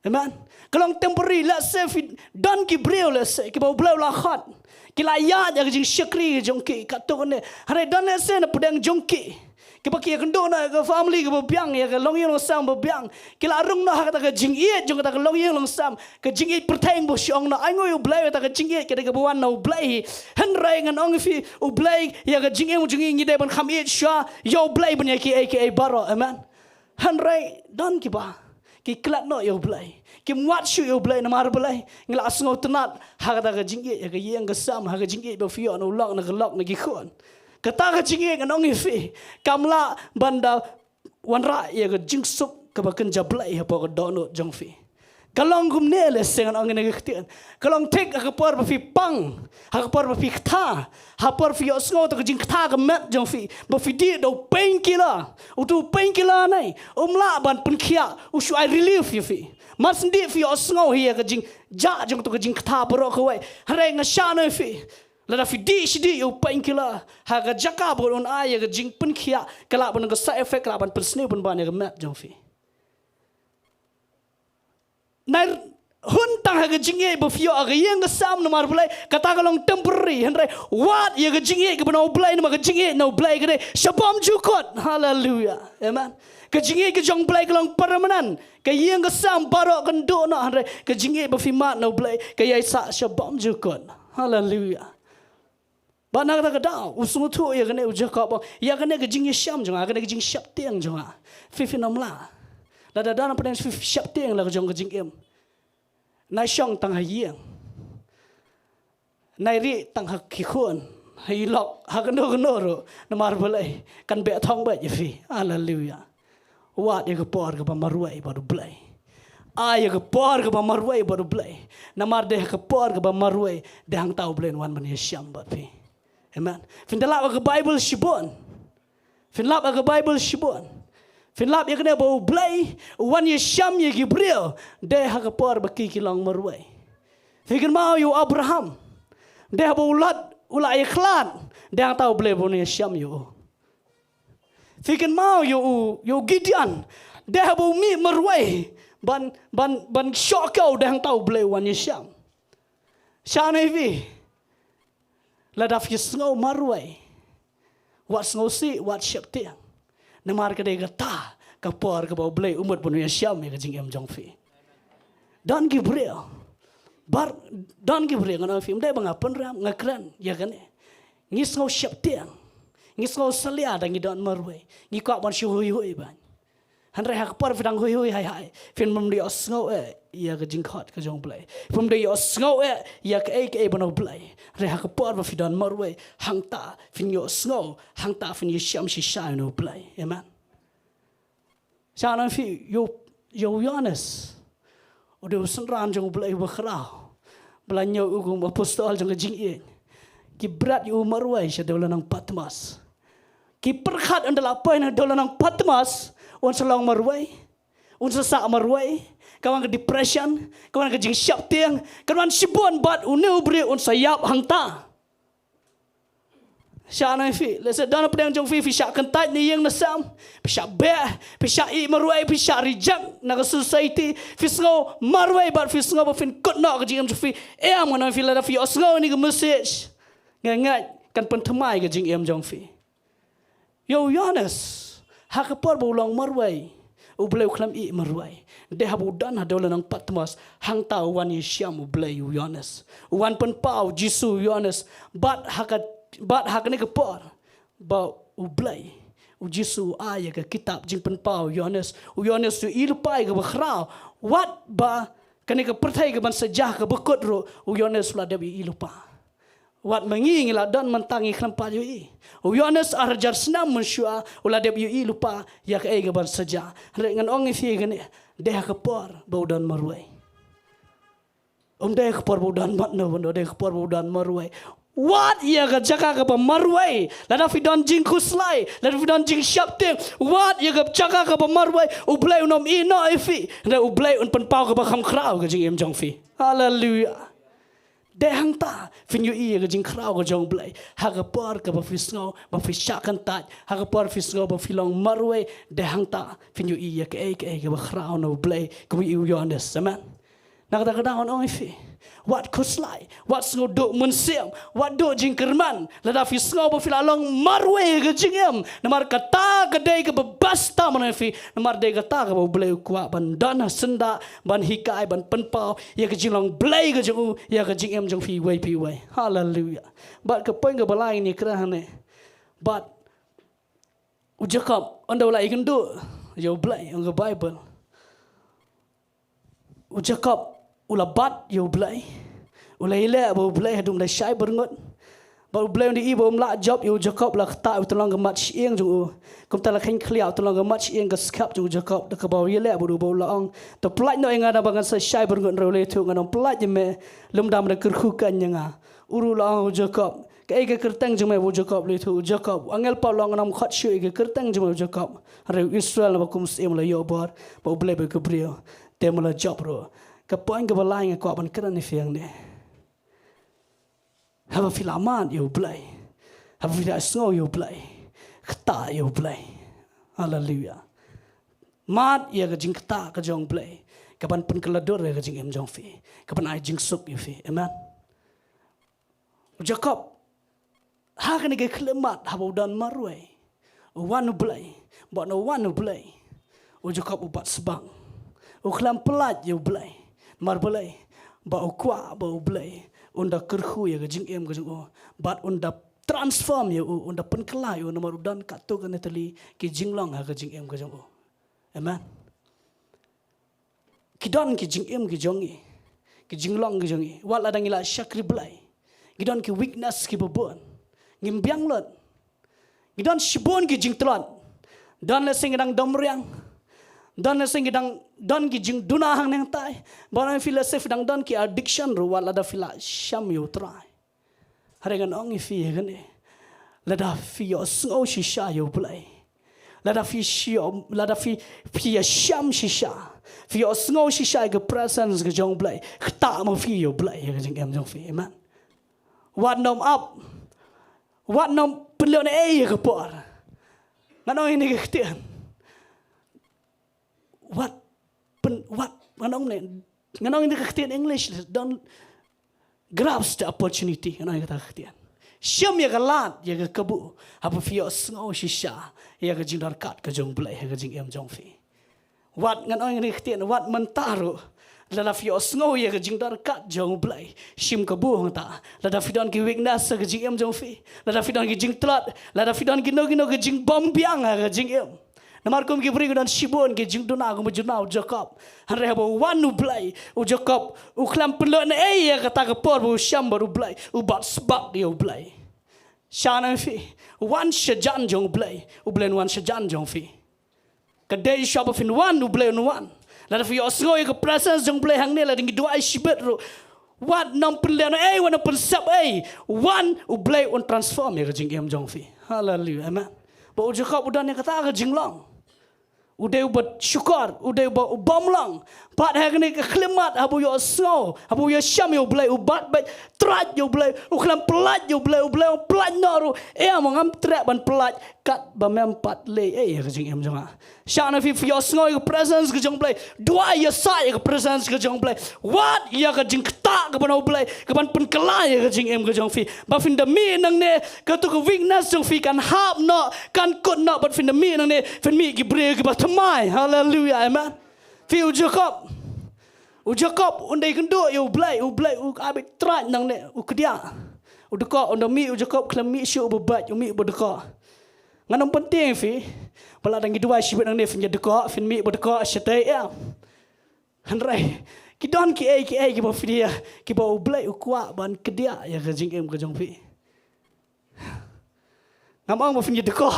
Amen. Ka long temporary. Lehse phi don ki briew, lehse kiba u Blei u la khot, ki la ïaid ïa ka jingshakri jong ki katto katne. Hynrei don lehse na pdeng jong ki kiba ki ïakynduh noh ïa ka family kaba biang, ïa ka longïing longsem ba biang. Ki la rung noh ha kata ka jingïeit jong kata ka longïing longsem, ka jingïeit pyrthei ba shu ong noh, ai nguh ïa u Blei, kata ka jingïeit ka dei kaba wan na u Blei hi. Hynrei ngan ong ïa phi, u Blei, ïa ka jingïeit jong ngi ngi dei ban kham ïeit shuwa ïa u Blei ban ïa kiei kiei baroh. Amen. Hynrei don kiba ki klet noh ïa u Blei, kim wad shuh ïa u Blei. Namar balei? Ngi la sngewtynnat ha kata ka jingïeit ïa ka ïing ka sem, ha ka jingïeit ba phi ïoh na u lok na ka lok na ki khun. Kata ka jingïeit ngan ong ïa phi, kam lah ban da wanrah ïa ka jingsuk kaba kynja Blei hapoh ka dohnud jong phi. Ka long kumne, lehse ngan ong ïa kane ka ktien, ka long thik ha ka por ba phi pang, ha ka por ba phi kata, ha ka por phi ïohsngew ïa ka jingkata ka met jong phi, ba phi dih da u painkiller. Utu u painkiller ne um lah ban pynkhiah, u shu ai relief ïa phi. Mar shen dih phi ïohsngew hi ïa ka jingjah jong utu ka jingkata baroh kawei. Hynrei nga shah noh ïa phi, lada phi dih shi dih ïa u painkiller ha ka jaka ba un ai ïa ka jingpynkhiah, ka lah ban ka side effect, ka lah ban pynsniew pynban ïa ka met jong phi. Nai hun tang ha ka jingïeit ba phi ïoh ha ka ïing ka sem, namar balei? Kata ka long temporary. Hynrei wad ïa ka jingïeit kaba na u Blei, namar ka jingïeit na u Blei ka dei sha bymjukut. Haleluia. Amen. Ka jingïeit ka jong u Blei ka long permanent. Ka ïing ka sem baroh kan duh noh, hynrei ka jingïeit ba phi mad na u Blei ka ïaisah sha bymjukut. Haleluia. Bad na kata ka daw u sngewthuh ïa kane u Jakob, ïa kane ka jingïashem jong nga, kane ka jingsheptieng jong nga. Phi, phin ym lah. Lada don pdeng phi sheptieng la ka jong ka jingim, nai shong tang ha ïing, nai rieh tang ha ki khun, ha i lok, ha kano kano ruh, namar balei? Kan beh thong beit ïa phi. Haleluia. Wad ïa ka por kaba marwei bad u Blei. Ai ïa ka por kaba marwei bad u Blei. Namar dei ha ka por kaba marwei, dei hangta u Blei un wan ban ïashem bad phi. Amen. Phin da lap ha ka Baibl shibun. Phin lap ha ka Baibl shibun. Phin lap ïa kane ba u Blei u wan ïashem ïa ki briew dei ha ka por ba ki ki long marwei. Phi kynmaw ïa u Abraham, dei haba u Lot u la ïakhlad, dei hangta u Blei ba un ïashem ïa u. Phi kynmaw ïa u, ïa u Gideon, dei haba u mih marwei ban, ban, ban shoh kew, dei hangta u Blei u wan ïashem. Shane phi, lada phi sngew marwei, wat sngewsih, wat sheptieng. Namar ka dei kata ka por kaba u Blei u mut ban ïashem ïa ka jingim jong phi. Don ki briew, bar, don ki briew, ngan ong ïa phi, ym dei ba nga pynrem, nga kren ïa kane. Ngi sngew sheptieng, ngi sngew salia da ngi don marwei, ngi kwah ban shu huihui ban. Hynrei ha ka por phi dang huihui haihai, phin ym da ïohsngew eh ïa ka jingkhot ka jong u Blei, phin ym da ïohsngew eh ïa kaei kaei ba na u Blei. Hynrei ha ka por ba phi don marwei, hangta phin ïohsngew, hangta phin ïashem shisha ïa u Blei. Amen. Shane phi, ïa u, ïa u Ïoannis, u dei u synran jong u Blei uba khraw, ba la ñiew u kum u apostol jong ka jingïeit. Ki bret ïa u marwei sha dewlynnong Patmos. Ki pyrkhat ynda la poi na dewlynnong Patmos un sa long marwei, un sa sah marwei. Ka wan ka depression, ka wan ka jingsheptieng, ka wan shibun, bad une u briew un sa ïap hangta. Shane phi, lehse don pdeng jong phi, phi shah kyntait na ïing na sem, phi shah beh, phi shah ïeh marwei, phi shah reject na ka society, phi sngew marwei bad phi sngew ba phin kut noh ka jingim jong phi. Em, ngan ong ïa phi, lada phi ïohsngew ïa kane ka message, nga ngeit kan pynthymmai ka jingim jong phi. Ïa u Ïoannis, ha ka por ba u long marwei, u Blei u khlem ïeh marwei. Dei haba u don ha dewlynnong Patmos, hangta u wan ïashem u Blei ïa u Ïoannis. U wan pynpaw u Jisu ïa u Ïoannis. Bad ha ka, bad ha kane ka por ba u Blei, u Jisu u ai ïa ka kitab Jingpynpaw u Ïoannis, u Ïoannis u ïohi lypa ïa kaba khraw. Wat ba kane ka pyrthei ka ban sa jah kaba kut ruh, u Ïoannis u la dep ïohi lypa. Wat ma ngi ngi la don mynta ngi khlem pat ïohi. U Ïoannis ar hajar snem mynshuwa u la dep ïohi lypa ïa kaei kaban sa jia. Hynrei ngan ong ïa phi kane, dei ha ka por ba u don marwei. Um dei ha ka por ba u don mat no, um dei ha ka por ba u don marwei. Wat ïa ka jaka kaba marwei. Lada phi don jingkhuslai, lada phi don jingsheptieng, wat ïa ka jaka kaba marwei. U Blei un ym ïehnoh ïa phi. Hynrei u Blei un pynpaw kaba kham khraw ha ka jingim jong phi. Haleluia. Dei hangta phin ïohi ïa ka jingkhraw ka jong u Blei. Ha ka por kaba phi sngew ba phi shah kyntait, ha ka por phi sngew ba phi long marwei, dei hangta phin ïohi ïa kaei kaei kaba khraw na u Blei, kum u Ïoannis. Amen. Na kata ka daw ngan ong ïa phi, wat khuslai, wat sngew duh mynsiem, wat duh jingkyrmen lada phi sngew ba phi la long marwei ha ka jingim. Namar kata ka dei kaba best tam na phi. Namar dei kata kaba u Blei u kwah ban don ha syndah, ban hikai, ban pynpaw ïa ka jinglong Blei ka jong u ïa ka jingim jong phi iwei pa iwei. Haleluia. Bad ka point kaba lai ngi kren hangne, bad u Jakob ynda u la ïakynduh ïa u Blei, ong ka Baibl, u Jakob u la bat ïa u Blei. U la ïaleh bad u Blei haduh ym da shai byrngut. Bad u Blei ynda i ba um lah jop ïa u Jakob, la ktah ïa u tyllong ka mat shyieng jong u. Kumta la kheiñ khlieh ïa u tyllong ka mat shyieng ka skhem jong u Jakob, da kaba u ïaleh bad u, bad u la ong, to pyllait noh ïa nga, da ba ngan sa shai byrngut. Hynrei u la ïathuh, ngan ym pyllait ïa me lymda me da kyrkhu keiñ ïa nga. Uru u la ong, u Jakob, kaei ka kyrteng jong me? Bad u Jakob u la ïathuh, u Jakob. U angel pat u la ong, ngan ym khot shuh ïa ka kyrteng jong me, u Jakob. Hynrei u Israel, naba kum syiem la ïoh bor, bad u Blei bad ka briew, te me la jop ruh. Ka point kaba lai nga kwah ban kren ïa phi hangne, haba phi la mad ïa u Blei, haba phi la sngew ïa u Blei, ktah ïa u Blei. Haleluia. Mad ïa ka jingktah ka jong u Blei, kaban pynkylla dur ïa ka jingim jong phi, kaban ai jingsuk ïa phi. Amen. U Jakob, ha kane ka khyllipmat haba u don marwei, u wan u Blei. Bad ynda u wan u Blei, u Jakob u bat sbak. U khlem pyllait ïa u Blei. Namar balei? Ba u kwah ba u Blei un da kyrkhu ïa ka jingim ka jong u, bad un da transform ïa u, un da pynkylla ïa u, namar u don katto katne tylli ki jinglong ha ka jingim ka jong u. Amen. Ki don ki jingim ki jong ngi, ki jinglong ki jong ngi, wat lada ngi la shakri Blei, ki don ki weakness kiba bun. Ngim biang lut. Ngi don shibun ki jingtlot. Don lehse ngi dang dom riang. Don lehse ngi dang don ki jingduna hangne hangtai. Bad phi lehse phi dang don ki addiction ruh, wat lada phi la sham ïa u Trai. Hynrei ngan ong ïa phi ïa kane, lada phi ïohsngew shisha ïa u Blei, lada phi ïoh, lada phi, phi ïasham shisha, phi ïohsngew shisha ïa ka presence ka jong u Blei, ktah ma phi ïa u Blei ïa ka jingim jong phi. Amen. Wat nym ap, wat nym pynlehnohei ïa ka por. Ngan ong ïa kane ka ktien, wat pyn, wat, ngan ong ne, ngan ong ïa kane ka ktien English, don't grasp the opportunity, ngan ong ïa kata ka ktien. Shim ïa ka lad, ïa ka kabu, haba phi ïohsngew shisha ïa ka jingdyrkhat ka jong u Blei ha ka jingim jong phi. Wat, ngan ong ïa kane ka ktien, wat mynta ruh, lada phi ïohsngew ïa ka jingdyrkhat jong u Blei, shim kabu hangta. Lada phi don ki weakness ha ka jingim jong phi, lada phi don ki jingtlot, lada phi don kino kino ki jingbymbiang ha ka jingim. Namar kum ki briew ki don shibun ki jingduna kum u juna u Jakob. Hynrei haba u wan u Blei, u Jakob u khlem pynlehnohei ïa kata ka por ba u sham bad u Blei, u bat sbak ïa u Blei. Shah na phi, wan shajan jong u Blei, u Blei un wan shajan jong phi. Ka dei shuwa ba phin wan, u Blei un wan. Lada phi ïohsngew ïa ka presence jong u Blei hangne, lada ngi duwai shibit ruh, wat nym pynlehnohei, wat nym pynsep ei, wan, u Blei un transform ïa ka jingim jong phi. Haleluia, amen. Bad u Jakob u don ïa kata ka jinglong. U dei uba shukor, u dei uba, u bym long. Bad ha kane ka khyllipmat, haba u ïohsngew, haba u ïasham ïa u Blei, u bat beit trai ïa u Blei, u khlem pyllait ïa u Blei, u Blei u pyllait noh ruh, em, ngam treh ban pyllait katba mem pat leh ei ïa ka jingim jong nga. Shah na phi, phi ïohsngew ïa ka presence ka jong u Blei, duwai ïasaid ïa ka presence ka jong u Blei. Wat ïa ka jingktah kaba na u Blei kaban pynkylla ïa ka jingim ka jong phi. Ba phin da mih nangne, kato ka weakness jong phi kan hap noh, kan kut noh, bad phin da mih nangne phin mih ki briew kiba thymmai. Haleluia, amen. Phi u Jakob, u Jakob un da ïakynduh ïa u Blei, u Blei u ai beit trai nangne, u kdiah. U dkoh, un da mih u Jakob khlem mih shuh uba beit, u mih uba dkoh. Ngan ym pyntieng ïa phi, ba lada ngi duwai shibit nangne phin ïa dkoh, phin mih ba dkoh shatei, em. Hynrei ki don kiei kiei kiba phi ïa, kiba U Blei u kwah ban kdiah ïa ka jingim ka jong phi. Ngam ong ba phin ïa dkoh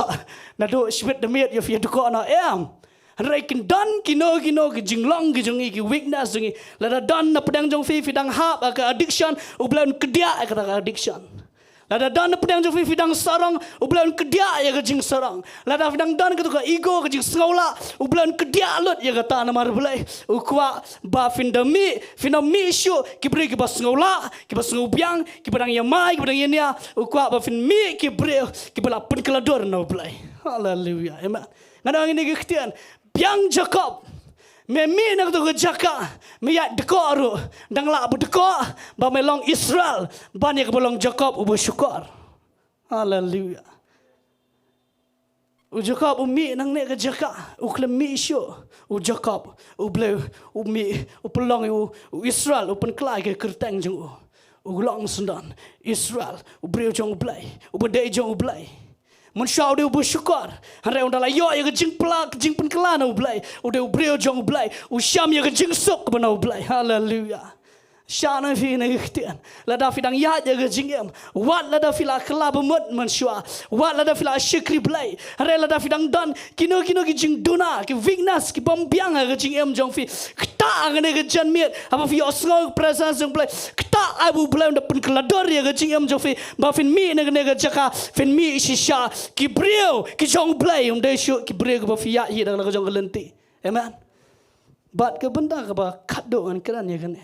naduh shibit da miet, ïa phi ïa dkoh noh, em. Hynrei kin don kino kino ki jinglong ki jong ngi, ki weakness jong ngi. Lada don na pdeng jong phi, phi dang hap ha ka addiction, U Blei un kdiah ïa kata ka addiction. Lada don na pdeng jong phi, phi dang sarong, U Blei un kdiah ïa ka jingsarong. Lada phi dang don kato ka ego, ka jingsngewlah, U Blei un kdiah lut ïa kata. Namar U Blei u kwah ba phin da mih, phin da mih shuh ki briew kiba sngewlah, kiba sngewbiang, kiba dang ïamai, kiba dang ïania. U kwah ba phin mih ki briew kiba la pynkhladur na U Blei. Haleluia. Amen. Ngan ong ïa kane ka ktien, biang Jakob. Me mih na kato ka jaka, me ïaid dkoh ruh, dang lah ba dkoh ba me long Israel ban ïa kaba long Jakob uba shukor. Haleluia. U Jakob u mih nangne ka jaka, u khlem mih shuh. U Jakob, U Blei u mih, u pynlong ïa u, u Israel, u pynkylla ïa ka kyrteng jong u. U long syndon Israel, u briew jong U Blei, uba dei jong U Blei. Mynshuwa u dei uba shukor. Hynrei ynda la ïoh ïa ka jingpla, ka jingpynkylla na U Blei, u dei u briew jong U Blei, u sham ïa ka jingsuk kaba na U Blei. Haleluia. Shah na phi na ka ktien. Lada phi dang ïaid ïa ka jingim, wat lada phi la kylla bamut mynshuwa, wat lada phi la shakri Blei, hynrei lada phi dang don kino kino ki jingduna, ki weakness, ki bym biang ha ka jingim jong phi, ktah ha kane ka janmiet, haba phi ïohsngew ka presence jong U Blei, ktah ai ba U Blei un da pynkhladur ïa ka jingim jong phi, ba phin mih na kane ka jaka, phin mih shisha ki briew ki jong U Blei, ym dei shuh ki briew kiba phi ïaid hi da la ka jong ka lynti. Amen. Bad ka bynta kaba khatduh ngan kren ïa kane.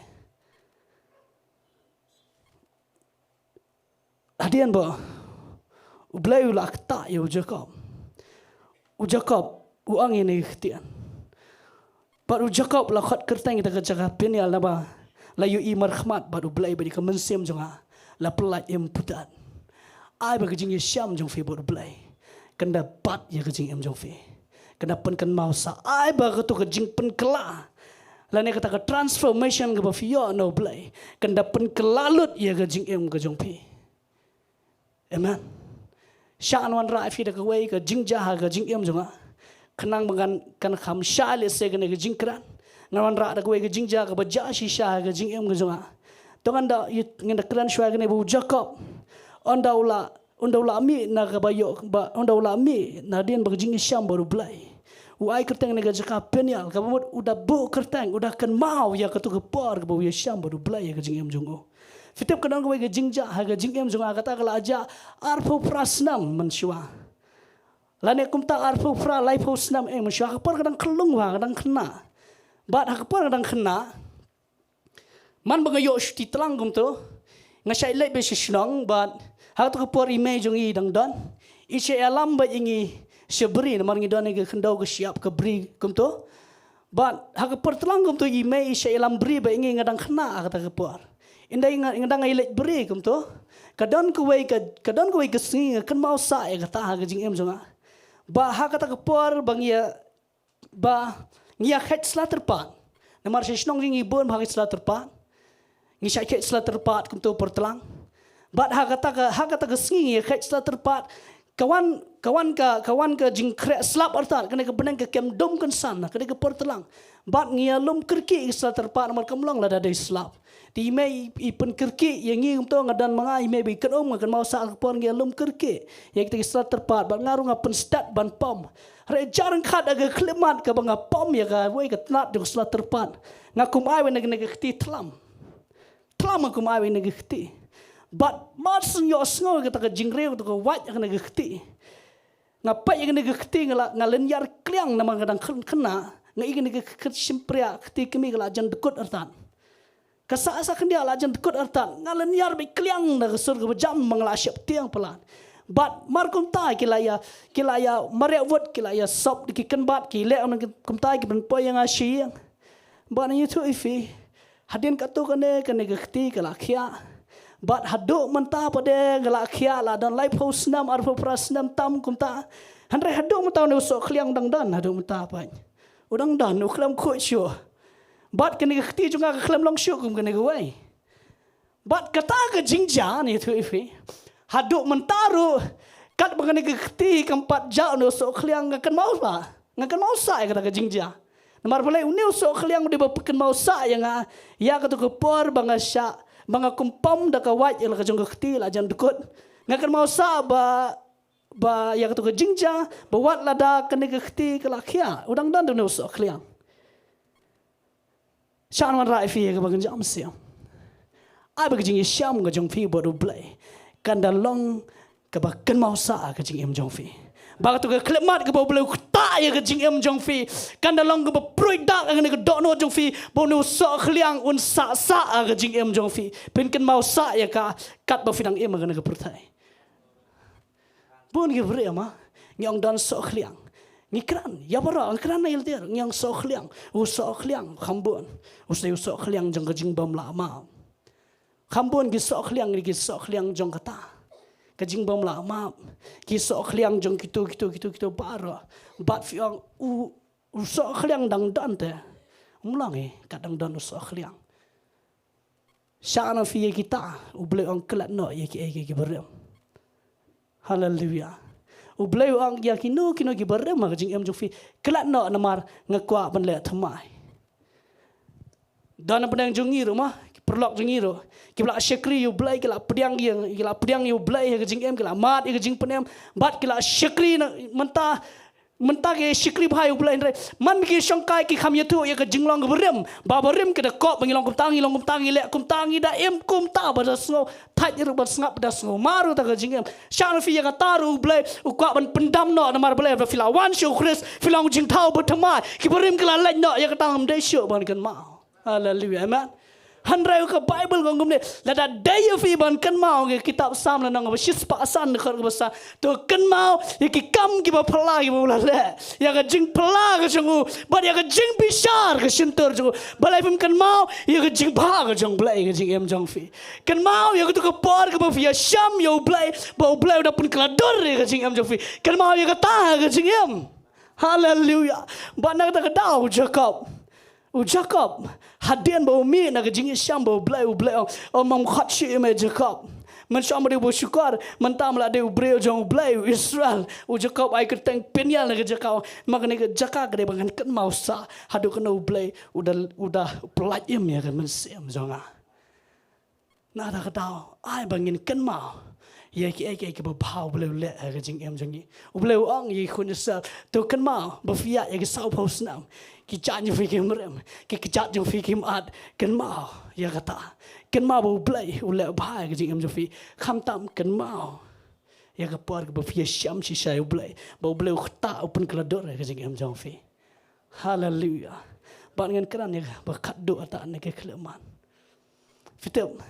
Hadien ba U Blei u la ktah ïa u Jakob, u Jakob u ong ïa kane ka ktien. Bad u Jakob la khot kyrteng ïa kata ka jaka Peniel, naba la ïohi markhmat bad U Blei, bad ïa ka mynsiem jong nga la pyllait im putad. Ai ba ka jingïashem jong phi bad U Blei kan da bat ïa ka jingim jong phi. Kan da pynkynmaw sah, ai ba kato ka jingpynkylla lane kata ka transformation kaba phi ïoh na U Blei kan da pynkhlalut ïa ka jingim ka jong phi. Amen. Shah ngan wanrah ïa phi da kawei ka jingjia ha ka jingim jong nga, khnang ba ngan kan kham shah lehse kane ka jingkren. Ngan wanrah da kawei ka jingjia kaba jia shisha ha ka jingim ka jong nga. To ngan da, ngan da kren shuwa kane ba u Jakob, ynda u la, ynda u la mih na kaba ïoh, ba ynda u la mih na hadien ba ka jingïashem bad U Blei, u ai kyrteng ïa kane ka jaka Peniel, kaba mut u da buh kyrteng, u da kynmaw ïa kato ka por kaba u ïashem bad U Blei ïa ka jingim jong u. Phi tip ka don kawei ka jingjia ha ka jingim jong nga, kata ka la jia arphew phra snem mynshuwa. Lane kumta arphew phra, laiphew snem, eh, mynshuwa, ha ka por ka dang khyllung, ha ka dang khynnah. Bad ha ka por ka dang khynnah, man ba nga ïoh shuti tlang kumto, nga shait leit beit sha shnong, bad ha kato ka por i mei jong ngi i dang don, i shait ïalam beit ïa ngi sha bri, namar ngi don ïa ka khyndew ka shyiap ka bri kumto. Bad ha ka por tlang kumto i mei i shait ïalam bri beit ïa ngi, nga dang khynnah ha kata ka por. Ynda nga, nga dang ïaleit bri kumto, ka don kawei ka, ka don kawei ka sngi nga kynmaw sah ïa kata ha ka jingim jong nga. Ba ha kata ka por ba ngi ïa, ba ngi ïa kheit sla tyrpad. Namar sha shnong jong ngi bun ba kheit sla tyrpad. Ngi shait kheit sla tyrpad kumto por tlang. Bad ha kata ka, ha kata ka sngi ngi ïa kheit sla tyrpad, ka wan, ka wan ka, ka wan ka jingkhreh slap artat, kane ka bneng ka kem dum kynsan, kane ka por tlang. Bad ngi ïa lum kyrkieh ïa ka sla tyrpad namar kam long lada dei slap. Te i mei i, i pynkyrkieh ïa ngi kumto, nga don ma nga, i mei ba i kynum, nga kynmaw sah ka por ngi ïa lum kyrkieh ïa kita ki sla tyrpad, bad nga ruh nga pynstet ban pom. Hynrei jar ryngkat ha ka khyllipmat kaba nga pom ïa kawei ka tnat jong ka sla tyrpad, nga kum ai wei na kane ka kti thlam. Thlam, nga kum ai wei na kane ka kti. Bad mar shu ïohsngew kata ka jingriew, kata ka wait ha kane ka kti, nga peit ïa kane ka kti, nga la, nga lynñiar kliang namar nga dang khyn-, khynnah, nga i kane ka kti shympriah, kti kmie ka la jan dkut artat. Ka sah, sah khyndiat la jan dkut artat, nga lynñiar beit kliang da ka sur kaba jam ba nga la sheptieng palat. Bad mar kumta ki la ïa, ki la ïa mareh wut, ki la ïa sop da ki kynbat, ki leh kumta, ki pynpoi ïa nga sha ïing. Bad ngan ïathuh ïa phi, hadien katto katne, kane ka kti ka la khiah. Bad haduh mynta pat de ka la khiah, la don laiphew snem, arphew phra snem tam kumta. Hynrei haduh mynta une u sohkhliang u dang don, haduh mynta pat u dang don, u khlem khuid shuh. Bad kane ka kti jong nga ka khlem long shuh kum kane kawei. Bad kata ka jingjia, ngan ïathuh ïa phi, haduh mynta ruh katba kane ka kti kam pat jah, une u sohkhliang, nga kynmaw sah, nga kynmaw sah ïa kata ka jingjia. Namar balei une u sohkhliang u dei ba pynkynmaw sah ïa nga ïa kato ka por ba nga shah, ba nga kum pom da ka wait ïa la ka jong ka kti la jan dkut. Nga kynmaw sah ba, ba ïa kato ka jingjia ba wat lada kane ka kti ka la khia, u dang don da une u sohkhliang. Sha ngan rai ïa phi ïa kaba kynja mynsiem. Ai ba ka jingïashem ka jong phi bad U Blei kan da long kaba kynmaw sah ka jingim jong phi. Ba kato ka khyllipmat kaba U Blei u ktah ïa ka jingim jong phi kan da long kaba pruid dak ïa kane ka dohnud jong phi, ba une u sohkhliang un sah sah ka jingim jong phi. Phin kynmaw sah ïa ka katba phi dang im ha kane ka pyrthei. Bun ki briew ma ngi ong don sohkhliang. Ngi kren ïa baroh, ngi kren na ïa lade, ngi ong sohkhliang. U sohkhliang kham bun. U sei u sohkhliang jong ka jingbymlah map. Kham bun ki sohkhliang, ki sohkhliang jong kata ka jingbymlah map. Ki sohkhliang jong kito, kito, kito, kito baroh. Bad phi ong u, u sohkhliang dang don te. Um long hi kat dang don u sohkhliang. Sha na phi ïa kita, U Blei ong klet noh ïa kiei kiei kiba rim. Haleluya. U Blei u ong ïa kino kino kiba rim ha ka jingim jong phi, klet noh namar nga kwah ban leh thymmai. Don na pdeng jong ngi ruh ma, ki paralok jong ngi ruh, kiba la shakri ïa U Blei, ki la pdiang ïa, ki la pdiang ïa U Blei ha ka jingim, ki la mad ïa ka jingpynim, bad ki la shakri na mynta, mynta ki shakri bha ïa U Blei, hynrei man ki shongkai ki kham ïathuh ïa ka jinglong kaba rim. Ba ba rim ka da kop ba ngi long kumta, ngi long kumta, ngi leh kumta, ngi da im kumta ba da sngew thait ruh ba sngap da sngew mar ruh ta ka jingim. Sha na phi ïa kata ruh U Blei u kwah ban pyndam noh namar balei ba phi la wan sha U Khrist, phi long jingthaw ba thymmai. Kiba rim ki la leit noh, ïa kata ngam dei shuh ban kynmaw. Haleluya, amen. Hynrei ka Baibl ka ong kumne, lada dei ïa phi ban kynmaw, ka kitab Salm lynnong ba shispah san dkhot kaba san, to kynmaw ïa ki kam kiba phylla kiba u la leh, ïa ka jingphylla ka jong u bad ïa ka jingbishar ka shyntur jong u. Balei phim kynmaw ïa ka jingbha ka jong U Blei ha ka jingim jong phi? Kynmaw ïa kato ka por kaba phi ïashem ïa U Blei, ba U Blei u da pynkylla dur ïa ka jingim jong phi. Kynmaw ïa kata ha ka jingim. Haleluya. Bad na kata ka daw u Jakob, u Jakob, hadien ba u mih na ka jingïashem bad U Blei, U Blei u ong, ym, ym khot shuh ïa me Jakob. Men shu ong ba dei uba shukor, mynta me la dei u briew jong U Blei, u Israel. U Jakob ai kyrteng Peniel na ka jaka, ong, ma kane ka jaka ka dei ba ngan kynmaw sah haduh kano U Blei u da, u da pyllait im ïa ka mynsiem jong nga. Na kata ka daw, ai ba ngin kynmaw ïa kiei kiei kiba bha U Blei u leh ha ka jingim jong ngi. U Blei u ong ïa ki khun Israel, to kynmaw ba phi ïaid ïa ki sawphew snem, ki jaiñ jong phi kim rim, ki kjat jong phi kim at. Kynmaw ïa kata. Kynmaw ba U Blei u leh bha ha ka jingim jong phi. Khamtam kynmaw ïa ka por kaba phi ïashem shisha ïa U Blei, ba U Blei u ktah, u pynkylla dur ha ka jingim jong phi. Haleluya. Bad ngan kren ïa kaba khatduh kata na ka khyllipmat. Phi tip,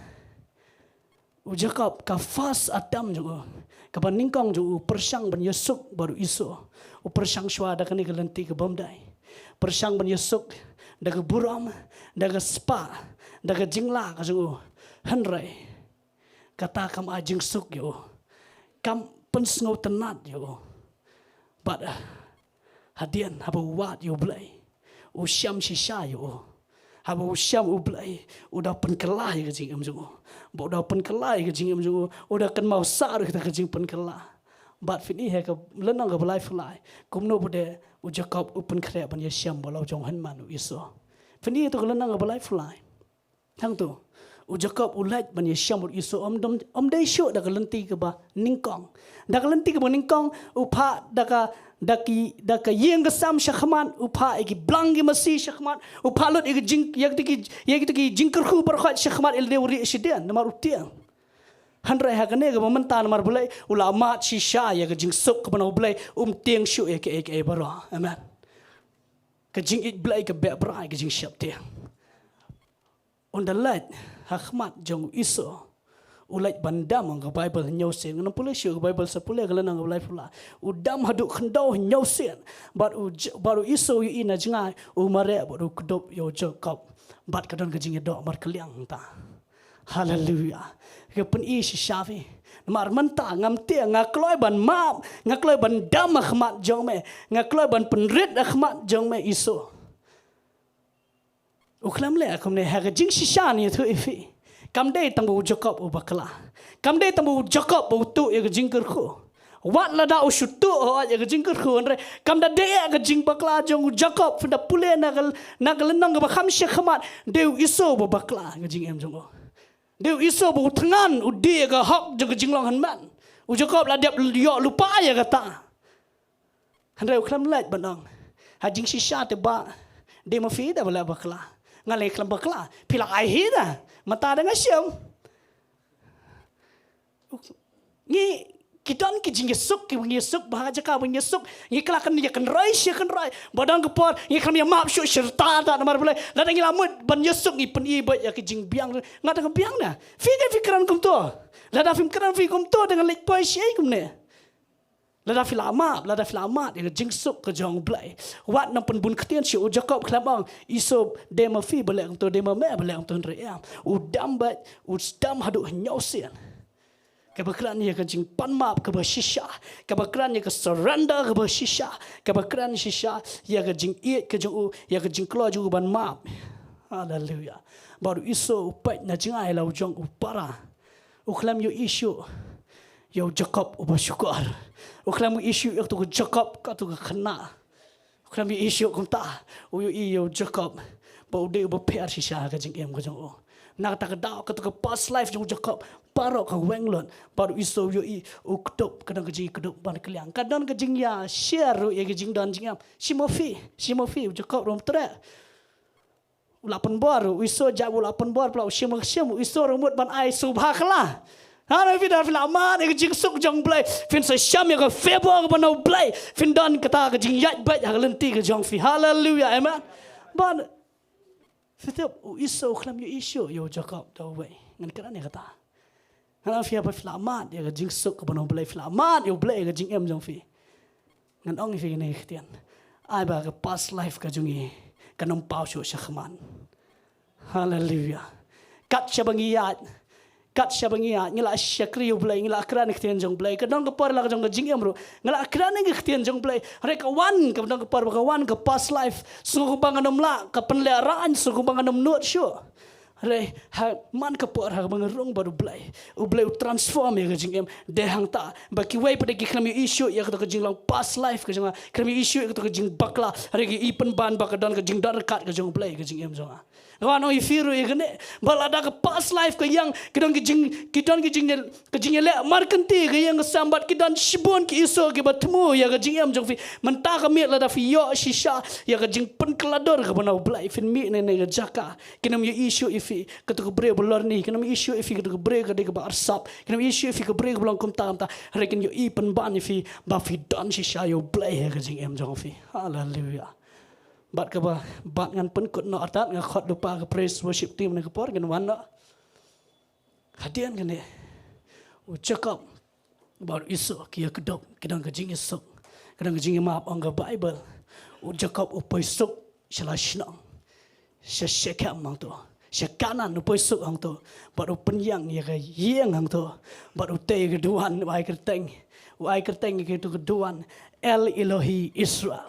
u Jakob, ka first attempt jong u, kaba nyngkong jong u, pyrshang ban ïasuk bad u Esau. U pyrshang shuwa da kane ka lynti ka bym dei. Pyrshang ban ïasuk da ka burom, da ka spah, da ka jinglah ka jong u. Hynrei kata kam ai jingsuk ïa u, kam pynsngewtynnat ïa u. Bad, ah, hadien haba u wad ïa U Blei, u shem shisha ïa u. Haba u shem U Blei, u da pynkylla ïa ka jingim jong u. Ba u da pynkylla ïa ka jingim jong u, u da kynmaw sah ruh ïa kata ka jingpynkylla. Bad phin i ha ka lynnong kaba laiphew lai, kumno ba dei u Jakob u pynkhreh ban ïashem bad la u jong u hynmen u Esau. Phin i ha kato ka lynnong kaba laiphew lai. Hangto u Jakob u leit ban ïashem bad u Esau, ym dei, ym dei shuh da ka lynti kaba nyngkong. Da ka lynti kaba nyngkong u phah da ka, da ki, da ka ïing ka sem shakhmat, u phah ïa ki blang ki masi shakhmat, u phah lut ïa ki jing, ïa kito ki, ïa kito ki jingkyrkhu baroh khoit shakhmat, ïa lade u rieh shadien namar u tieng. Hynrei ha kane kaba mynta namar balei, u la mad shisha ïa ka jingsuk kaba na U Blei, um tieng shuh ïa kiei kiei baroh. Amen. Ka jingïeit Blei ka beh bha ïa ka jingsheptieng. Ynda leit ha khmat jong u Esau, u leit ban dem, ong ka Baibl, hynñiew sien. Ngan pule shuh ka Baibl, sa pule ka lynnong kaba laiphew lai. U dem haduh khyndew, hynñiew sien. Bad u J-, bad u Esau u ïohi na jngai, u mareh bad u kdup ïa u Jakob. Bad ka don ka jingïadoh markylliang hangta. Haleluya. Ka pyni shisha phi. Namar mynta ngam tieng, nga kloi ban map, nga kloi ban dem ha khmat jong me, nga kloi ban pynrit ha khmat jong me Esau. U khlem leh kumne, ha ka jingshisha ngan ïathuh ïa phi. Kam dei tang ba u Jakob u bakla. Kam dei tang ba u Jakob ba u tuh ïa ka jingkyrkhu. Wat lada u shu tuh hooid ïa ka jingkyrkhu, hynrei kam da dei ïa ka jingbakla jong u Jakob, phin da pule na ka, na ka lynnong kaba kham sha khmat, dei u Esau ba bakla ïa ka jingim jong u. Dei u Esau ba u thngan, u die ïa ka hok jong ka jinglong hynmen. U Jakob la dep ïoh lypa ïa kata. Hynrei u khlem leit ban ong, ha jingshisha te ba, dei ma phi da ba la bakla. Nga leh khlem bakla, phi la ai hi da. Mynta da nga shem. Ngi, ki don ki jingïasuk, ki jingïasuk, ba ha jaka ba ngi ïasuk, ngi kylla kan ïa kynroi, shi kynroi, ba don ka por, ngi khlem ïa map shuh shi rta ta namar balei, lada ngi la mut ban ïasuk ngi pyni beit ïa ki jingbiang, nga da ka biang na. Phi ngan phi kren kumto. Lada phim kren phi kumto, da nga leit poi shi kumne. Lada phi la map, lada phi la map ïa ka jingsuk ka jong u Blei. Wat nang pynbun ktien shuh, u Jakob khlem ong, Esau, dei ma phi ba leh kumto, dei ma me ba leh kumto, hynrei em. U dam beit, u dam haduh hynñiew sien. Kaba kren ïa ka jingpan map kaba shisha, kaba kren ïa ka surrender kaba shisha, kaba kren shisha ïa ka jingïeit ka jong u, ïa ka jingkloi jong u ban map. Haleluya. Bad u Esau u peit na jngai la u jong u para. U khlem ïohi shuh ïa u Jakob uba shukor. U khlem ïohi shuh ïa katu ka Jakob, katu ka khynnah. U khlem ïohi shuh kumta, u ïohi ïa u Jakob ba u dei uba pher shisha ha ka jingim ka jong u. Na kata ka daw, katu ka past life jong u Jakob baroh ka weng lut. Bad u Esau u ïohi u kdup, ka don ka jingkdup ban kylliang. Ka don ka jingïashare ruh ïa ka jingdon jingem. Shi ma phi, shi ma phi, u Jakob ruh um treh. U la pynbor, u Esau jab u la pynbor, pla u shim, shim, u Esau ruh mut ban ai sngewbha kylla. Hana phi da phi la mad ïa ka jingsuk jong u Blei, phin sa shem ïa ka favor kaba na u Blei, phin don kata ka jingïaid beit ha ka lynti ka jong phi. Haleluya, amen. Ban, phi tip, u Esau u khlem ïohi shuh ïa u Jakob da uwei. Ngan kren ïa kata. Hana phi haba phi la mad ïa ka jingsuk kaba na u Blei, phi la mad ïa u Blei ïa ka jingim jong phi. Ngan ong ïa phi kane ka ktien. Ai ba ka past life ka jong ngi kan ym paw shuh shakhmat. Haleluya. Kat shaba ngi ïaid, kat shaba ngi ïaid, ngi la shakri ïa u Blei, ngi la kren ïa ka ktien jong u Blei. Ka don ka por la ka jong ka jingim ruh, ngi la kren ïa ka ktien jong u Blei. Hynrei ka wan, ka don ka por ba ka wan ka past life, sngewbha ngan ym lah, ka pynlehrain, sngewbha ngan ym nud shuh. Hynrei ha man ka por ha kaba nga rung bad u Blei, u Blei u transform ïa ka jingim. Dei hangta ba kiwei pat de ki khlem ïohi shuh ïa kata ka jinglong past life ka jong nga, khlem ïohi shuh ïa kata ka jingbakla. Hynrei ki i pynban ba ka don ka jingdon ryngkat ka jong u Blei ka jingim jong nga. Nga wan ong ïa phi ruh ïa kane, ba lada ka past life ka ïeng, ki don ki jing, ki don ki jing, ka jingïaleh markynti ka ïeng ka sem bad ki don shibun ki Esau kiba thmu ïa ka jingim jong phi. Mynta ka miet lada phi ïoh shisha ïa ka jingpynkylla dur kaba na u Blei, phin mih na kane ka jaka. Kin ym ïohi shuh ïa phi kata ka briew ba lorni, kin ym ïohi shuh ïa phi kata ka briew ka dei kaba arsap, kin ym ïohi shuh ïa phi ka briew kaba long kumta kumta. Hynrei kin ïohi pynban ïa phi ba phi don shisha ïa u Blei ha ka jingim jong phi. Haleluya. Bad kaba, bad ngan pynkut noh artat, nga khot lypa ka praise worship team na ka por, kin wan noh. Hadien kane, u Jakob bad u Esau ki ïakdup, ki don ka jingïasuk, ki don ka jingïamap. Ong ka Baibl, u Jakob u poi suk sha la shnong, sha Shekhem hangto, sha Kanaan u poi suk hangto, bad u pynïeng ïa ka ïing hangto, bad u tei ïa ka duwan, u ai kyrteng, u ai kyrteng ïa ka duwan El Elohi Israel.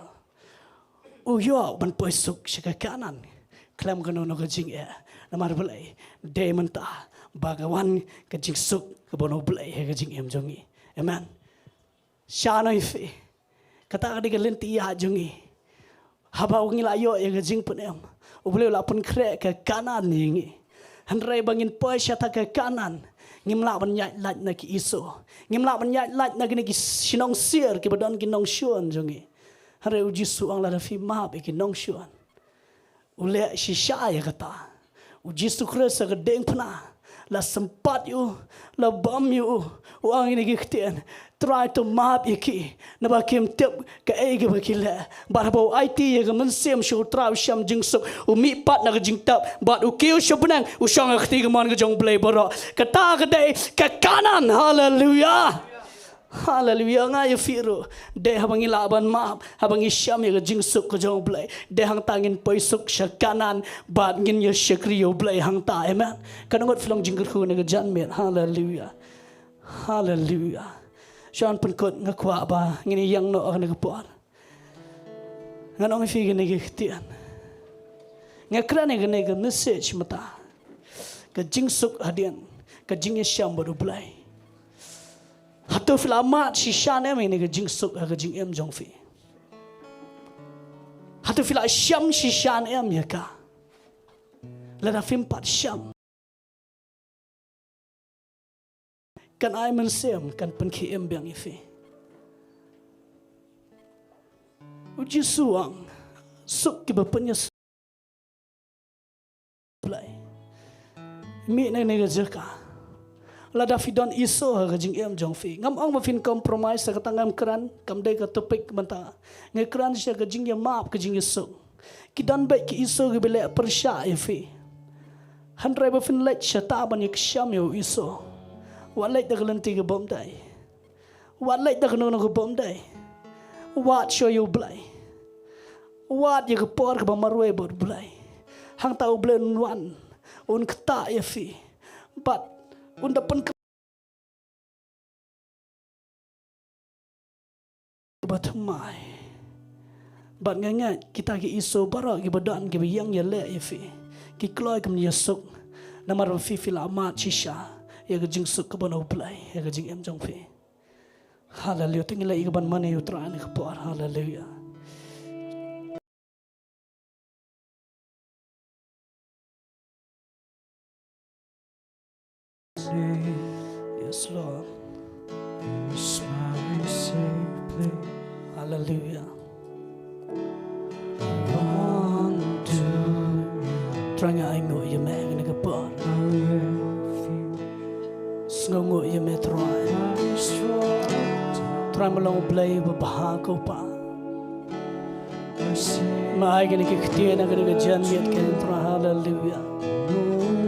U ïoh ban poi suk sha ka Kanaan khlem kano kano ka jingeh. Namar balei? Dei mynta ba ka wan ka jingsuk kaba na u Blei ha ka jingim jong ngi. Amen. Shano ïa phi, kata ka dei ka lynti ïaid jong ngi. Haba ngi la ïoh ïa ka jingpynim, u Blei u la pynkhreh ka Kanaan ïa ngi. Hynrei ba ngin poi sha kata ka Kanaan, ngim lah ban ïaid lait na ki Esau, ngim lah ban ïaid lait na kine ki shnong sir kiba don ki nongshun jong ngi. Hynrei u Jisu u ong lada phi map ïa ki nongshun, u leh shisha ïa kata. U Jisu Khrist ha ka diengphna la sympat ïa u, la bam ïa u, u ong ïa kine ki ktien, Trai to map ïa ki, naba kim tip kaei kaba ki leh. Bad haba u aiti ïa ka mynsiem sha u Trai, u shem jingsuk, u mihpat na ka jingtep, bad u kiew sha bneng, u shong ha ka kti kamon ka jong u Blei baroh. Kata ka dei ka Kanaan. Haleluya. Haleluya. Nga ïa phi ruh, dei haba ngi lah ban map, haba ngi shem ïa ka jingsuk ka jong u Blei, dei hangta ngin poi suk sha Kanaan bad ngin ïa shakri ïa u Blei hangta. Amen. Ka ngut phi long jingkyrkhu na ka janmiet. Haleluya. Haleluya. Shuwa ban pynkut, nga kwah ba ngin ïeng noh ha kane ka por. Ngan ong ïa phi kane ka ktien. Nga kren ïa kane ka message mynta. Ka jingsuk hadien ka jingïashem bad u Blei. Ha Hato phi la mad shisha ne em ïa kane ka jingsuk ha ka jingim jong phi? Hato phi la shem shisha ne em ïa ka? Lada phim pat shem, kan ai mynsiem, kan pynkhie im biang ïa phi. U Jisu u ong, suk kiba pynïasuk. Blei. Mih na kane ka jaka. Lada phi don Ïsu ha ka jingim jong phi, ngam ong ba phin compromise, kata ngam kren, kam dei ka topic mynta. Nga kren sha ka jingïamap, ka jingïasuk. Ki don beit ki Ïsu kiba leh pyrshah ïa phi. Hynrei ba phin leit shata ban ïakynduh ïa u Ïsu, wat leit da ka lynti kaba ym dei. Wat leit da kano kano kaba ym dei. Wat shu ïa U Blei. Wat ïa ka por kaba marwei bad U Blei. Hangta U Blei un wan, un ktah ïa phi. Bad un da pyn kaba thymmai. Bad nga ngeit kita ki Ïsu baroh kiba don, kiba ïeng ïaleh ïa phi, ki kloi kumne ïasuk. Namar ba phi, phi la mad shisha ïa ka jingsuk kaba na U Blei ha ka jingim jong phi. Haleluia. Te ngin leh ïa kaban mane ïa U Trai ha kane ka por. Haleluia. Yes, Lord. Haleluia. Trai, nga ainguh ïa me ha kane ka por. Sngewnguh ïa me Trai. Trai, me long U Blei uba bha ko Pa. Me ai kine ki ktien ha kane ka janmiet ko Trai. Haleluia. No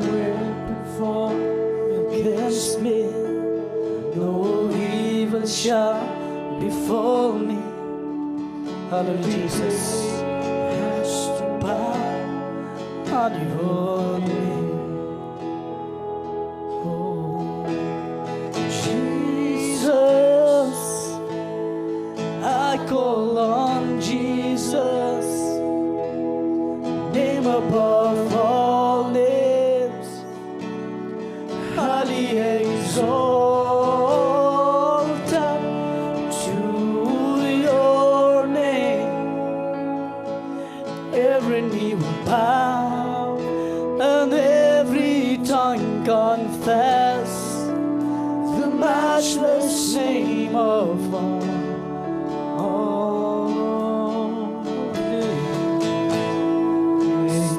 weapon formed against me, no evil shall befall me. Hallelujah, Jesus. Has to bow at your name. Oh, Jesus, I call on Jesus, name above all names, highly exalted to your name. Every knee will bow and every tongue confess the matchless name of our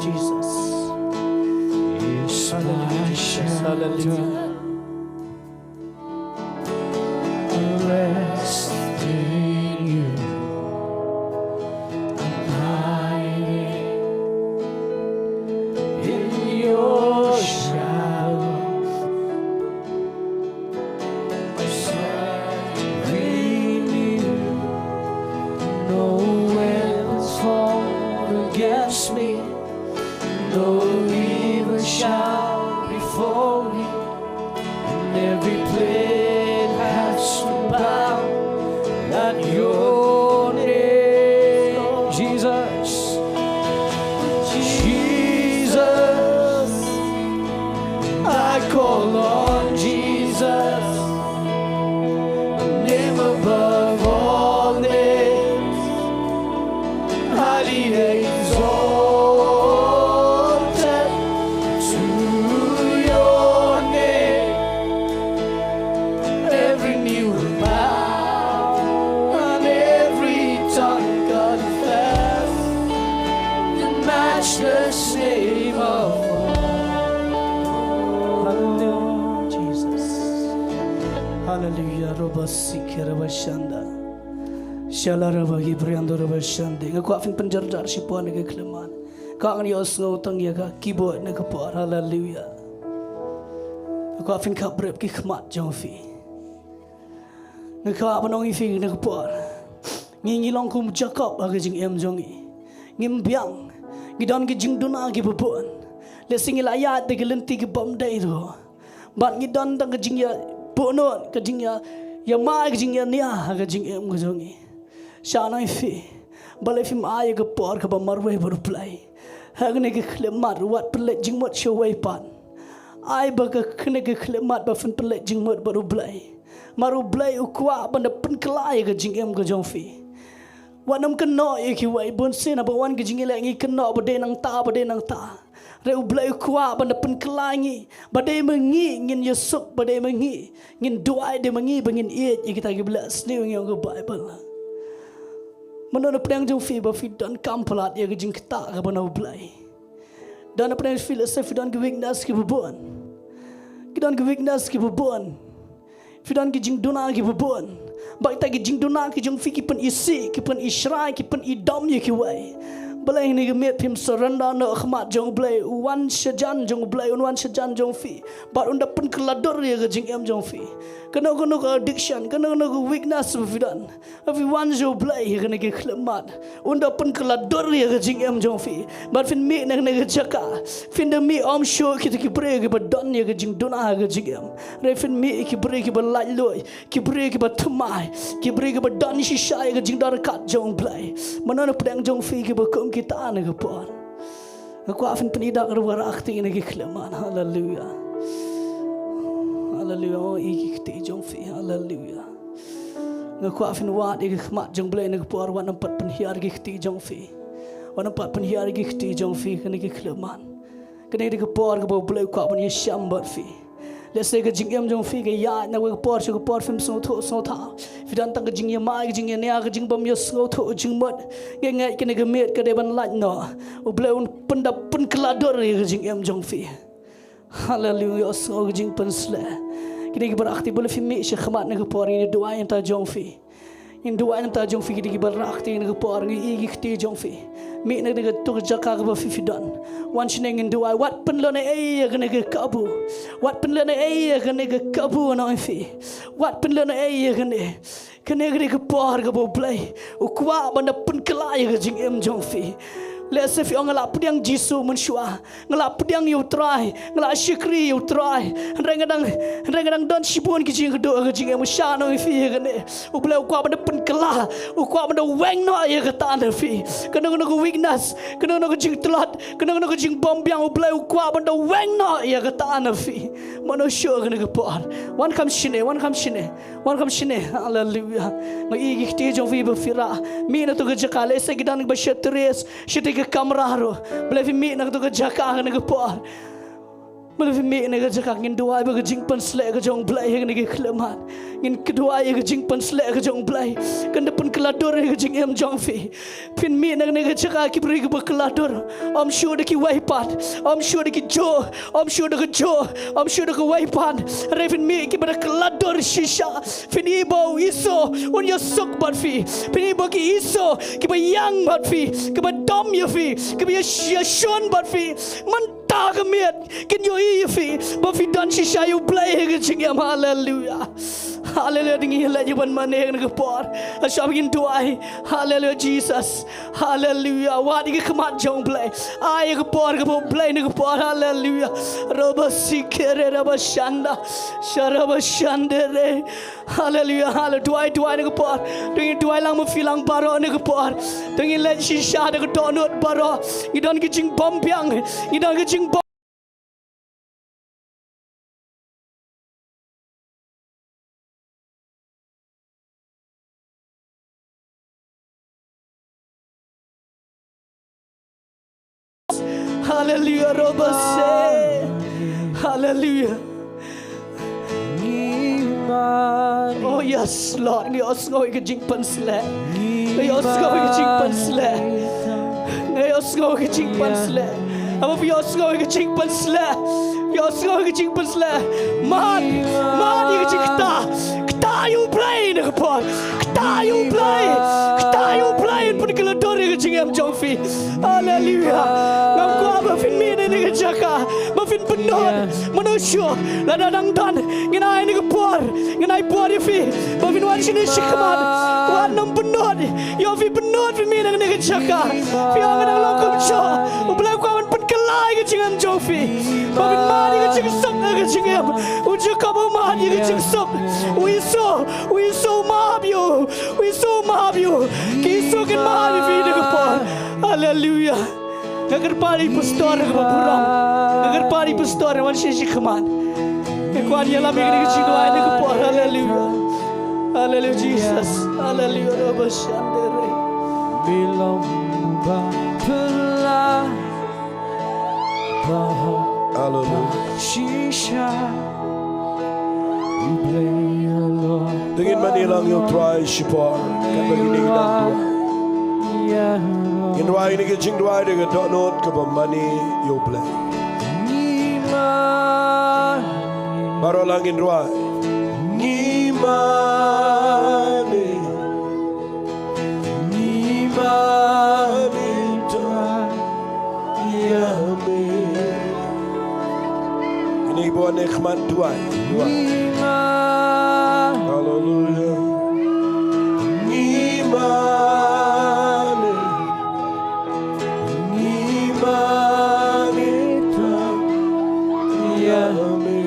Jesus. Hallelujah. Rest in you, abiding in your shadow. Renew, no weapons formed against me, no evil shall befall me. And every plague has to bow at your name, Jesus. Jesus, I call on Jesus, name above all names, highly exalted to your name. Every knee will bow and every tongue confess the matchless name of Hallelujah, Jesus. Hallelujah, Roba Sikhe Roba Shanda. Shala Roba Gibriando Roba Shande. Nga kwah phin pynjarjar shipor na ka khyllipmat. Kwah ngan ïohsngew tang ïa ka keyboard na ka por. Hallelujah. Nga kwah phin khap brep ki khmat jong phi. Nga kwah ban ong ïa phi na ka por. Ngi ngi long kum Jakob ha ka jingim jong ngi. Ngim biang. Ngi don ki jingduna kiba bun. Lehse ngi la ïaid da ki lynti kiba ym dei ruh. Bad ngi don tang ka jingïabunnud, ka jingïa, ïa ma, ka jingïania ha ka jingim ka jong ngi. Sha nai phi, balei phim ai ïa ka por kaba marwei bad U Blei? Ha kane ka khyllipmat wat pynleit jingmut sha wei pat. Ai ba ka kane ka khyllipmat ba phin pynleit jingmut bad U Blei. Namar U Blei u kwah ban da pynkylla ïa ka jingim ka jong phi. Wat nym kynnoh ïa kiwei, bun sien haba wan ka jingïaleh ngi kynnoh ba dei nangta, ba dei nangta. Hynrei U Blei u kwah ban da pynkylla ïa ngi, ba dei ma ngi ngin ïasuk, ba dei ma ngi ngin duwai, dei ma ngi ba ngin ïeit ïa kita kiba leh sniew, ngi ong ka Baibl. Mano na pdeng jong phi ba phi donkam palat ïa ka jingktah kaba na U Blei? Don na pdeng phi, lehse phi don ki weakness kiba bun. Ki don ki weakness kiba bun. Phi don ki jingduna kiba bun. Bad kita ki jingduna ki jong phi ki pynisih, ki pynishrai, ki pynidom ïa kiwei. Balei ha kane ka miet phim surrender noh ha khmat jong U Blei, u wan shajan jong U Blei, un wan shajan jong phi. Bad un da pynkylla dur ïa ka jingim jong phi. Kano kano ka addiction, kano kano ka weakness ba phi don, phi wan sha U Blei ha kane ka khyllipmat. Un da pynkylla dur ïa ka jingim jong phi. Bad phin mih na kane ka jaka, phin da mih ym shuh kita ki briew kiba don ïa ka jingduna ha ka jingim. Hynrei phin mih ki briew kiba laitluid, ki briew kiba thymmai, ki briew kiba don shisha ïa ka jingdon ryngkat jong U Blei. Mano na pdeng jong phi kiba kum kita ha kane ka por? Nga kwah phin pyni da ka ruh ba rah kti na ki khyllipmat. Haleluya. Haleluya. Oh, i ki kti jong phi. Haleluya. Nga kwah phin wad ïa ka khmat jong U Blei na ka por, wat nym pat pynhiar ki kti jong phi. Wat nym pat pynhiar ki kti jong phi kane ka khyllipmat. Kane ka dei ka por kaba U Blei u kwah ban ïashem bad phi. Lehse ka jingim jong phi ka ïaid na kawei ka por sha ka por, phim sngewthuh sngewthuh. Phi don tang ka jingïamai, ka jingïania, ka jingbym ïasngewthuh jingmut. Nga ngeit kane ka miet ka dei ban lait noh. U Blei un pynda pynkylla dur ïa ka jingim jong phi. Haleluya, ïohsngew ka jingpynsleh. Kine kiba rah kti, balei phim mih sha khmat na ka por? Ngin duwai na ka bynta jong phi. Ngin duwai na ka bynta jong phi, kine kiba rah kti na ka por, ngi ïohi ki kti jong phi. Mih na kane ka, to ka jaka kaba phi, phi don. Wan shane ngin duwai, wat pynlut ei ei ïa kane ka kabu. Wat pynlut ei ei ïa kane ka kabu, ngan ong ïa phi. Wat pynlut ei ei ïa kane. Kane ka dei ka por kaba U Blei u kwah ban da pynkylla ïa ka jingim jong phi. Lehse phi ong, nga la pdiang Jisu mynshuwa, nga la pdiang ïa U Trai, nga la shakri ïa U Trai. Hynrei nga dang, hynrei nga dang don shibun ki jingkyrduh ha ka jingim. Ngan ong ïa phi ïa kane, U Blei u kwah ban da pynkylla, u kwah ban da weng noh ïa kata na phi. Kano kano ka weakness, kano kano ka jingtlot, kano kano ka jingbymbiang, U Blei u kwah ban da weng noh ïa kata na phi. Mano shuh kane ka por. Wan kham shane, wan kham shane. Wan kham shane. Haleluya. Nga ïohi ki kti jong phi ba phi rah. Mih na to ka jaka, lehse ki don kiba shet dress, shet ka kamra ruh. Balei phim mih na to ka jaka kane ka por? Balei phim mih na ka jaka? Ngin duwai ba ka jingpynsleh ka jong U Blei ha kane ka khyllipmat. Ngin duwai ïa ka jingpynsleh ka jong U Blei kan da pynkylla dur ïa ka jingim jong phi. Phin mih na kane ka jaka ki briew kiba kylla dur. Ym shuh da kiwei pat, ym shuh da ki juh, ym shuh da ka juh, ym shuh da kawei pat. Hynrei phin mih kiba da kylla dur shisha. Phin ïohi ba u Jisu un ïasuk bad phi. Phin ïohi ba ki Jisu kiba ïeng bad phi, kiba dom ïa phi, kiba ïa, ïashun bad phi. Mynta ka miet kin ïohi ïa phi ba phi don shisha ïa U Blei ha ka jingim. Haleluya. Haleluya. Dang ïaleit ïa ban mane ha kane ka por. Lashai ngin duwai. Haleluya, Jesus. Haleluya. Wad ïa ka khmat jong U Blei. Ai ïa ka por kaba U Blei na ka por. Haleluya. Roba sikere roba shanda. Sharaba shandere. Haleluya. Haleluya. Duwai, duwai na ka por. Dang ïa duwai lang ma phi lang baroh na ka por. Dang ïaleit shisha da ka dohnud baroh. Ngi don ka jingbymbiang. Ngi don ka jing Haleluya, roba se. Haleluya. Oh yes, Lord. Ngi ïohsngew ïa ka jingpynsleh. Ngi ïohsngew ïa ka jingpynsleh. Ngi ïohsngew ïa ka jingpynsleh. Aba phi ïohsngew ïa ka jingpynsleh. Ïohsngew ïa ka jingpynsleh. Mad, mad ïa ka jingktah. Ktah ïa U Blei na ka por. Ktah ïa U Blei. Ktah ïa U Blei. Un pynkylla dur ïa ka jingim jong phi. Haleluya. Ngam kwah ba phin mih na kane ka jaka ba phin pynnud. Mano shuh, lada dang don, ngin ai na ka por, ngin ai por ïa phi ba phin wan shane shakhmat. Wat nym pynnud. Ïoh phi pynnud, phi mih na kane ka jaka. Phi ong nga dang long kumjuh. U Blei u kwah ban pynkylla ïa ka jingim jong phi. Ba phin mad ïa ka jingsuk ha ka jingim. U Jakob u mad ïa ka jingsuk. U Jisu, U Jisu u map ïa u. U Jisu u map ïa u. Ki Jisu kin map ïa phi na ka por. Haleluya. Nga kyrpad ïa i pastor kaba burom. Nga kyrpad ïa i pastor wan sha shakhmat. Nga kwah ïalam ïa kane ka jingduwai na ka por. Haleluya. Hallelujah, Jesus. Hallelujah, Rabba Shandere. Bilong ba pela ba Hallelujah. Shisha. Blei ïa u Lord. Te ngin mane lang ïa u Trai shipor. Katba ngin ïa u Trai. Ngin rwai ïa kane ka jingduwai da ka dohnud kaba mane ïa u Blei. Baroh lang ngin rwai. Ngi mane, ngi mane Trai ïa me. Kine kiba wan ha khmat duwai, duwai. Ngi mane. Hallelujah. Ngi mane. Ngi mane Trai ïa me.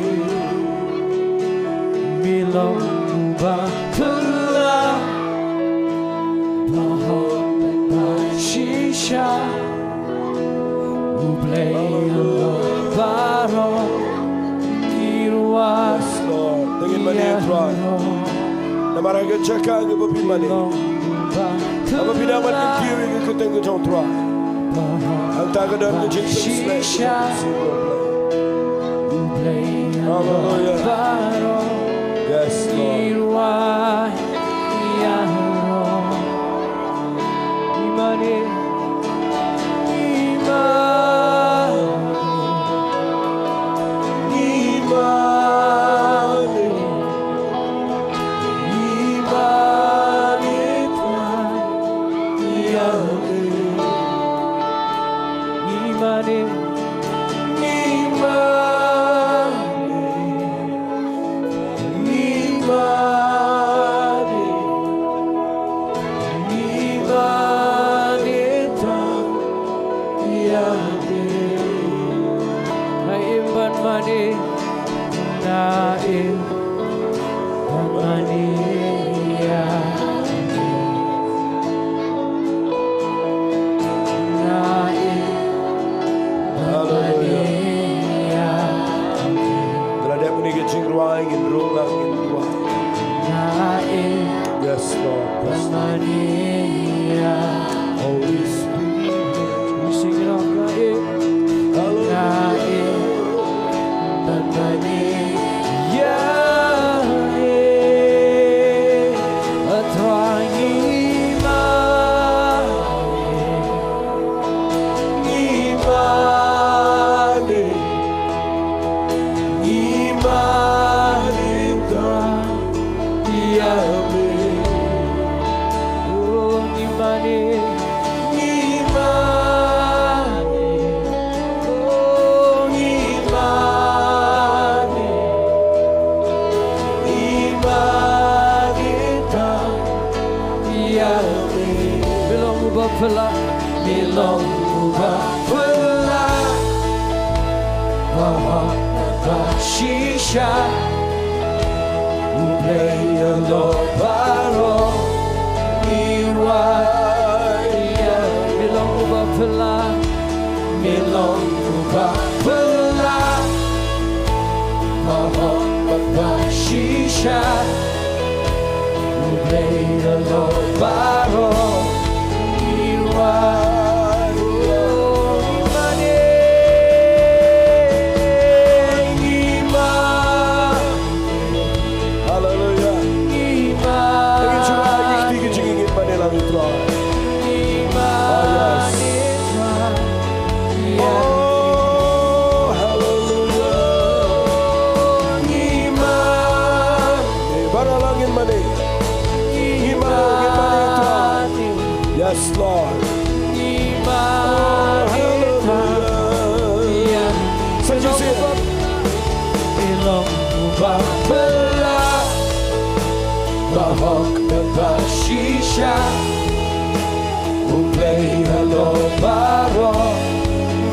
Me long uba pela, ba hok, ba shisha. U Blei ïa baroh. Yes, Lord. Te ngin mane Trai. Namar ha ka jaka kaba phi mane, haba phi dang ban kyntiew ïa ka kyrteng ka jong u Trai, hangta ka don ka jingpynshlur. Hallelujah. Yes, Lord. Ngi mane, ngi mane Trai ïa me. Ngi mane, ngi mane, ngi mane, ngi mane Trai ïa me. Nga im ban mane, nga im ban mane ïa me. Nga im ban mane ïa me. Te la dep kane ka jingrwai ngin rung lang ngin duwai. Nga im Yes, Lord. Yes, Lord. Ban mane ïa Holy Spirit. We sing it out, nga im. Hallelujah. Nga im ban mane ïa me. A Trai ngi mane, ngi mane, ngi mane Trai ïa me. Oh, ngi mane, ngi mane, oh, ngi mane, ngi mane Trai ïa me. Me long uba pela, me long uba pela, ba hok, ba shisha. U Blei halor baroh, ngi rwai ïa me. Me long uba pela, me long uba pela, ba hok bad ba shisha. U Blei halor baroh, ngi rwai ïa me. Ngi mane, ngi mane. Hallelujah. Ngi mane. Ngin shu rwai ïa kine ki jingngeit, ngi mane lang ïa u Trai. Ngi mane. Oh, yes. Oh, hallelujah. Ngi mane. Baroh lang ngin mane. Ngi mane, ngi mane ïa u Trai. Yes, Lord. Ngi mane. Oh, hallelujah. Sa shisien. Me long uba pela, ba hok bad ba shisha. U Blei halor baroh,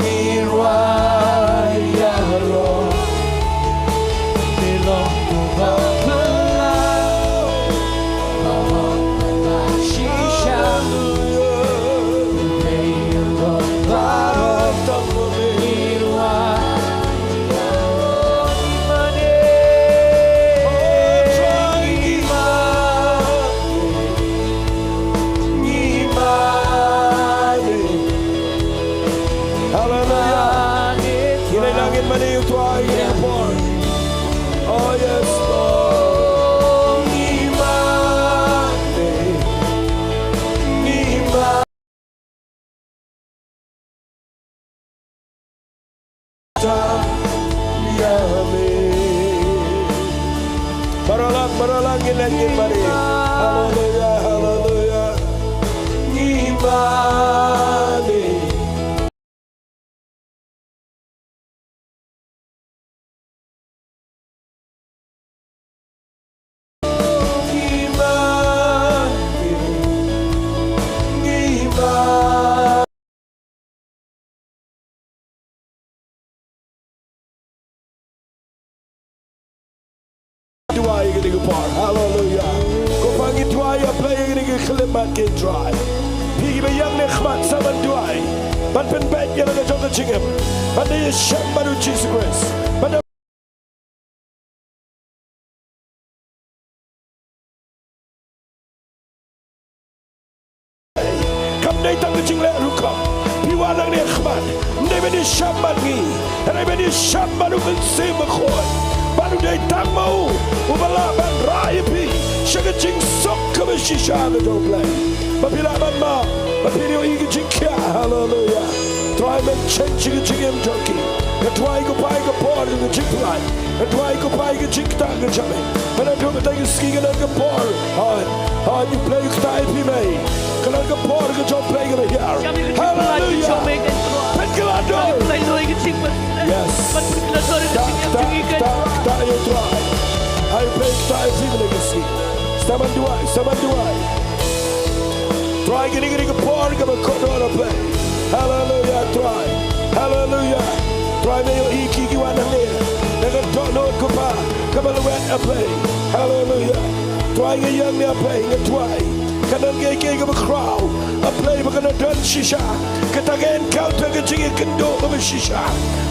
ngi rwai ïa me. Me long uba pela, ba hok bad ba shisha. U Blei halor baroh, ngi rwai ïa me. Ngi mane, ngi mane. Baroh lang, baroh lang, ngin leit ngin mane. Haleluya, haleluya. Ngin mane. Duwai ïa kane ka por. Haleluya. Ko Pa, ngi duwai ïa phi ïa kane ka khyllipmat, ko Trai. Phi kiba ïeng ne khmat, sa ban duwai. Ban pynbeit ïa la ka jong ka jingim. Ban da ïashem bad U Jisu Khrist. Ban da Kam dei tang ka jingleh rukom. Phi wan hangne khmat. Ym dei ban ïashem bad ngi. Hynrei ban ïashem bad U Mynsiem Bakhuid. Bad u dei tang ma u uba lah ban rah ïa phi sha ka jingsuk kaba shisha ka jong U Blei. Ba phi lah ban map. Ba phin ïohi ka jingkhiah. Haleluya. Trai, men change ka jingim jong ki. Nga duwai, ko Pa, ïa ka por ka jingpyllait. Nga duwai, ko Pa, ïa ka jingktah ka jong me. Ba naduh mynta ka sngi ka don ka por. Hooid, hooid, U Blei u ktah ïa phi, mei. Ka don ka por ka jong U Blei kaba hiar. Haleluya. Pynkylla dur. Yes. Ktah, ktah, ktah, ktah ïa U Trai. Ai U Blei u ktah ïa phi mynta ka sngi. Sa ban duwai, sa ban duwai. Trai, kane ka dei ka por kaba kordor, A Blei. Haleluya, Trai. Haleluya. Trai, me ïohi ki ki wan hangne. Na ka dohnud, ko Pa, kaba lwet, A Blei. Haleluya. Trai, nga ïeng ne, A Blei, nga duwai. Ka don kaei kaei kaba khraw, A Blei, ba kan da don shisha. Kata ka encounter, ka jingïakynduh kaba shisha.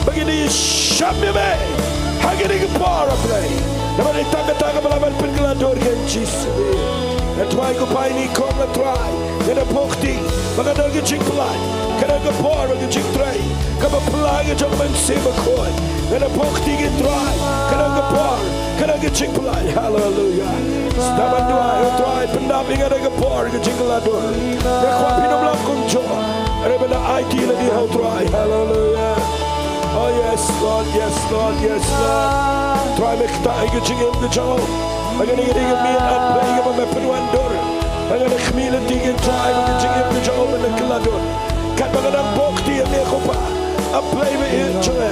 Ba kin ïashem ïa me ha kane ka por, A Blei. Namar dei tang kata kaba lah ban pynkylla dur, ko Jisu. Nga duwai, ko Pa, ïa kine ki kong, A Trai. Nga da bukti ba ka don ka jingpyllait, ka don ka por ba ka jingtrei kaba phylla ka jong U Mynsiem Bakhuid. Nga da bukti, ko Trai, ka don ka por, ka don ka jingpyllait. Haleluya. Sa ban duwai, O Trai, pyndap ïa nga da ka por ka jingkylla dur. Nga kwah phin ym lah kumjuh. Hynrei ban da aiti lade ha U Trai. Haleluya. Oh yes Lord, yes Lord, yes Lord. Trai, me ktah ïa ka jingim ka jong u. Ba kane ka dei ka miet, A Blei, kaba me pynwandur. Ba nga da khmih lynti, ko Trai, ba ka jingim ka jong u kan da kylla dur. Katba nga dang bukti ïa me, ko Pa, A Blei, ba ïeit jong me.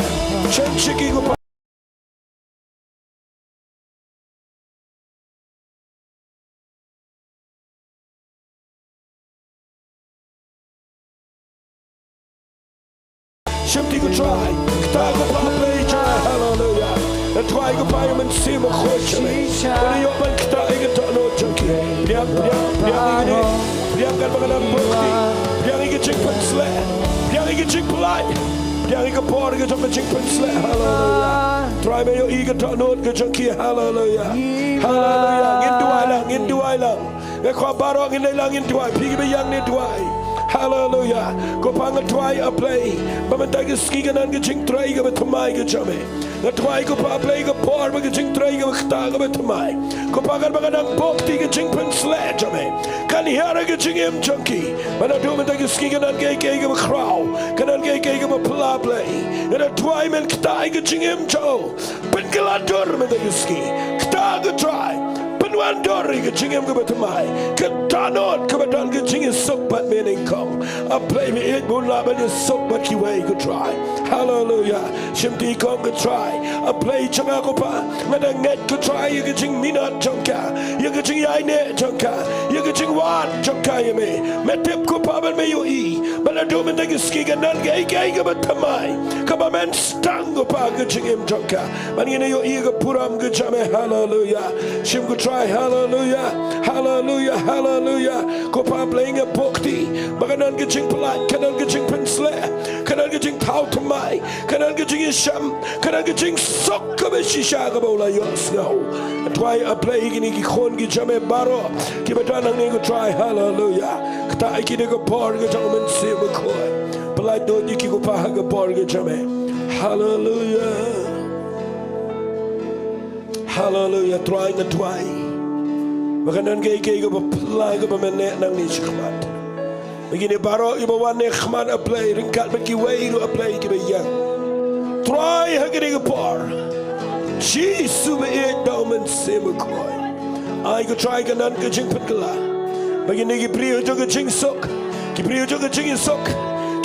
Change ïa ki, ko Pa. Shim ti, ko Trai. Ktah, ko Pa, A Blei jong nga. Haleluya. Nga duwai, ko Pa, ïa U Mynsiem Bakhuid jong me. Ban ïoh ban ktah ïa ka dohnud jong ki. Pdiang, pdiang, pdiang ïa kine. Pdiang katba nga dang bukti. Pdiang ïa ka jingpynshlur. Pdiang ïa ka jingpyllait. Pdiang ïa ka por ka jong ka jingpynshlur. Haleluya. Trai, me ïohi ka dohnud ka jong ki. Haleluya. Haleluya. Ngin duwai lang, ngin duwai lang. Nga kwah baroh ngin leit lang ngin duwai, phi kiba ïeng ne duwai. Haleluya. Ko Pa, nga duwai, A Blei, ba mynta ka sngi kan don ka jingtrei kaba thymmai ka jong me. Nga duwai, ko Pa, A Blei, ka por bad ka jingtrei kaba ktah kaba thymmai. Ko Pa, katba nga dang bukti, ka jingpynshlur jong me kan hiar ïa ka jingim jong ki. Ba naduh mynta ka sngi kan don kaei kaei kaba khraw, kan don kaei kaei kaba phylla, Blei. Nga duwai, men ktah ïa ka jingim jong u. Pynkylla dur mynta ka sngi. Ktah, ko Trai. Pynwandur ïa ka jingim kaba thymmai. Ka dohnud kaba don ka jingïasuk bad me nyngkong. A Blei, me ïeit ba un lah ban ïasuk bad kiwei, ko Trai. Haleluya. Shim ti, ko Pa, ko Trai. A Blei jong nga, ko Pa, nga da ngeit, ko Trai, ïa ka jingminot jong ka, ïa ka jingïaineh jong ka, ïa ka jingwad jong ka ïa me. Me tip, ko Pa, bad me ïohi ba naduh mynta ka sngi kan don kaei kaei kaba thymmai kaba men sdang, ko Pa, ha ka jingim jong ka. Ban ngin ïohi ïa ka burom ka jong me. Haleluya. Shim, ko Trai. Haleluya. Haleluya. Haleluya. Ko Pa, Blei, nga bukti ba kan don ka jingpyllait, kan don ka jingpynshlur, kan don ka jingthaw thymmai, kan don ka jingïashem, kan don ka jingsuk kaba shisha kaba u la ïohsngew. Duwai, A Blei, ïa kine ki khun ki jong me baroh kiba don hangne, ko Trai. Haleluya. Ktah ïa ki da ka bor ka jong U Mynsiem Bakhuid. Pyllait dohnud ïa ki, ko Pa, ha ka bor ka jong me. Haleluya. Haleluya. Trai, nga duwai ba kan don kaei kaei kaba phylla kaba men neh nangne shakhmat. Ba kine baroh kiba wan ne khmat, A Blei, ryngkat bad kiwei ruh, A Blei, kiba ïeng, Trai, ha kane ka por, Jisu ba ïeit da u Mynsiem Bakhuid. Ai ko Trai ka don ka jingpynkylla ba kine ki briew jong ka jingsuk, ki briew jong ka jingsuk,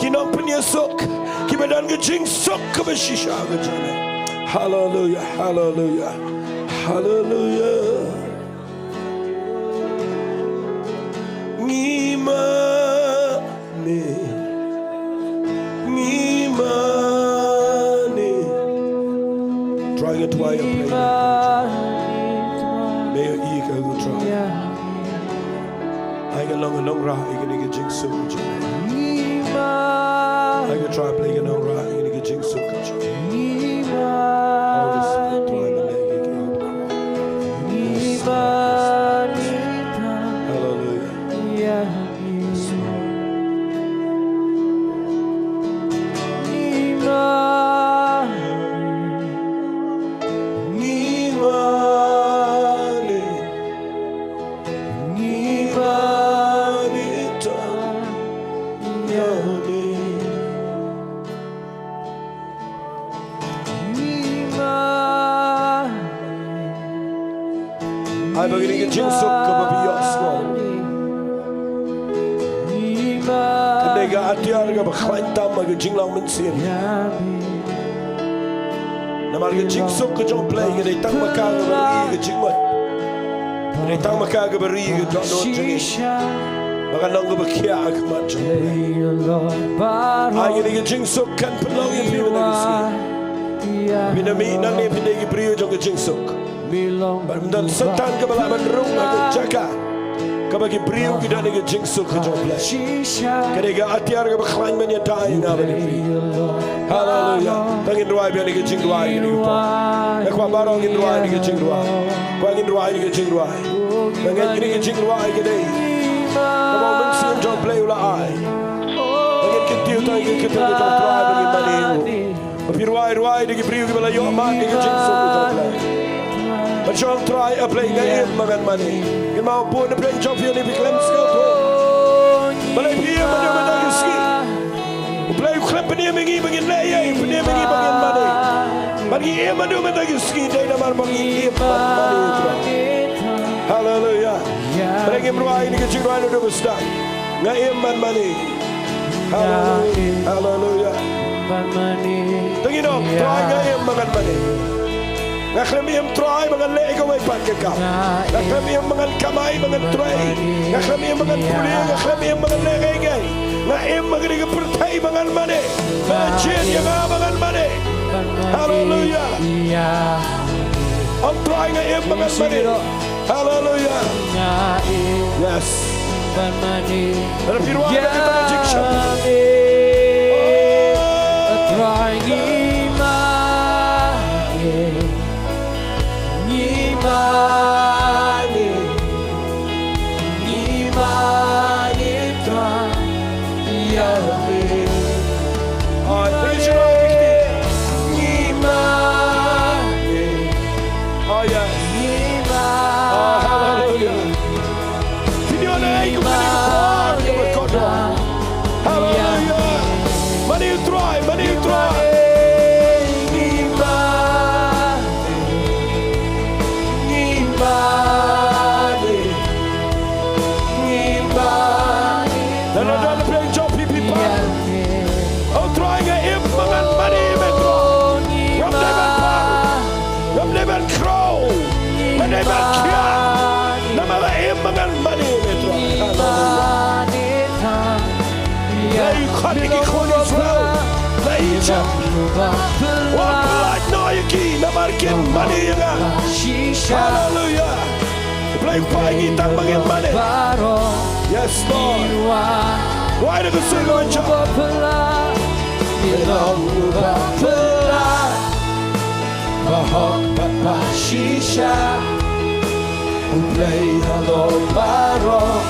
ki nongpynïasuk, kiba don ka jingsuk kaba shisha ka jong me. Haleluia, haleluia, haleluia. Ngi mane, ngi mane. Trai nga trai nga pray. Me ïa ka ko Trai. Ai ka long nongrah ïa kane ka jingsuk ka jong me. Ai ko Trai Blei ka nongrah ïa kane ka jingsuk ka jong me. Holy Spirit, Trai Blei ka nongrah. Yes, Lord. Hallelujah. Yes, Lord. Ai ba kine ki jingsuk kaba phi ïoh sngew, kane ka atiar kaba khlaiñ tam ha ka jinglong mynsiem. Namar ka jingsuk ka jong U Blei ka dei tang ma ka kaba ri ka jingmut. Ka dei tang ma ka kaba ri ka dohnud jong ngi. Ba kan long kaba khia ha khmat jong U Blei. Ai kane ka jingsuk kan pynlong ïa phi mynta ka sngi. Phi na mih nangne phi dei ki briew jong ka jingsuk. Bad ym don Soitan kaba lah ban rung ha ka jaka kaba ki briew ki don ha ka jingsuk ka jong U Blei. Ka dei ka atiar kaba khlaiñ ban ïada ïa nga bad ïa phi. Haleluia. To ngin duwai biang ïa ka jingduwai ïa ka por. Nga kwah baroh ngin duwai ïa ka jingduwai. Kwah ngin duwai ïa ka jingduwai. Nga ngeit ïa ka jingduwai ka dei kaba u Mynsiem jong U Blei u la ai. Nga ngeit kin tip tang ïa ka kyrteng ka jong U Trai ba ngin mane. Ba phi rwai rwai da ki briew kiba la ïoh mad da ka jingsuk ka jong U Blei. Ba shong Trai, A Blei, nga im ba ngan mane. Ngin mane bun, A Blei, jong phi ne phi khlem sngewthuh. Balei phi im haduh mynta ka sngi? U Blei u khlem pynim ïa ngi ba ngin leh ei, u pynim ïa ngi ba ngin mane. Ba ngi im haduh mynta ka sngi dei namar ba ngi im ban mane, Trai. Haleluia. Balei ngim rwai ïa ka jingrwai naduh ba sdang? Nga im ban mane. Haleluia. Haleluia. To ngin ong, Trai, nga im ba ngan mane. Nga khlem im, Trai, ba ngan leh ïa kawei pat ka kam. Nga khlem im ba ngan kamai, ba ngan trei. Nga khlem im ba ngan pule, nga khlem im ba ngan leh kaei kaei. Nga im ha kane ka pyrthei ba ngan mane. Ba ngan jied ïa nga ba ngan mane. Haleluia. Ong, Trai, nga im ba ngan mane. Haleluia. Yes. Lada phi rwai da kita ka jingsheptieng. Oh, yes. Oh, haleluia. Phi dei na ei kumne ka por kaba kordor. Haleluia. Mane U Trai, mane U Trai. Lada don na pdeng jong phi, phi pan. Oh Trai, nga im ba ngan mane ïa me Trai. Ngam dei ban pan. Ngam dei ban khraw. Nga dei ban khiah. Namar nga im ba ngan mane ïa me Trai. Haleluia. La ïa khot ïa ki khun Israel na Ijipt. Wat pyllait noh ïa ki namar kin mane ïa nga. Haleluia. Blei, pynpaw ïa ngi tang ba ngin mane. Yes, Lord. Wai da ka sur ka ban jam. Long uba pynlait, bahok bad bashisha. U Blei halor baroh,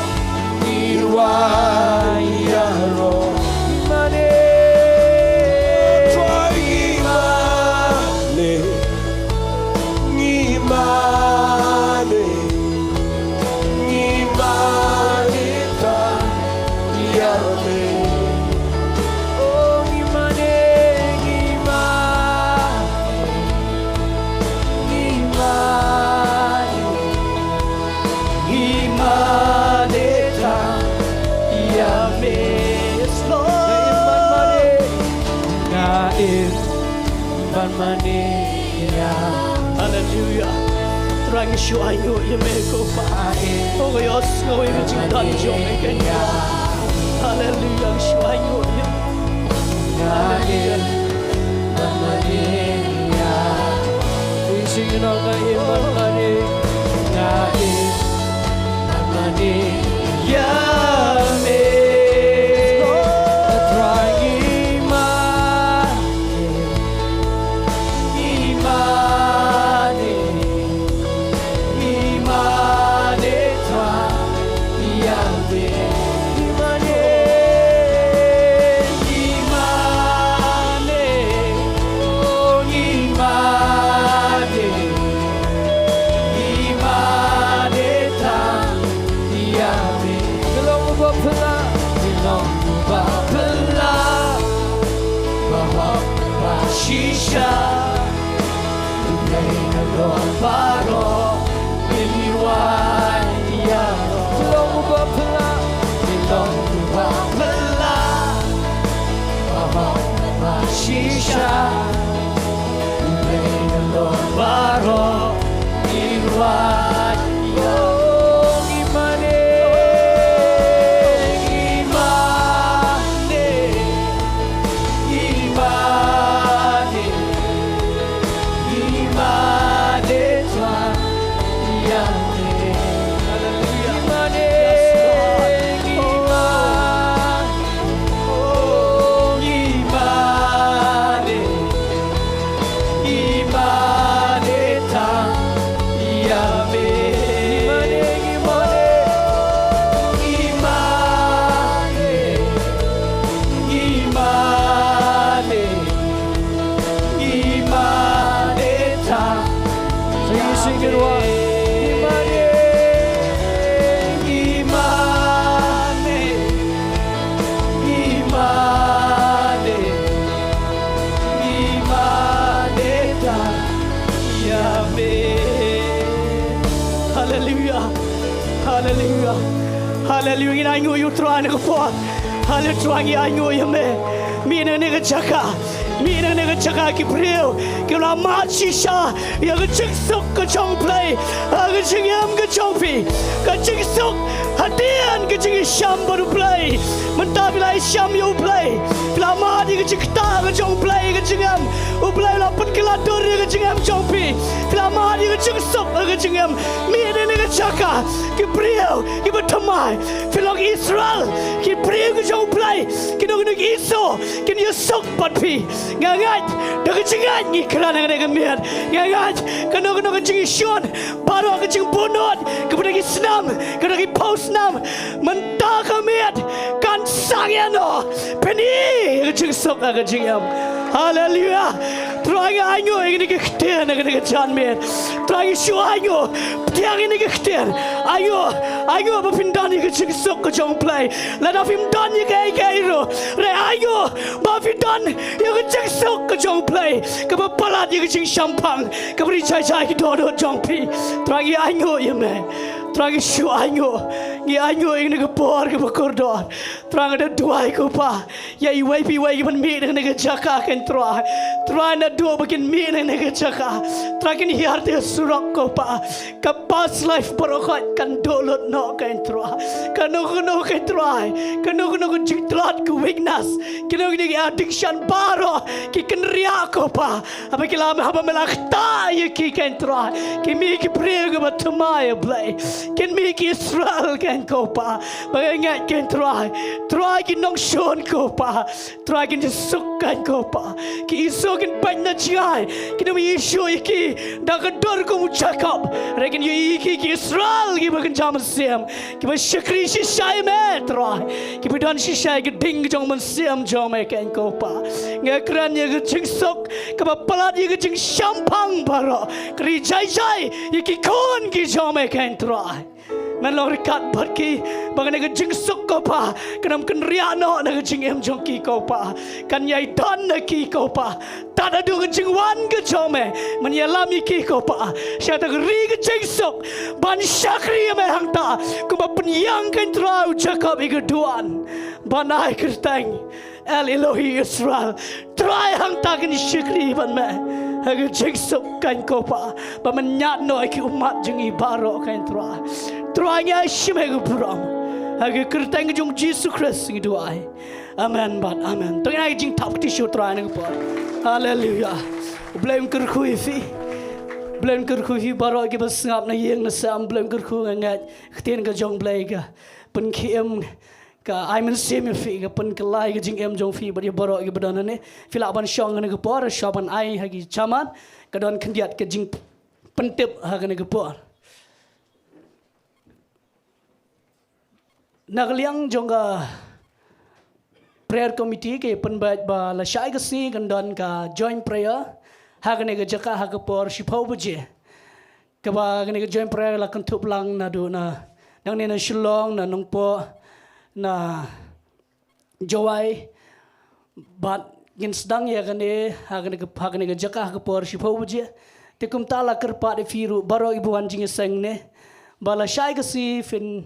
ngi wai ïaroh. Mane. Trai, ngi mane. Ngi mane, ngi mane tang ïa me. Oh, ngi mane, ngi mane. Haleluya. Trai ngi shu ainguh ïa me ko Pa. Ko ïohsngew ïa ka jingdon jong me ko Pa. Haleluya, ngi shu ainguh ïa me. Haleluya. Haleluya. Haleluya. Haleluya. Ngin ainguh ïa u Trai na ka por. Haleluya, Trai ngi ainguh ïa me. Mih na kane ka jaka. Mih na kane ka jaka ki briew kiba la mad shisha ïa ka jingsuk ka jong U Blei ha ka jingim ka jong phi. Ka jingsuk hadien ka jingïashem bad U Blei. Mynta phi la ïashem ïa U Blei. Phi la mad ïa ka jingktah ka jong U Blei ha ka jingim. U Blei u la pynkylla dur ïa ka jingim jong phi. Phi la mad ïa ka jingsuk ha ka jingim. Mih na kane ka jaka. Ki briew kiba thymmai. Phi long Israel. Ki briew ki jong U Blei. Kino kino ki Esau kin ïasuk bad phi. Nga ngeit da ka jingngeit ngi kren ha kane ka miet. Nga ngeit kano kano ka jingshun baroh, ka jingbun nud kaba da ki snam, kaba da ki phew snam, mynta ka miet kan sangeh noh. Phin i ka jingsuk ha ka jingim. Haleluya. Trai ngi ainguh ïa kine ki ktien ha kane ka janmiet. Trai ngi shu ainguh. Pdiang ïa kine ki ktien. Ainguh, ainguh ba phin don ïa ka jingsuk ka jong U Blei. Lada phim don ïa kaei kaei ruh, hynrei ainguh ba phin don ïa ka jingsuk ka jong U Blei kaba palat ïa ka jingshemphang, kaba ri jai jai ki dohnud jong phi. Trai ngi ainguh ïa me. Trai ngi shu ainguh. Ngi ainguh ïa kane ka por kaba kordor. Trai nga da duwai ko Pa ïa iwei pa iwei kiban mih na kane ka jaka ko Trai. Trai naduh ba kin mih na kane ka jaka, Trai kin hiar te surok ko Pa. Ka past life baroh khoit kan duh lut noh ko Trai. Kano kano ko Trai, kano kano ka jingtlot, ka weakness, kino kino ki addiction baroh ki kynriah ko Pa. Haba ki la, haba me la ktah ïa ki ko Trai, kin mih ki briew kiba thymmai Blei. Kin mih ki Israel ko Pa. Ba nga ngeit ko Trai, Trai ki nongshun ko Pa. Trai kin jingsuk ko Pa. Ki Esau kin peit na jngai, kin ym ïohi shuh ïa ki da ka dur kum u Jakob. Hynrei kin ïohi ïa ki, ki Israel kiba kynja mynsiem, kiba shakri shisha ïa me Trai, kiba don shisha ïa ka ding jong mynsiem jong me ko Pa. Nga kren ïa ka jingsuk kaba palat ïa ka jingshemphang baroh, ka ri jai jai ïa ki khun ki jong me ko Trai. Men long ryngkat bad ki, ba kane ka jingsuk ko Pa kan ym kynriah noh na ka jingim jong ki ko Pa. Kan ïai don na ki ko Pa tad haduh ka jingwan ka jong me. Men ïalam ïa ki ko Pa sha kata ka ri ka jingsuk, ban shakri ïa me hangta, kumba pynïeng ko Trai u Jakob ïa ka duwan, ban ai kyrteng El Elohi Israel. Trai hangta kin shakri bad me. ha ka jingsuk kan ko Pa, ba men ñiad noh ïa ki ummat jong ngi baroh kan Trai. Trai ngi ai shim ha ka burom, ha ka kyrteng jong Jisu Khrist ngi duwai. Amen bad amen. To ngin ai jingthap kti sha u Trai ha kane ka por. Haleluya. U Blei un kyrkhu ïa phi. U Blei un kyrkhu ïa phi baroh kiba sngap na ïing na sem, U Blei un kyrkhu. Nga ngeit ka ktien ka jong U Blei ka pynkhie em, ka ai mynsiem ïa phi, ka pynkylla ïa ka jingim jong phi bad ïa baroh kiba don hangne. Phi lah ban shong ha kane ka por, shong ban ai ha ki chairman, ka don khyndiat ka jingpyntip ha kane ka por. Na ka liang jong ka prayer committee ki pynbeit ba lashai ka sngi kan don ka joint prayer ha kane ka jaka ha ka por shiphew baje. Kaba kane ka joint prayer la kynthup lang naduh na, nangne na Shillong, na Nongpoh, na Jowai, bad ngin sdang ïa kane ha kane ka, ha kane ka jaka ha ka por shiphew baje. Te kumta la kyrpad ïa phi ruh baroh kiba wan jingïaseng ne, ba lashai ka sngi phin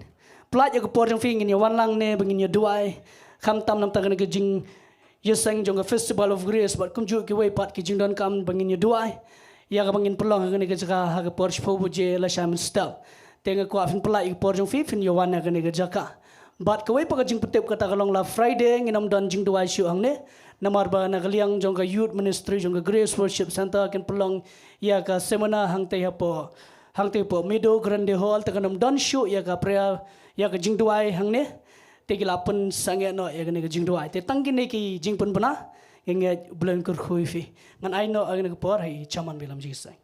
pyllait ïa ka por jong phi, ngin ïa wan lang ne ba ngin ïa duwai. Khamtam namar kane ka jingïaseng jong ka Festival of Grace bad kumjuh kiwei pat ki jingdonkam ba ngin ïa duwai ïa kaba ngin pynlong ha kane ka jaka ha ka por shiphew baje lashai mynstep. Te nga kwah phin pyllait ïa ka por jong phi, phin ïa wan ha kane ka jaka. Bad kawei pat ka jingpyntip, kata ka long la Friday ngin ym don jingduwai shuh hangne, namar ba na ka liang jong ka Youth Ministry jong ka Grace Worship Centre kin pynlong ïa ka seminar hangtei hapoh, hangtei hapoh Meadow Grande Hall, te kan ym don shuh ïa ka prayer, ïa ka jingduwai hangne. Te ki la pynsangeh noh ïa kane ka jingduwai. Te tang kine ki jingpynbna, nga ngeit U Blei un kyrkhu ïa phi. Ngan ai noh ïa kane ka por ha i chairman ba ïalam jingïaseng.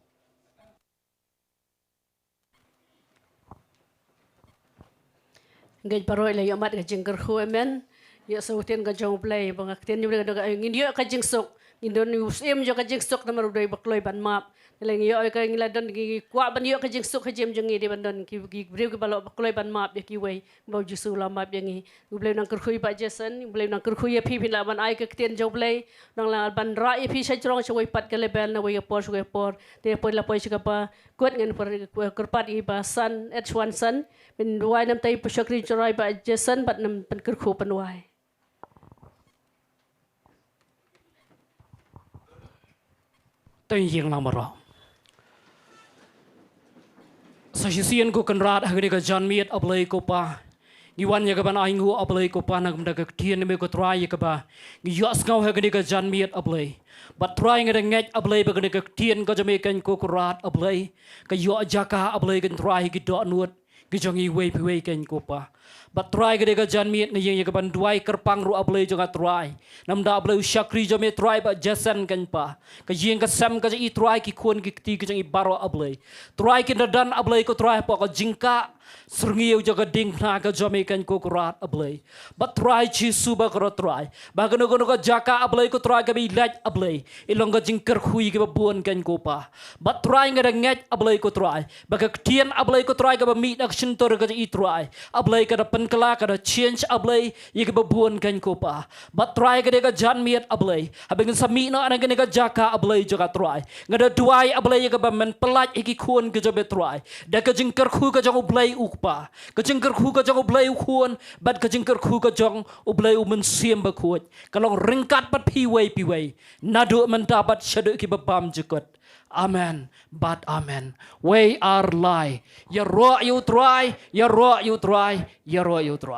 Ngeit baroh la ïoh mad ka jingkyrkhu, amen. Ïoh sa u ktien ka jong U Blei, ba nga ktien U Blei ka dei ka, ngin ïoh ka jingsuk, ngin don u syiem jong ka jingsuk namar u dei ba kloi ban map. Te la ngi ïoh ka, ngi la don, ngi kwah ban ïoh ka jingsuk ha jingim jong ngi, dei ban don ki, ki briew kiba leh ba kloi ban map ïa kiwei, ba U Jisu u la map ïa ngi. U Blei u nang kyrkhu ïa Bah Jason, U Blei u nang kyrkhu ïa phi, phin lah ban ai ka ktien jong U Blei, nang lah ban rah ïa phi sha jrong sha wei pat ka level, na wei ka por sha wei ka por. Te poi la poi sha kaba kut, ngan poi kyrpad ïa i Bah San, H one San, pynduwai namar ïa i shakri jong i Bah Jason bad ngan pynkyrkhu pynduwai. To ngin ïeng lang baroh. Sa shisien ko Kynrad ha kane ka janmiet, A Blei ko Pa, ngi wan ïa ka ban ainguh, A Blei ko Pa, na ka bynta ka ktien me ko Trai ïa kaba ngi ïohsngew ha kane ka janmiet, A Blei. Bad Trai, nga da ngeit, A Blei, ba kane ka ktien ka jong me, kane ko Kynrad, A Blei, ka ïoh jaka, A Blei, kane Trai, ha ki dohnud ki jong iwei pa iwei, kane ko Pa. Bad Trai, kane ka janmiet nga ïeng ïa ka ban duwai kyrpang ruh, A Blei jong nga Trai, namar, A Blei, u shakri jong me Trai, Bah Jason, kane Pa. Ka ïing ka sem ka jong i Trai, ki khun ki kti ki jong i baroh, A Blei. Trai, kin da don, A Blei ko Trai, hapoh ka jingkah syrngiew jong ka diengphna ka jong me, kane ko Kynrad, A Blei. Bad Trai Jisu ba kordor Trai, ba kano kano ka jaka, A Blei ko Trai, kaba i leit, A Blei, i long ka jingkyrkhu ïa kiba bun, kane ko Pa. Bad Trai, nga da ngeit, A Blei ko Trai, ba ka ktien, A Blei ko Trai, kaba mih na ka shyntur ka jong i Trai, A Blei, ka da pynkylla, ka da change, A Blei, ïa kiba bun, kane ko Pa. Bad Trai, kane ka janmiet, A Blei, haba ngin sa mih noh na kane ka jaka, A Blei jong nga Trai, nga da duwai, A Blei, ïa kaba men pyllait ïa ki khun ki jong me Trai da ka jingkyrkhu ka jong U Blei U Kpa, ka jingkyrkhu ka jong U Blei U Khun, bad ka jingkyrkhu ka jong U Blei U Mynsiem Bakhuid, ka long ryngkat bad phi iwei pa iwei, naduh mynta bad shaduh kiba bymjukut. Amen bad amen. Wei ar lai. Ïaroh ïa u Trai, ïaroh ïa u Trai, ïaroh ïa u Trai.